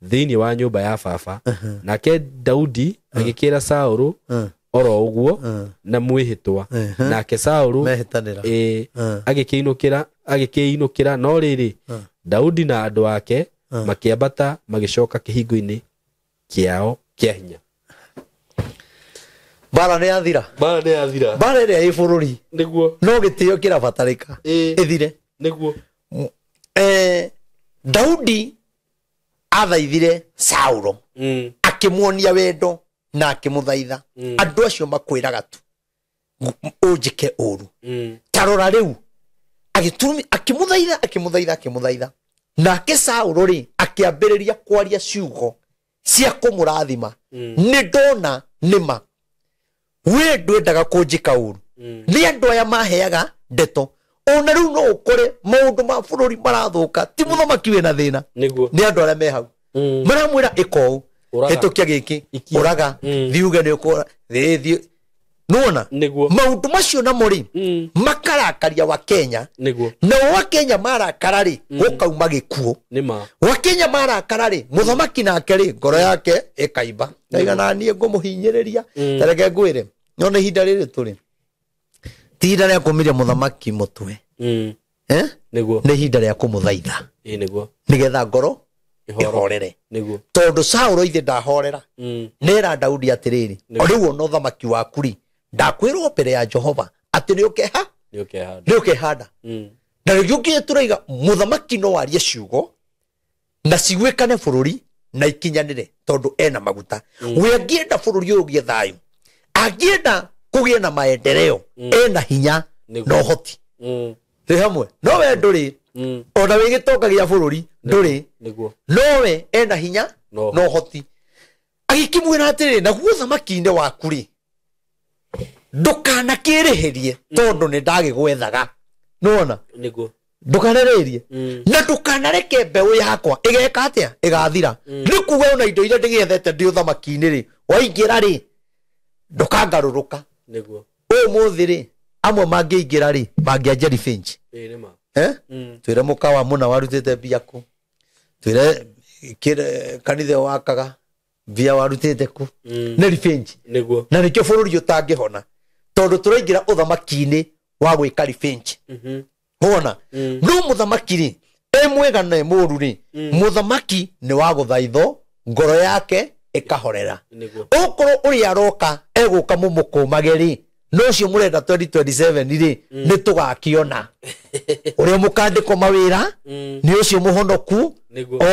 S2: thĩinĩ wa nyũmba ya baba. Nake Daudi agĩkĩra Saũlũ oro ũguo na mwĩhĩtwa. Nake Saũlũ agĩkĩinũkĩra, no rĩrĩ, Daudi na andũ ake makĩambata magĩcoka kĩhingo-inĩ kĩao kĩa hinya.
S1: Mbara nĩ yathira.
S2: Mbara nĩ yathira.
S1: Mbara ĩrĩa ĩ bũrũri.
S2: Nĩguo.
S1: No gĩtĩo kĩrabatarĩka. Ĩthire.
S2: Nĩguo.
S1: Daudi athaithire Saulo. Akĩmuonia wendo na akĩmũthaitha. Andũ acio makwĩraga tu ũnjĩke ũru. Tarora rĩu akĩmũthaitha akĩmũthaitha akĩmũthaitha. Nake Saulo rĩ akĩambĩrĩria kwaria ciugo cia kũmũrathima. Nĩ ndona nĩma we ndwendaga kũnjĩka ũru. Nĩ andũ aya maheaga ndeto. Ona rĩu no ũkore maũndũ ma bũrũri marathũka, ti mũthamaki wĩna thĩna, nĩ andũ arĩa me hau maramwĩra ĩka ũũ, hĩtũkia gĩkĩ, ũraga, thiĩ uge nĩ ũkũra, thiĩ nĩwona maũndũ macio namo rĩ makarakaria wa Kenya. Nao wa Kenya marakara rĩ gũkauma gĩkuũ. Wa Kenya marakara rĩ mũthamaki nake rĩ ngoro yake ĩkaimba. Ndaiga na niĩ ngũmũhinyĩrĩria. Ta reke ngwĩre, nĩwona ihinda rĩrĩ tũrĩ ti ihinda rĩa kũmĩria mũthamaki mũtwe. Nĩ ihinda rĩa kũmũthaitha nĩgetha ngoro ĩhorere. Tondũ Saulo ithe ndahorera. Nĩera Daudi atĩrĩrĩ, o rĩu ona ũthamaki waku rĩ ndakwĩrwo mbere ya Jehova atĩ nĩ ũkehanda. Na rĩngĩ ũngĩ tũraiga mũthamaki no arie ciugo na ciguĩkane bũrũri na ikinyanĩre tondũ ena maguta. We angĩenda bũrũri ũyũ ũgĩe thayũ, angĩenda kũgĩe na maendeleo, ena hinya na ũhoti. Twĩ hamwe. No we ndũrĩ ona wĩ gĩtonga gĩa bũrũri ndũrĩ, no we ena hinya na ũhoti. Agĩkĩmwĩra atĩrĩrĩ, naguo ũthamaki-inĩ waku rĩ ndũkanakĩrĩhĩrie tondũ nĩ ndagĩgwethaga. Nĩwona? Ndũkanerĩrie na ndũkanareke mbeũ yakwa ĩgeka atĩa, ĩgathira. Nĩ kuga ona indo iria ndĩgĩethete ndĩ ũthamaki-inĩ rĩ waingĩra rĩ ndũkangarũrũka. Ũmũthĩ rĩ amwe mangĩingĩra rĩ mangĩanjia revenge. Twĩre mũkawa mũna warutĩte mbia kũ, twĩre kanitha wakaga mbia warutĩte kũ, nĩ revenge. Na nĩkĩo bũrũri ũtangĩhona tondũ tũraingĩra ũthamaki-inĩ wa gwĩka revenge. Wona? No mũthamaki rĩ e mwega na e mũũru rĩ, mũthamaki nĩ wa gũthaithwo ngoro yake ĩkahorera. Ũkorwo ũrĩa aroka egũka mũmũkũmage rĩ, no ũcio mũrenda 2027 rĩ nĩ tũgakĩona ũrĩa mũkandĩkwo mawĩra nĩ ũcio mũhonoku.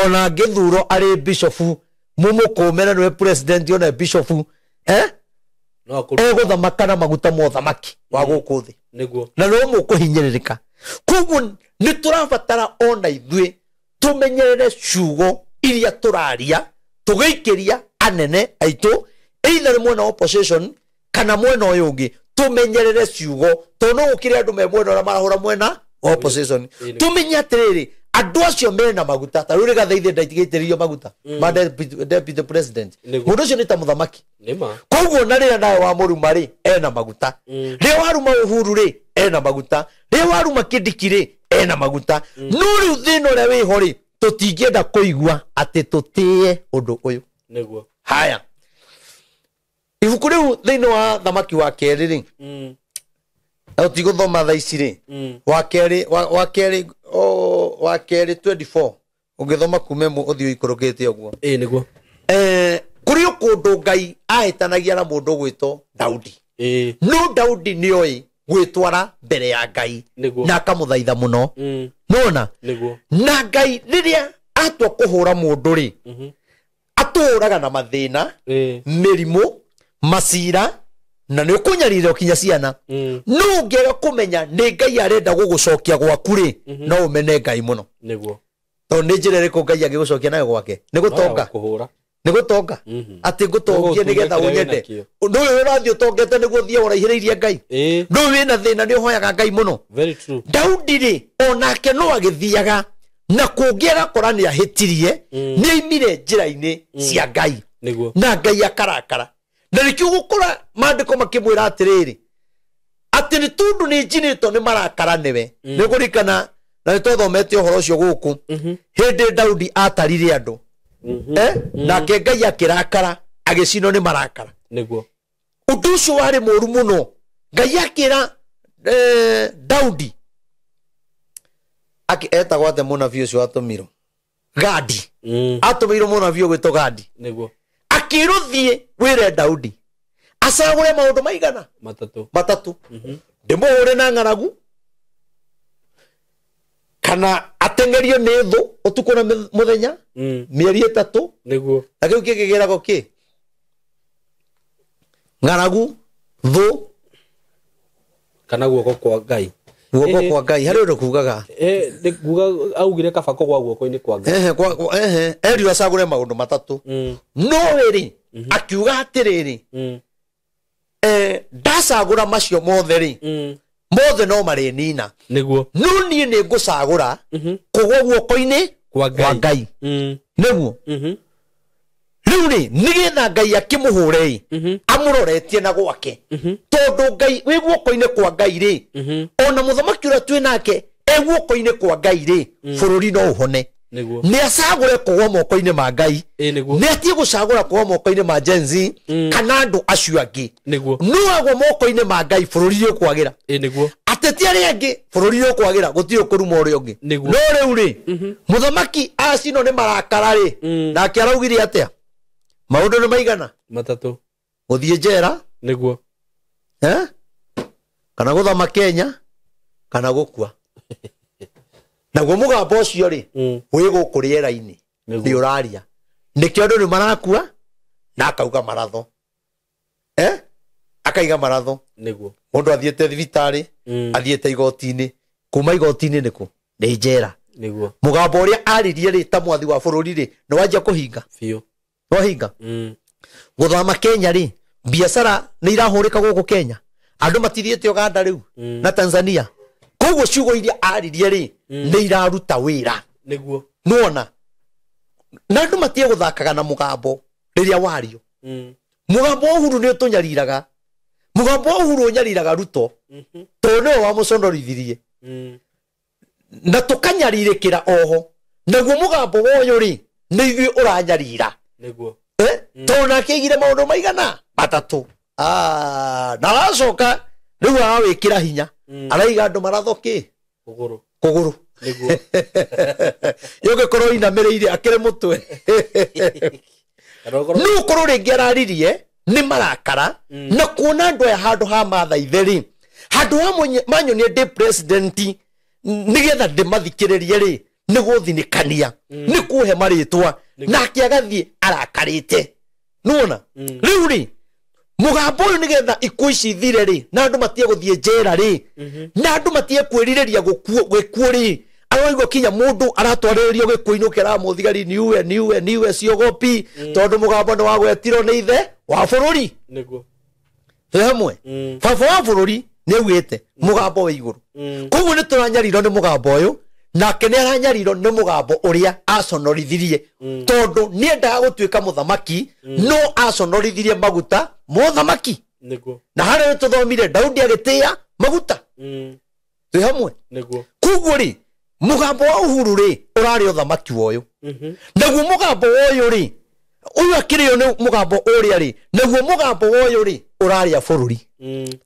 S1: Ona ngĩthurwo arĩ bishofu mũmũkũmere nĩwe president ona bishofu egũthamaka na maguta ma ũthamaki wa gũkũ thĩ, na no mũkũhinyĩrĩrĩka. Koguo nĩ tũrabatara ona ithuĩ tũmenyerere ciugo iria tũraria tũgĩikĩria anene aitũ, either nĩ mwena wa opposition kana mwena ũyũ ũngĩ, tũmenyerere ciugo tondũ no gũkĩrĩ andũ me mwena ũrĩa marahũra mwena wa opposition. Tũmenye atĩrĩrĩ, andũ acio mena maguta. Ta rĩu Rigathi ndaitigĩtĩrĩrio maguta ma deputy president, mũndũ ũcio nĩ ta mũthamaki. Koguo na rĩrĩa nawe wamũruma rĩ ena maguta, rĩrĩa waruma Uhuru rĩ ena maguta, rĩrĩa waruma Kindiki rĩ ena maguta. No rĩu thĩna ũrĩa wĩho rĩ tũtingĩenda kũigua atĩ tũtĩe ũndũ ũyũ. Haya, ibuku rĩu thĩinĩ wa thamaki wa kerĩ rĩ, na ũtigũthoma thaa ici rĩ, wa kerĩ 24 ũngĩthoma kuma ĩmwe ũthiĩ ũikũrũkĩte ũguo.
S2: Nĩguo.
S1: Kũrĩ o kũndũ Ngai ahĩtanagia na mũndũ ũgwĩtwo Daudi. No Daudi nĩoĩ gwĩtwara mbere ya Ngai na akamũthaitha mũno. Nĩwona? Na Ngai rĩrĩa atua kũhũra mũndũ rĩ, atũhũraga na mathĩna, mĩrimũ, macira, na nĩ ũkũnyarira kinya ciana. No ũngĩaga kũmenya nĩ Ngai arenda gũgũcokia gwaku rĩ, no ũmene Ngai mũno. Tondũ nĩ njĩra ĩrĩkũ Ngai angĩgũcokia nayo gwake? Nĩ gũtonga. Nĩ gũtonga. Atĩ ngũtongie nĩgetha ũnyende. Ũndũ ũyũ ũrathiĩ ũtongete nĩguo ũthiĩ ũraihĩrĩirie Ngai. No wĩna thĩna nĩ ũhoyaga Ngai mũno. Daudi rĩ onake no agĩthiaga na kũngĩ agakora nĩ ahĩtirie, nĩ aimire njĩra-inĩ cia Ngai na Ngai akarakara. Na nĩkĩo gũkora maandĩko makĩmwĩra atĩrĩrĩ, atĩ nĩ tondũ nĩ njinĩtwo nĩ marakara nĩwe. Nĩ ũkũririkana na nĩ twathomete ũhoro ũcio gũkũ hĩndĩ Daudi atarire andũ, nake Ngai akĩrakara agĩcinwo nĩ marakara. Ũndũ ũcio warĩ mũũru mũno. Ngai akĩra Daudi etagwo atĩa mũnabii ũcio watũmirwo? Gadi. Atũmĩirwo mũnabii ũgwĩtwo Gadi. Akĩrwo thiĩ wĩre Daudi Acagũre maũndũ maigana? Matatũ. Ndĩmũhũre na ng'aragu kana ateng'erio nĩ thũ ũtukũ na mũthenya mĩeri 3.
S2: Nĩguo.
S1: Na kĩu kĩngĩ kĩ? Ng'aragu, thũ
S2: kana guoko kwa Ngai.
S1: Guoko kwa Ngai harĩ ũndũ kugaga.
S2: Kuga augire kaba kũgwa guoko-inĩ kwa Ngai.
S1: Erirwo acagũre maũndũ matatũ. No rĩ akiuga atĩrĩrĩ, ndacagũra macio mothe rĩ, mothe no marĩnina.
S2: Nĩguo.
S1: No niĩ nĩ ngũcagũra kũgwa guoko-inĩ
S2: kwa
S1: Ngai. Nĩguo. Rĩu rĩ nĩgetha Ngai akĩmũhũre ĩ, amũroretie na gwake, tondũ Ngai wĩ guoko-inĩ kwa Ngai rĩ, ona mũthamaki ũrĩa twĩ nake e guoko-inĩ kwa Ngai rĩ, bũrũri no ũhone. Nĩ acagũre kũgwa moko-inĩ ma Ngai. Nĩ atige gũcagũra kũgwa moko-inĩ ma Gen Z kana andũ acio angĩ. No agwa moko-inĩ ma Ngai bũrũri nĩ ũkwagĩra. Ateti arĩa angĩ bũrũri nĩ ũkwagĩra, gũtirĩ ũkũruma ũrĩa ũngĩ. No rĩu rĩ, mũthamaki acinwo nĩ marakara rĩ, nake araugire atĩa? Maũndũ nĩ maigana?
S2: Matatũ.
S1: Gũthiĩ njera.
S2: Nĩguo.
S1: Kana gũthama Kenya kana gũkua. Naguo mũgambo ũcio rĩ, wĩ gũkũ rĩera-inĩ nĩ ũraria. Nĩkĩo andũ nĩ marakua na akauga maratho. Akaiga maratho.
S2: Nĩguo.
S1: Mũndũ athiĩte thibitarĩ, athiĩte igoti-inĩ, kuma igoti-inĩ nĩkũ? Nĩ njera.
S2: Nĩguo.
S1: Mũgambo ũrĩa aririe rĩ ta mwathi wa bũrũri rĩ, nĩ wanjia kũhinga.
S2: Biũ.
S1: Nĩwahinga. Gũthama Kenya rĩ, biacara nĩ irahũrĩka gũkũ Kenya. Andũ matithiĩte Uganda rĩu na Tanzania. Koguo ciugo iria aririe rĩ, nĩ iraruta wĩra.
S2: Nĩguo.
S1: Nĩwona? Na andũ matige gũthakaga na mũgambo rĩrĩa wario. Mũgambo wa Uhuru nĩ ũtũnyariraga. Mũgambo wa Uhuru ũnyariraga Ruto. Tondũ nĩwe wamũconorithirie. Na tũkanyarirĩkĩra oho. Naguo mũgambo wa ũyũ rĩ, nĩ ithuĩ ũranyarira.
S2: Nĩguo.
S1: Tondũ nake aigire maũndũ maigana? Matatũ. Na aracoka rĩu arawĩkĩra hinya. Araiga andũ maratho kĩ?
S2: Kũgũrũ.
S1: Kũgũrũ.
S2: Nĩguo.
S1: Yũngĩkorwo inamĩrĩire akĩrĩ mũtwe. No ũkorwo rĩngĩ araririe nĩ marakara na kuona andũ aya handũ ha mathaithe rĩ, handũ ha manyonie ndĩ president nĩgetha ndĩmathikĩrĩrie rĩ, nĩ gũthinĩkania, nĩ kũhe marĩtwa, nake agathiĩ arakarĩte. Nĩwona? Rĩu rĩ, mũgambo ũyũ nĩgetha ikuũ ici ithire rĩ, na andũ matige gũthiĩ njera rĩ, na andũ matige kwĩrirĩria gĩkuũ rĩ, aroigua kinya mũndũ aratwarĩrĩrio gĩkuũ-inĩ ũkĩraga mũthigari niue niue niue ciogopi, tondũ mũgambo nĩ wagwetirwo nĩ ithe wa bũrũri.
S2: Nĩguo.
S1: Twĩ hamwe. Baba wa bũrũri nĩ augĩte mũgambo wĩ igũrũ. Koguo nĩ tũranyarirwo nĩ mũgambo ũyũ, nake nĩ aranyarirwo nĩ mũgambo ũrĩa aconorithirie, tondũ nĩ endaga gũtuĩka mũthamaki, no aconorithirie maguta mũthamaki.
S2: Nĩguo.
S1: Na harĩa tũthomire Daudi agĩtĩĩa maguta. Twĩ hamwe.
S2: Nĩguo.
S1: Koguo rĩ, mũgambo wa Uhuru rĩ, ũrarĩ ũthamaki wa ũyũ. Naguo mũgambo wa ũyũ rĩ, ũyũ akĩrĩo nĩ mũgambo ũrĩa rĩ, naguo mũgambo wa ũyũ rĩ, ũrarĩa bũrũri.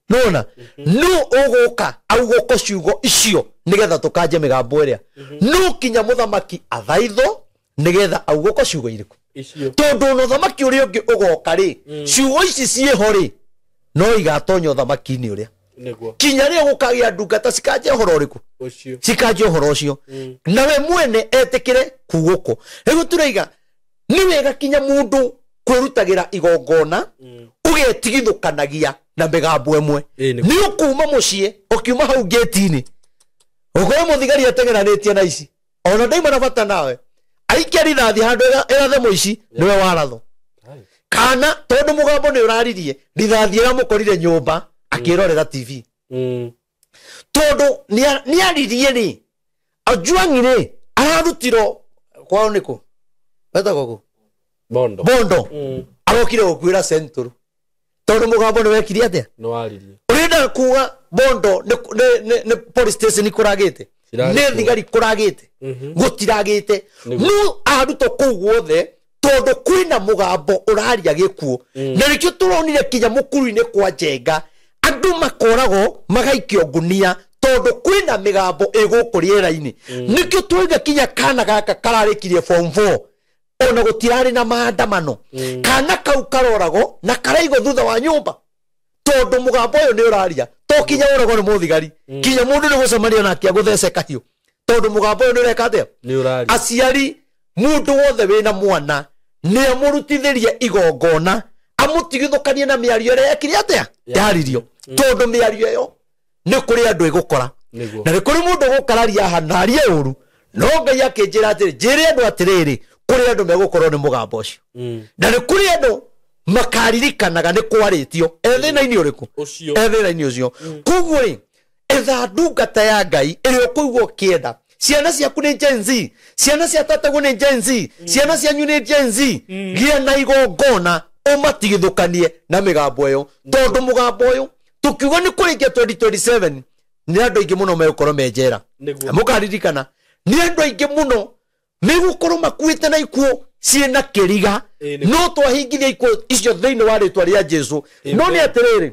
S1: Nĩwona? No ũgũka augũko ciugo icio nĩgetha tũkanje mĩgambo ĩrĩa. No kinya mũthamaki athaithwo nĩgetha augũko ciugo irĩkũ. Tondũ ona ũthamaki ũrĩa ũngĩ ũgoka rĩ, ciugo ici ciĩho rĩ, no igatonya ũthamaki-inĩ ũrĩa.
S2: Nĩguo.
S1: Kinya rĩo gũkagĩa ndungata cikanje ũhoro ũrĩkũ?
S2: Ũcio.
S1: Cikanje ũhoro ũcio. Nawe mwene etĩkĩre kugũkwo. Rĩu tũraiga nĩ wega kinya mũndũ kwĩrutagĩra igongona, ũgetigithũkanagia na mĩgambo ĩmwe. Nĩ ũkuma mũciĩ, ũkiuma hau gate-inĩ, ũkorwo mũthigari ateng'eranĩtie na ici, ona ndauma na bata nawe, aikia rithathi handũ ĩrathe mũici, nĩwe waratho. Kana tondũ mũgambo nĩ ũraririe, rithathi ĩramũkorire nyũmba akĩrorera TV. Tondũ nĩ aririe rĩ, Ojwang rĩ, ararutirwo kwao nĩkũ? Wetagwo kũ?
S2: Bondo.
S1: Bondo. Arokire gũkuĩra Central. Tondũ mũgambo nĩ wekire atĩa?
S2: Nĩ waririe.
S1: Ũrenda kuga Bondo nĩ police station kũragĩte? Nĩ thigari kũragĩte? Gũtiragĩte. No arutwo kũu guothe tondũ kwĩna mũgambo ũraria gĩkuũ. Na nĩkĩo tũronire kinya mũkuru-inĩ kwa Njenga, andũ makoragwo magaikio ngunia tondũ kwĩna mĩgambo ĩgũkũ rĩera-inĩ. Nĩkĩo twauga kinya kana gaka kararĩkirie form 4, ona gũtirarĩ na maandamano. Kana kau karoragwo na karaigwo thutha wa nyũmba. Tondu mugambo uyu ni uraria to kinya uragwo ni muthigari kinya mundu ni gucemania nake aguthece kahiu tondu mugambo uyu ni ureka atia
S2: ni uraria.
S1: Aciari mundu wothe wina mwana ni amurutithirie igongona amutigithukanie na miario ria yekire atia yaririo tondu miario iyo ni kuri andu igukora na ni kuri mundu gukararia hanarie uru no Ngai akinjira atiri njire andu atiriri kuri andu megukorwo ni mugambo ucio na ni kuri andu makaririkanaga ni kwaritio ethina-ini uriku ethina-ini ucio. Koguo ri etha ndungata ya Ngai ĩrĩa ũkũigua ũkĩenda ciana ciaku nĩ Gen Z, ciana cia tataguo nĩ Gen Z, ciana cianyu nĩ Gen Z, gĩa na igongona ũmatigithũkanie na mĩgambo ĩyo tondu mũgambo ũyũ tukiuga nĩ kũrĩkia 2027 nĩ andũ aingĩ mũno megũkorwo me njera. Mũkaririkana nĩ andũ aingĩ mũno megũkorwo makuĩte na ikuũ ciĩna kĩriga no twahingithia ikuũ icio thĩinĩ wa rĩtwa rĩa Jesu. No nĩ atĩrĩrĩ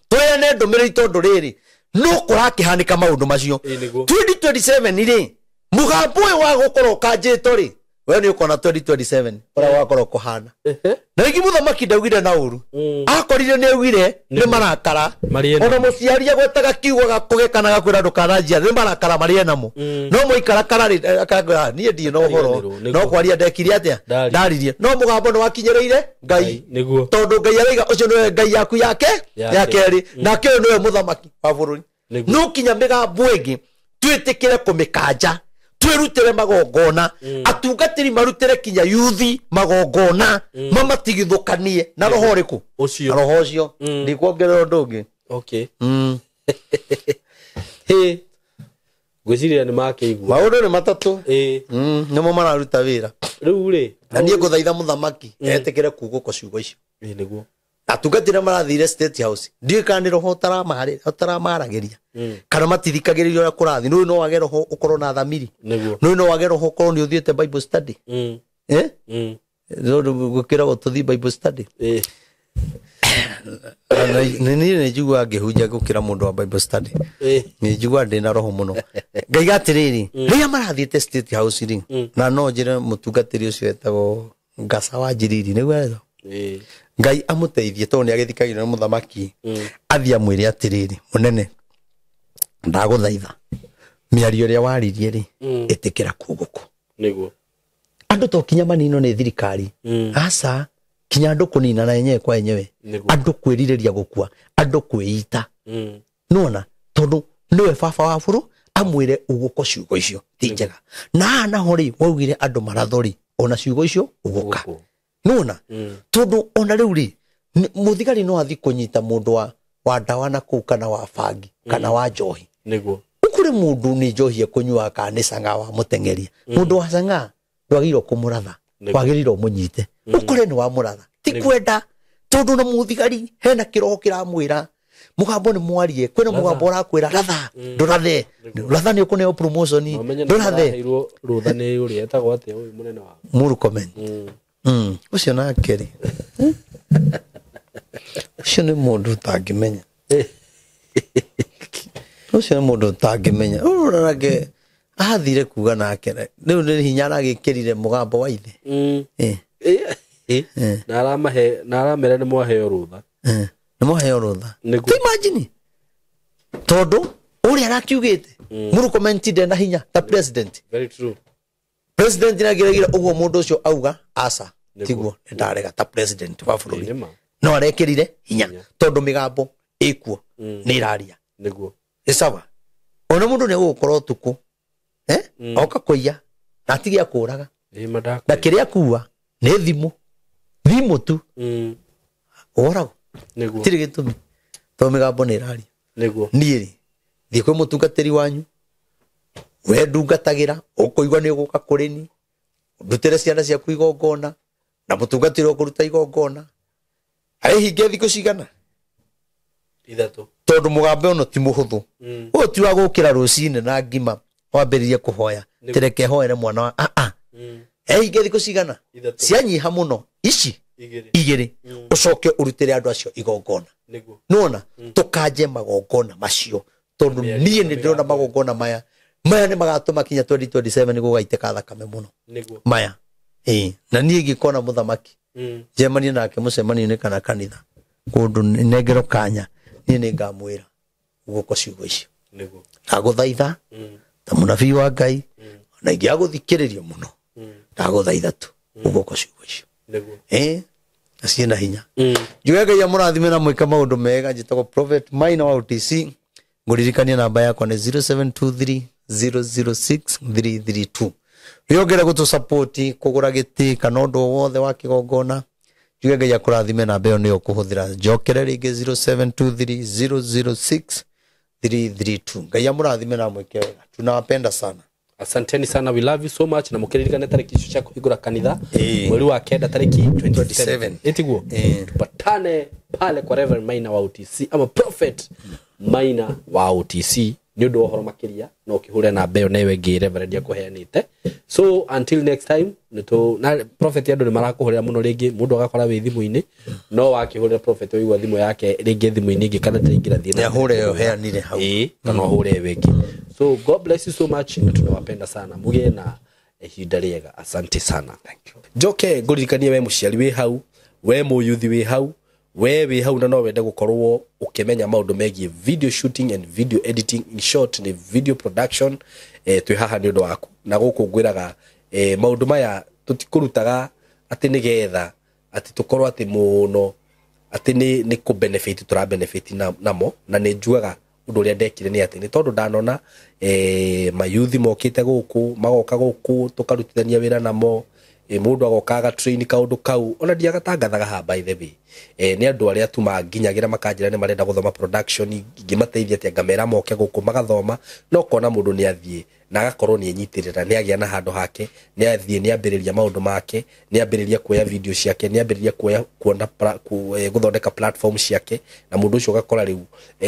S1: tweane ndũmĩrĩri tondũ rĩrĩ no kũrakĩhanĩka maũndũ macio 2027 rĩ mũgambo ũyũ wa gũkorwo ũkanjĩtwo rĩ we nĩ ũkona 2027 ũrĩa wakorwo kũhana. Na rĩngĩ mũthamaki ndaugire na ũru akorire nĩ augire nĩ marakara ona mũciari agwetaga kiugo gakũgeka na gakwĩra ndũkananjia nĩ marakara marĩa namo no mũikarakara rĩ akakwĩra niĩ ndirĩ na ũhoro no kwaria ndekire atĩa ndaririe no mũgambo nĩ wakinyĩrĩire Ngai tondũ Ngai araiga ũcio nĩwe Ngai yaku yake ya kerĩ nake ũyũ nĩwe mũthamaki wa bũrũri. No kinya mĩgambo ĩngĩ twĩtĩkĩre kũmĩkanja twirutire magongona atungatiri marutere kinya yuthi magongona mamatigithukanie na roho riku na roho ucio ndikuongerera undu ungi.
S2: Okay. He ngwiciria ni makiigua
S1: maundu ni matatu nimo mararuta wira
S2: riu ri
S1: na nie nguthaitha muthamaki etikire kuguko ciugo icio
S2: niguo
S1: atungatiri marathire State House ndiũĩ kana nĩ roho ũtaramaragĩria kana matithikagĩrĩria ũrĩa kũrathiĩ. Nũĩ no wage roho ũkorwo na thamiri, nũĩ no wage roho ũkorwo nĩ ũthiĩte Bible study gũkĩragwo tũthiĩ Bible study. Nĩ niĩ nĩ njiguaga ngĩhunjia gũkĩra mũndũ wa Bible study, nĩ njiguaga ndĩna roho mũno. Ngaiga atĩrĩrĩ rĩrĩa marathiĩte State House rĩ na no njĩre mũtungatĩri ũcio etagwo Ngasa wa Njiriri nĩguo etagwo Ngai amuteithie tondu ni agithikagirwo ni muthamaki athie amwire atiriri munene ndaguthaitha miario ria waririe ri itikira kuguku
S2: niguo
S1: andu to kinya manino ni thirikari aca kinya andu kunina na yenyewe kwa yenyewe andu kwiririria gukua andu kwiita nona tondu niwe baba wa buru amwire uguko ciugo icio ti njega na naho ri waugire andu marathori ona ciugo icio uguka nona tondu ona riu ri muthigari no athi kunyita mundu wa ndawa na kuu kana wa bangi kana wa njohi
S2: niguo
S1: ukuri mundu ni njohi ekunyua kana ni canga wa mutengeria mundu wa canga ndwagĩrĩirwo kũmũratha wagĩrĩirwo mũnyite ukore ni wa mũratha ti kwenda tondu na muthigari hena kiroho kiramwira mugambo ni mwarie kwina mugambo urakwira ratha ndurathe ratha ni ukuneo promotion ndurathe
S2: rutha ni uria etagwo atia uyu munene wa
S1: Murkomen ucio nake ri ucio ni mundu utangimenya ucio ni mundu utangimenya urorage athire kuga nake riu ni hinya aragikirire mugambo wa ithe
S2: na aramahe na aramera ni mwaheo rutha
S1: ni mwaheo rutha ti imagine tondu uria arakiugite Murkomen ndena hinya ta president.
S2: Very true.
S1: President nagiragira uguo mundu ucio auga aca tiguo ndarega ta president wa bururi no arekirire hinya tondu migambo ikuo ni iraria
S2: niguo
S1: ni sawa ona mundu ni gukorwo tuku oka kuiya na atigia kuraga na kiria kuwa ni thimu tu oragwo
S2: niguo
S1: tiri gitumi tondu migambo ni iraria
S2: niguo
S1: nie ri thie kwi mutungatiri wanyu we ndungatagira ukuigua ni uguka kuri ni ndutere ciana ciaku igongona na mutungatiri ukuruta igongona aihinge thiku cigana
S2: ithatu
S1: tondu mugambo ono ti muhuthu uyu ti wa gukira rucini na ngima wambiririe kuhoya tereke hoere mwana wa aihinge thiku cigana cianyiha muno ici igiri ucoke urutire andu acio igongona nona tukanje magongona macio tondu nie ni ndirona magongona maya maya ni magatuma kinya 2027 gugaitĩka thakame muno maya na niĩ ngĩkona mũthamaki njemanie nake mũcemanio-inĩ kana kanitha Kũndũ nengero kanya niĩ nĩ ngamwĩra guoko ciugo icio.
S2: Nĩguo.
S1: Ndagũthaitha ta mũnabii wa Ngai, ona ingĩaga gũthikĩrĩrio mũno, ndagũthaitha tu guoko ciugo icio.
S2: Nĩguo.
S1: Na ciĩna hinya. Njuge Ngai amũrathime na mwĩke maũndũ mega. Njĩtagwo Prophet Maina wa OTC. Ngũririkania namba yakwa nĩ 0723 006 332. Wĩongere gũtũ kũgũra gĩtĩ kana ũndũ o wothe wa kĩgongona. Njuge Ngai akũrathime, namba ĩyo nĩyo ũkũhũthĩra. Njokere rĩngĩ 0723 006 332. Ngai amũrathime na mwĩke wega. Tunawapenda sana.
S2: Asanteni sana, we love you so much. Na mũkĩririkane tarĩki icio cia kũhingũra kanitha,
S1: Ĩĩ.
S2: mweri wa 9 tarĩki
S1: 27.
S2: 27, ĩtiguo?
S1: Ĩĩ.
S2: Tupatane pale kwa Reverend Maina wa OTC ama Prophet Maina wa OTC. Nĩ ũndũ wa ũhoro makĩria no ũkĩhũre namba ĩyo na ĩyo ĩngĩ Reverend akũheanĩte. So until next time, nĩtũ na Prophet, andũ nĩ marakũhũrĩra mũno, rĩngĩ mũndũ agakora wĩ thimũ-inĩ, no wakĩhũrĩra Prophet ũigua thimũ yake rĩngĩ thimũ-inĩ ĩngĩ kana ndĩraingĩra, thiĩ na
S1: Nĩ ahũre ĩyo heanire hau.
S2: Ĩĩ, kana ũhũre ĩyo ĩngĩ. So God bless you so much, na tunawapenda sana, mũgĩe na ihinda rĩega. Asante sana. Njoke ngũririkanie we mũciari wĩ hau, we mũyuthi wĩ hau, we wĩ hau na no wende gũkorwo ũkĩmenya maũndũ megiĩ video shooting and video editing, in short nĩ video production, twĩ haha nĩ ũndũ waku. Na gũkũ ngwĩraga, maũndũ maya tũtikũrutaga atĩ nĩgetha atĩ tũkorwo atĩ mũno atĩ nĩ kũ benefit tũra benefit namo. Na nĩ njugaga ũndũ ũrĩa ndekire nĩ atĩ nĩ tondũ ndanona mayuthi mokĩte gũkũ, magoka gũkũ tũkarutithania wĩra namo, mũndũ agoka agatrain kaũndũ kau, ona ndiagatangathaga haha by the way. Nĩ andũ arĩa tu manginyagĩra makanjĩra nĩ marenda gũthoma production, ingĩmateithia atĩa, ngamera moke gũkũ magathoma. No kona mũndũ nĩ athiĩ na agakorwo nĩ enyitĩrĩra, nĩ agĩa na handũ hake, nĩ athiĩ nĩ ambĩrĩria maũndũ make, nĩ ambĩrĩria kuoya video ciake, nĩ ambĩrĩria kuoya kuona gũthondeka platform ciake, na mũndũ ũcio ũgakora rĩu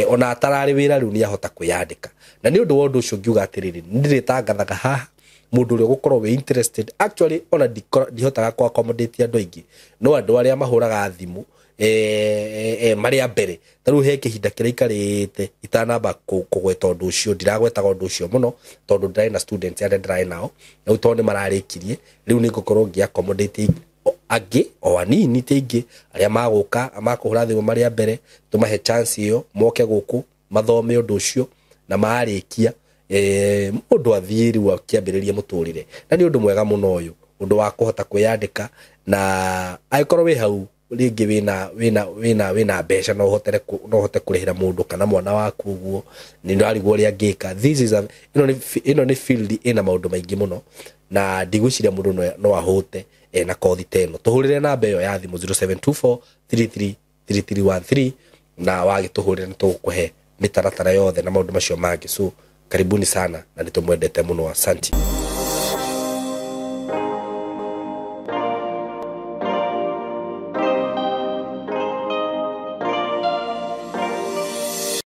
S2: ona atararĩ wĩra rĩu nĩ ahota kwĩyandĩka. Na nĩ ũndũ wa ũndũ ũcio ngiuga atĩrĩrĩ, nĩ ndĩrĩtangathaga haha mũndũ ũrĩa ũgũkorwo wĩ interested. Actually ona ndihotaga kũ accommodate andũ aingĩ, no andũ arĩa mahũraga thimũ marĩ a mbere. Ta rĩu he kĩhinda kĩrĩa ikarĩte itanamba kũgweta ũndũ ũcio, ndiragwetaga ũndũ ũcio mũno tondũ ndĩrarĩ na students arĩa ndĩrarĩ nao. Rĩu tondũ nĩ mararĩkirie, rĩu nĩ ngũkorwo ngĩ accommodate angĩ o anini, ti aingĩ, arĩa magũka makũhũra thimũ marĩ a mbere, tũmahe chance ĩyo moke gũkũ mathome ũndũ ũcio, na marĩkia mũndũ athiĩ rĩu akĩambĩrĩria mũtũrĩre. Na nĩ ũndũ mwega mũno ũyũ, ũndũ wa kũhota kwĩyandĩka. Na angĩkorwo wĩ hau rĩngĩ wĩna mbeca, no ũhote kũrĩhĩra mũndũ kana mwana waku ũguo, nĩ ndĩrarigwo ũrĩa angĩka. This is a ĩno nĩ field ĩna maũndũ maingĩ mũno, na ndigwĩciria mũndũ no ahũte na kothi ta ĩno. Tũhũrĩre namba ĩyo ya thimũ 0724 33 3313, na wagĩtũhũrĩra nĩ tũgũkũhe mĩtaratara yothe na maũndũ macio mangĩ. So karibuni sana, na nĩ tũmwendete mũno. Asanti.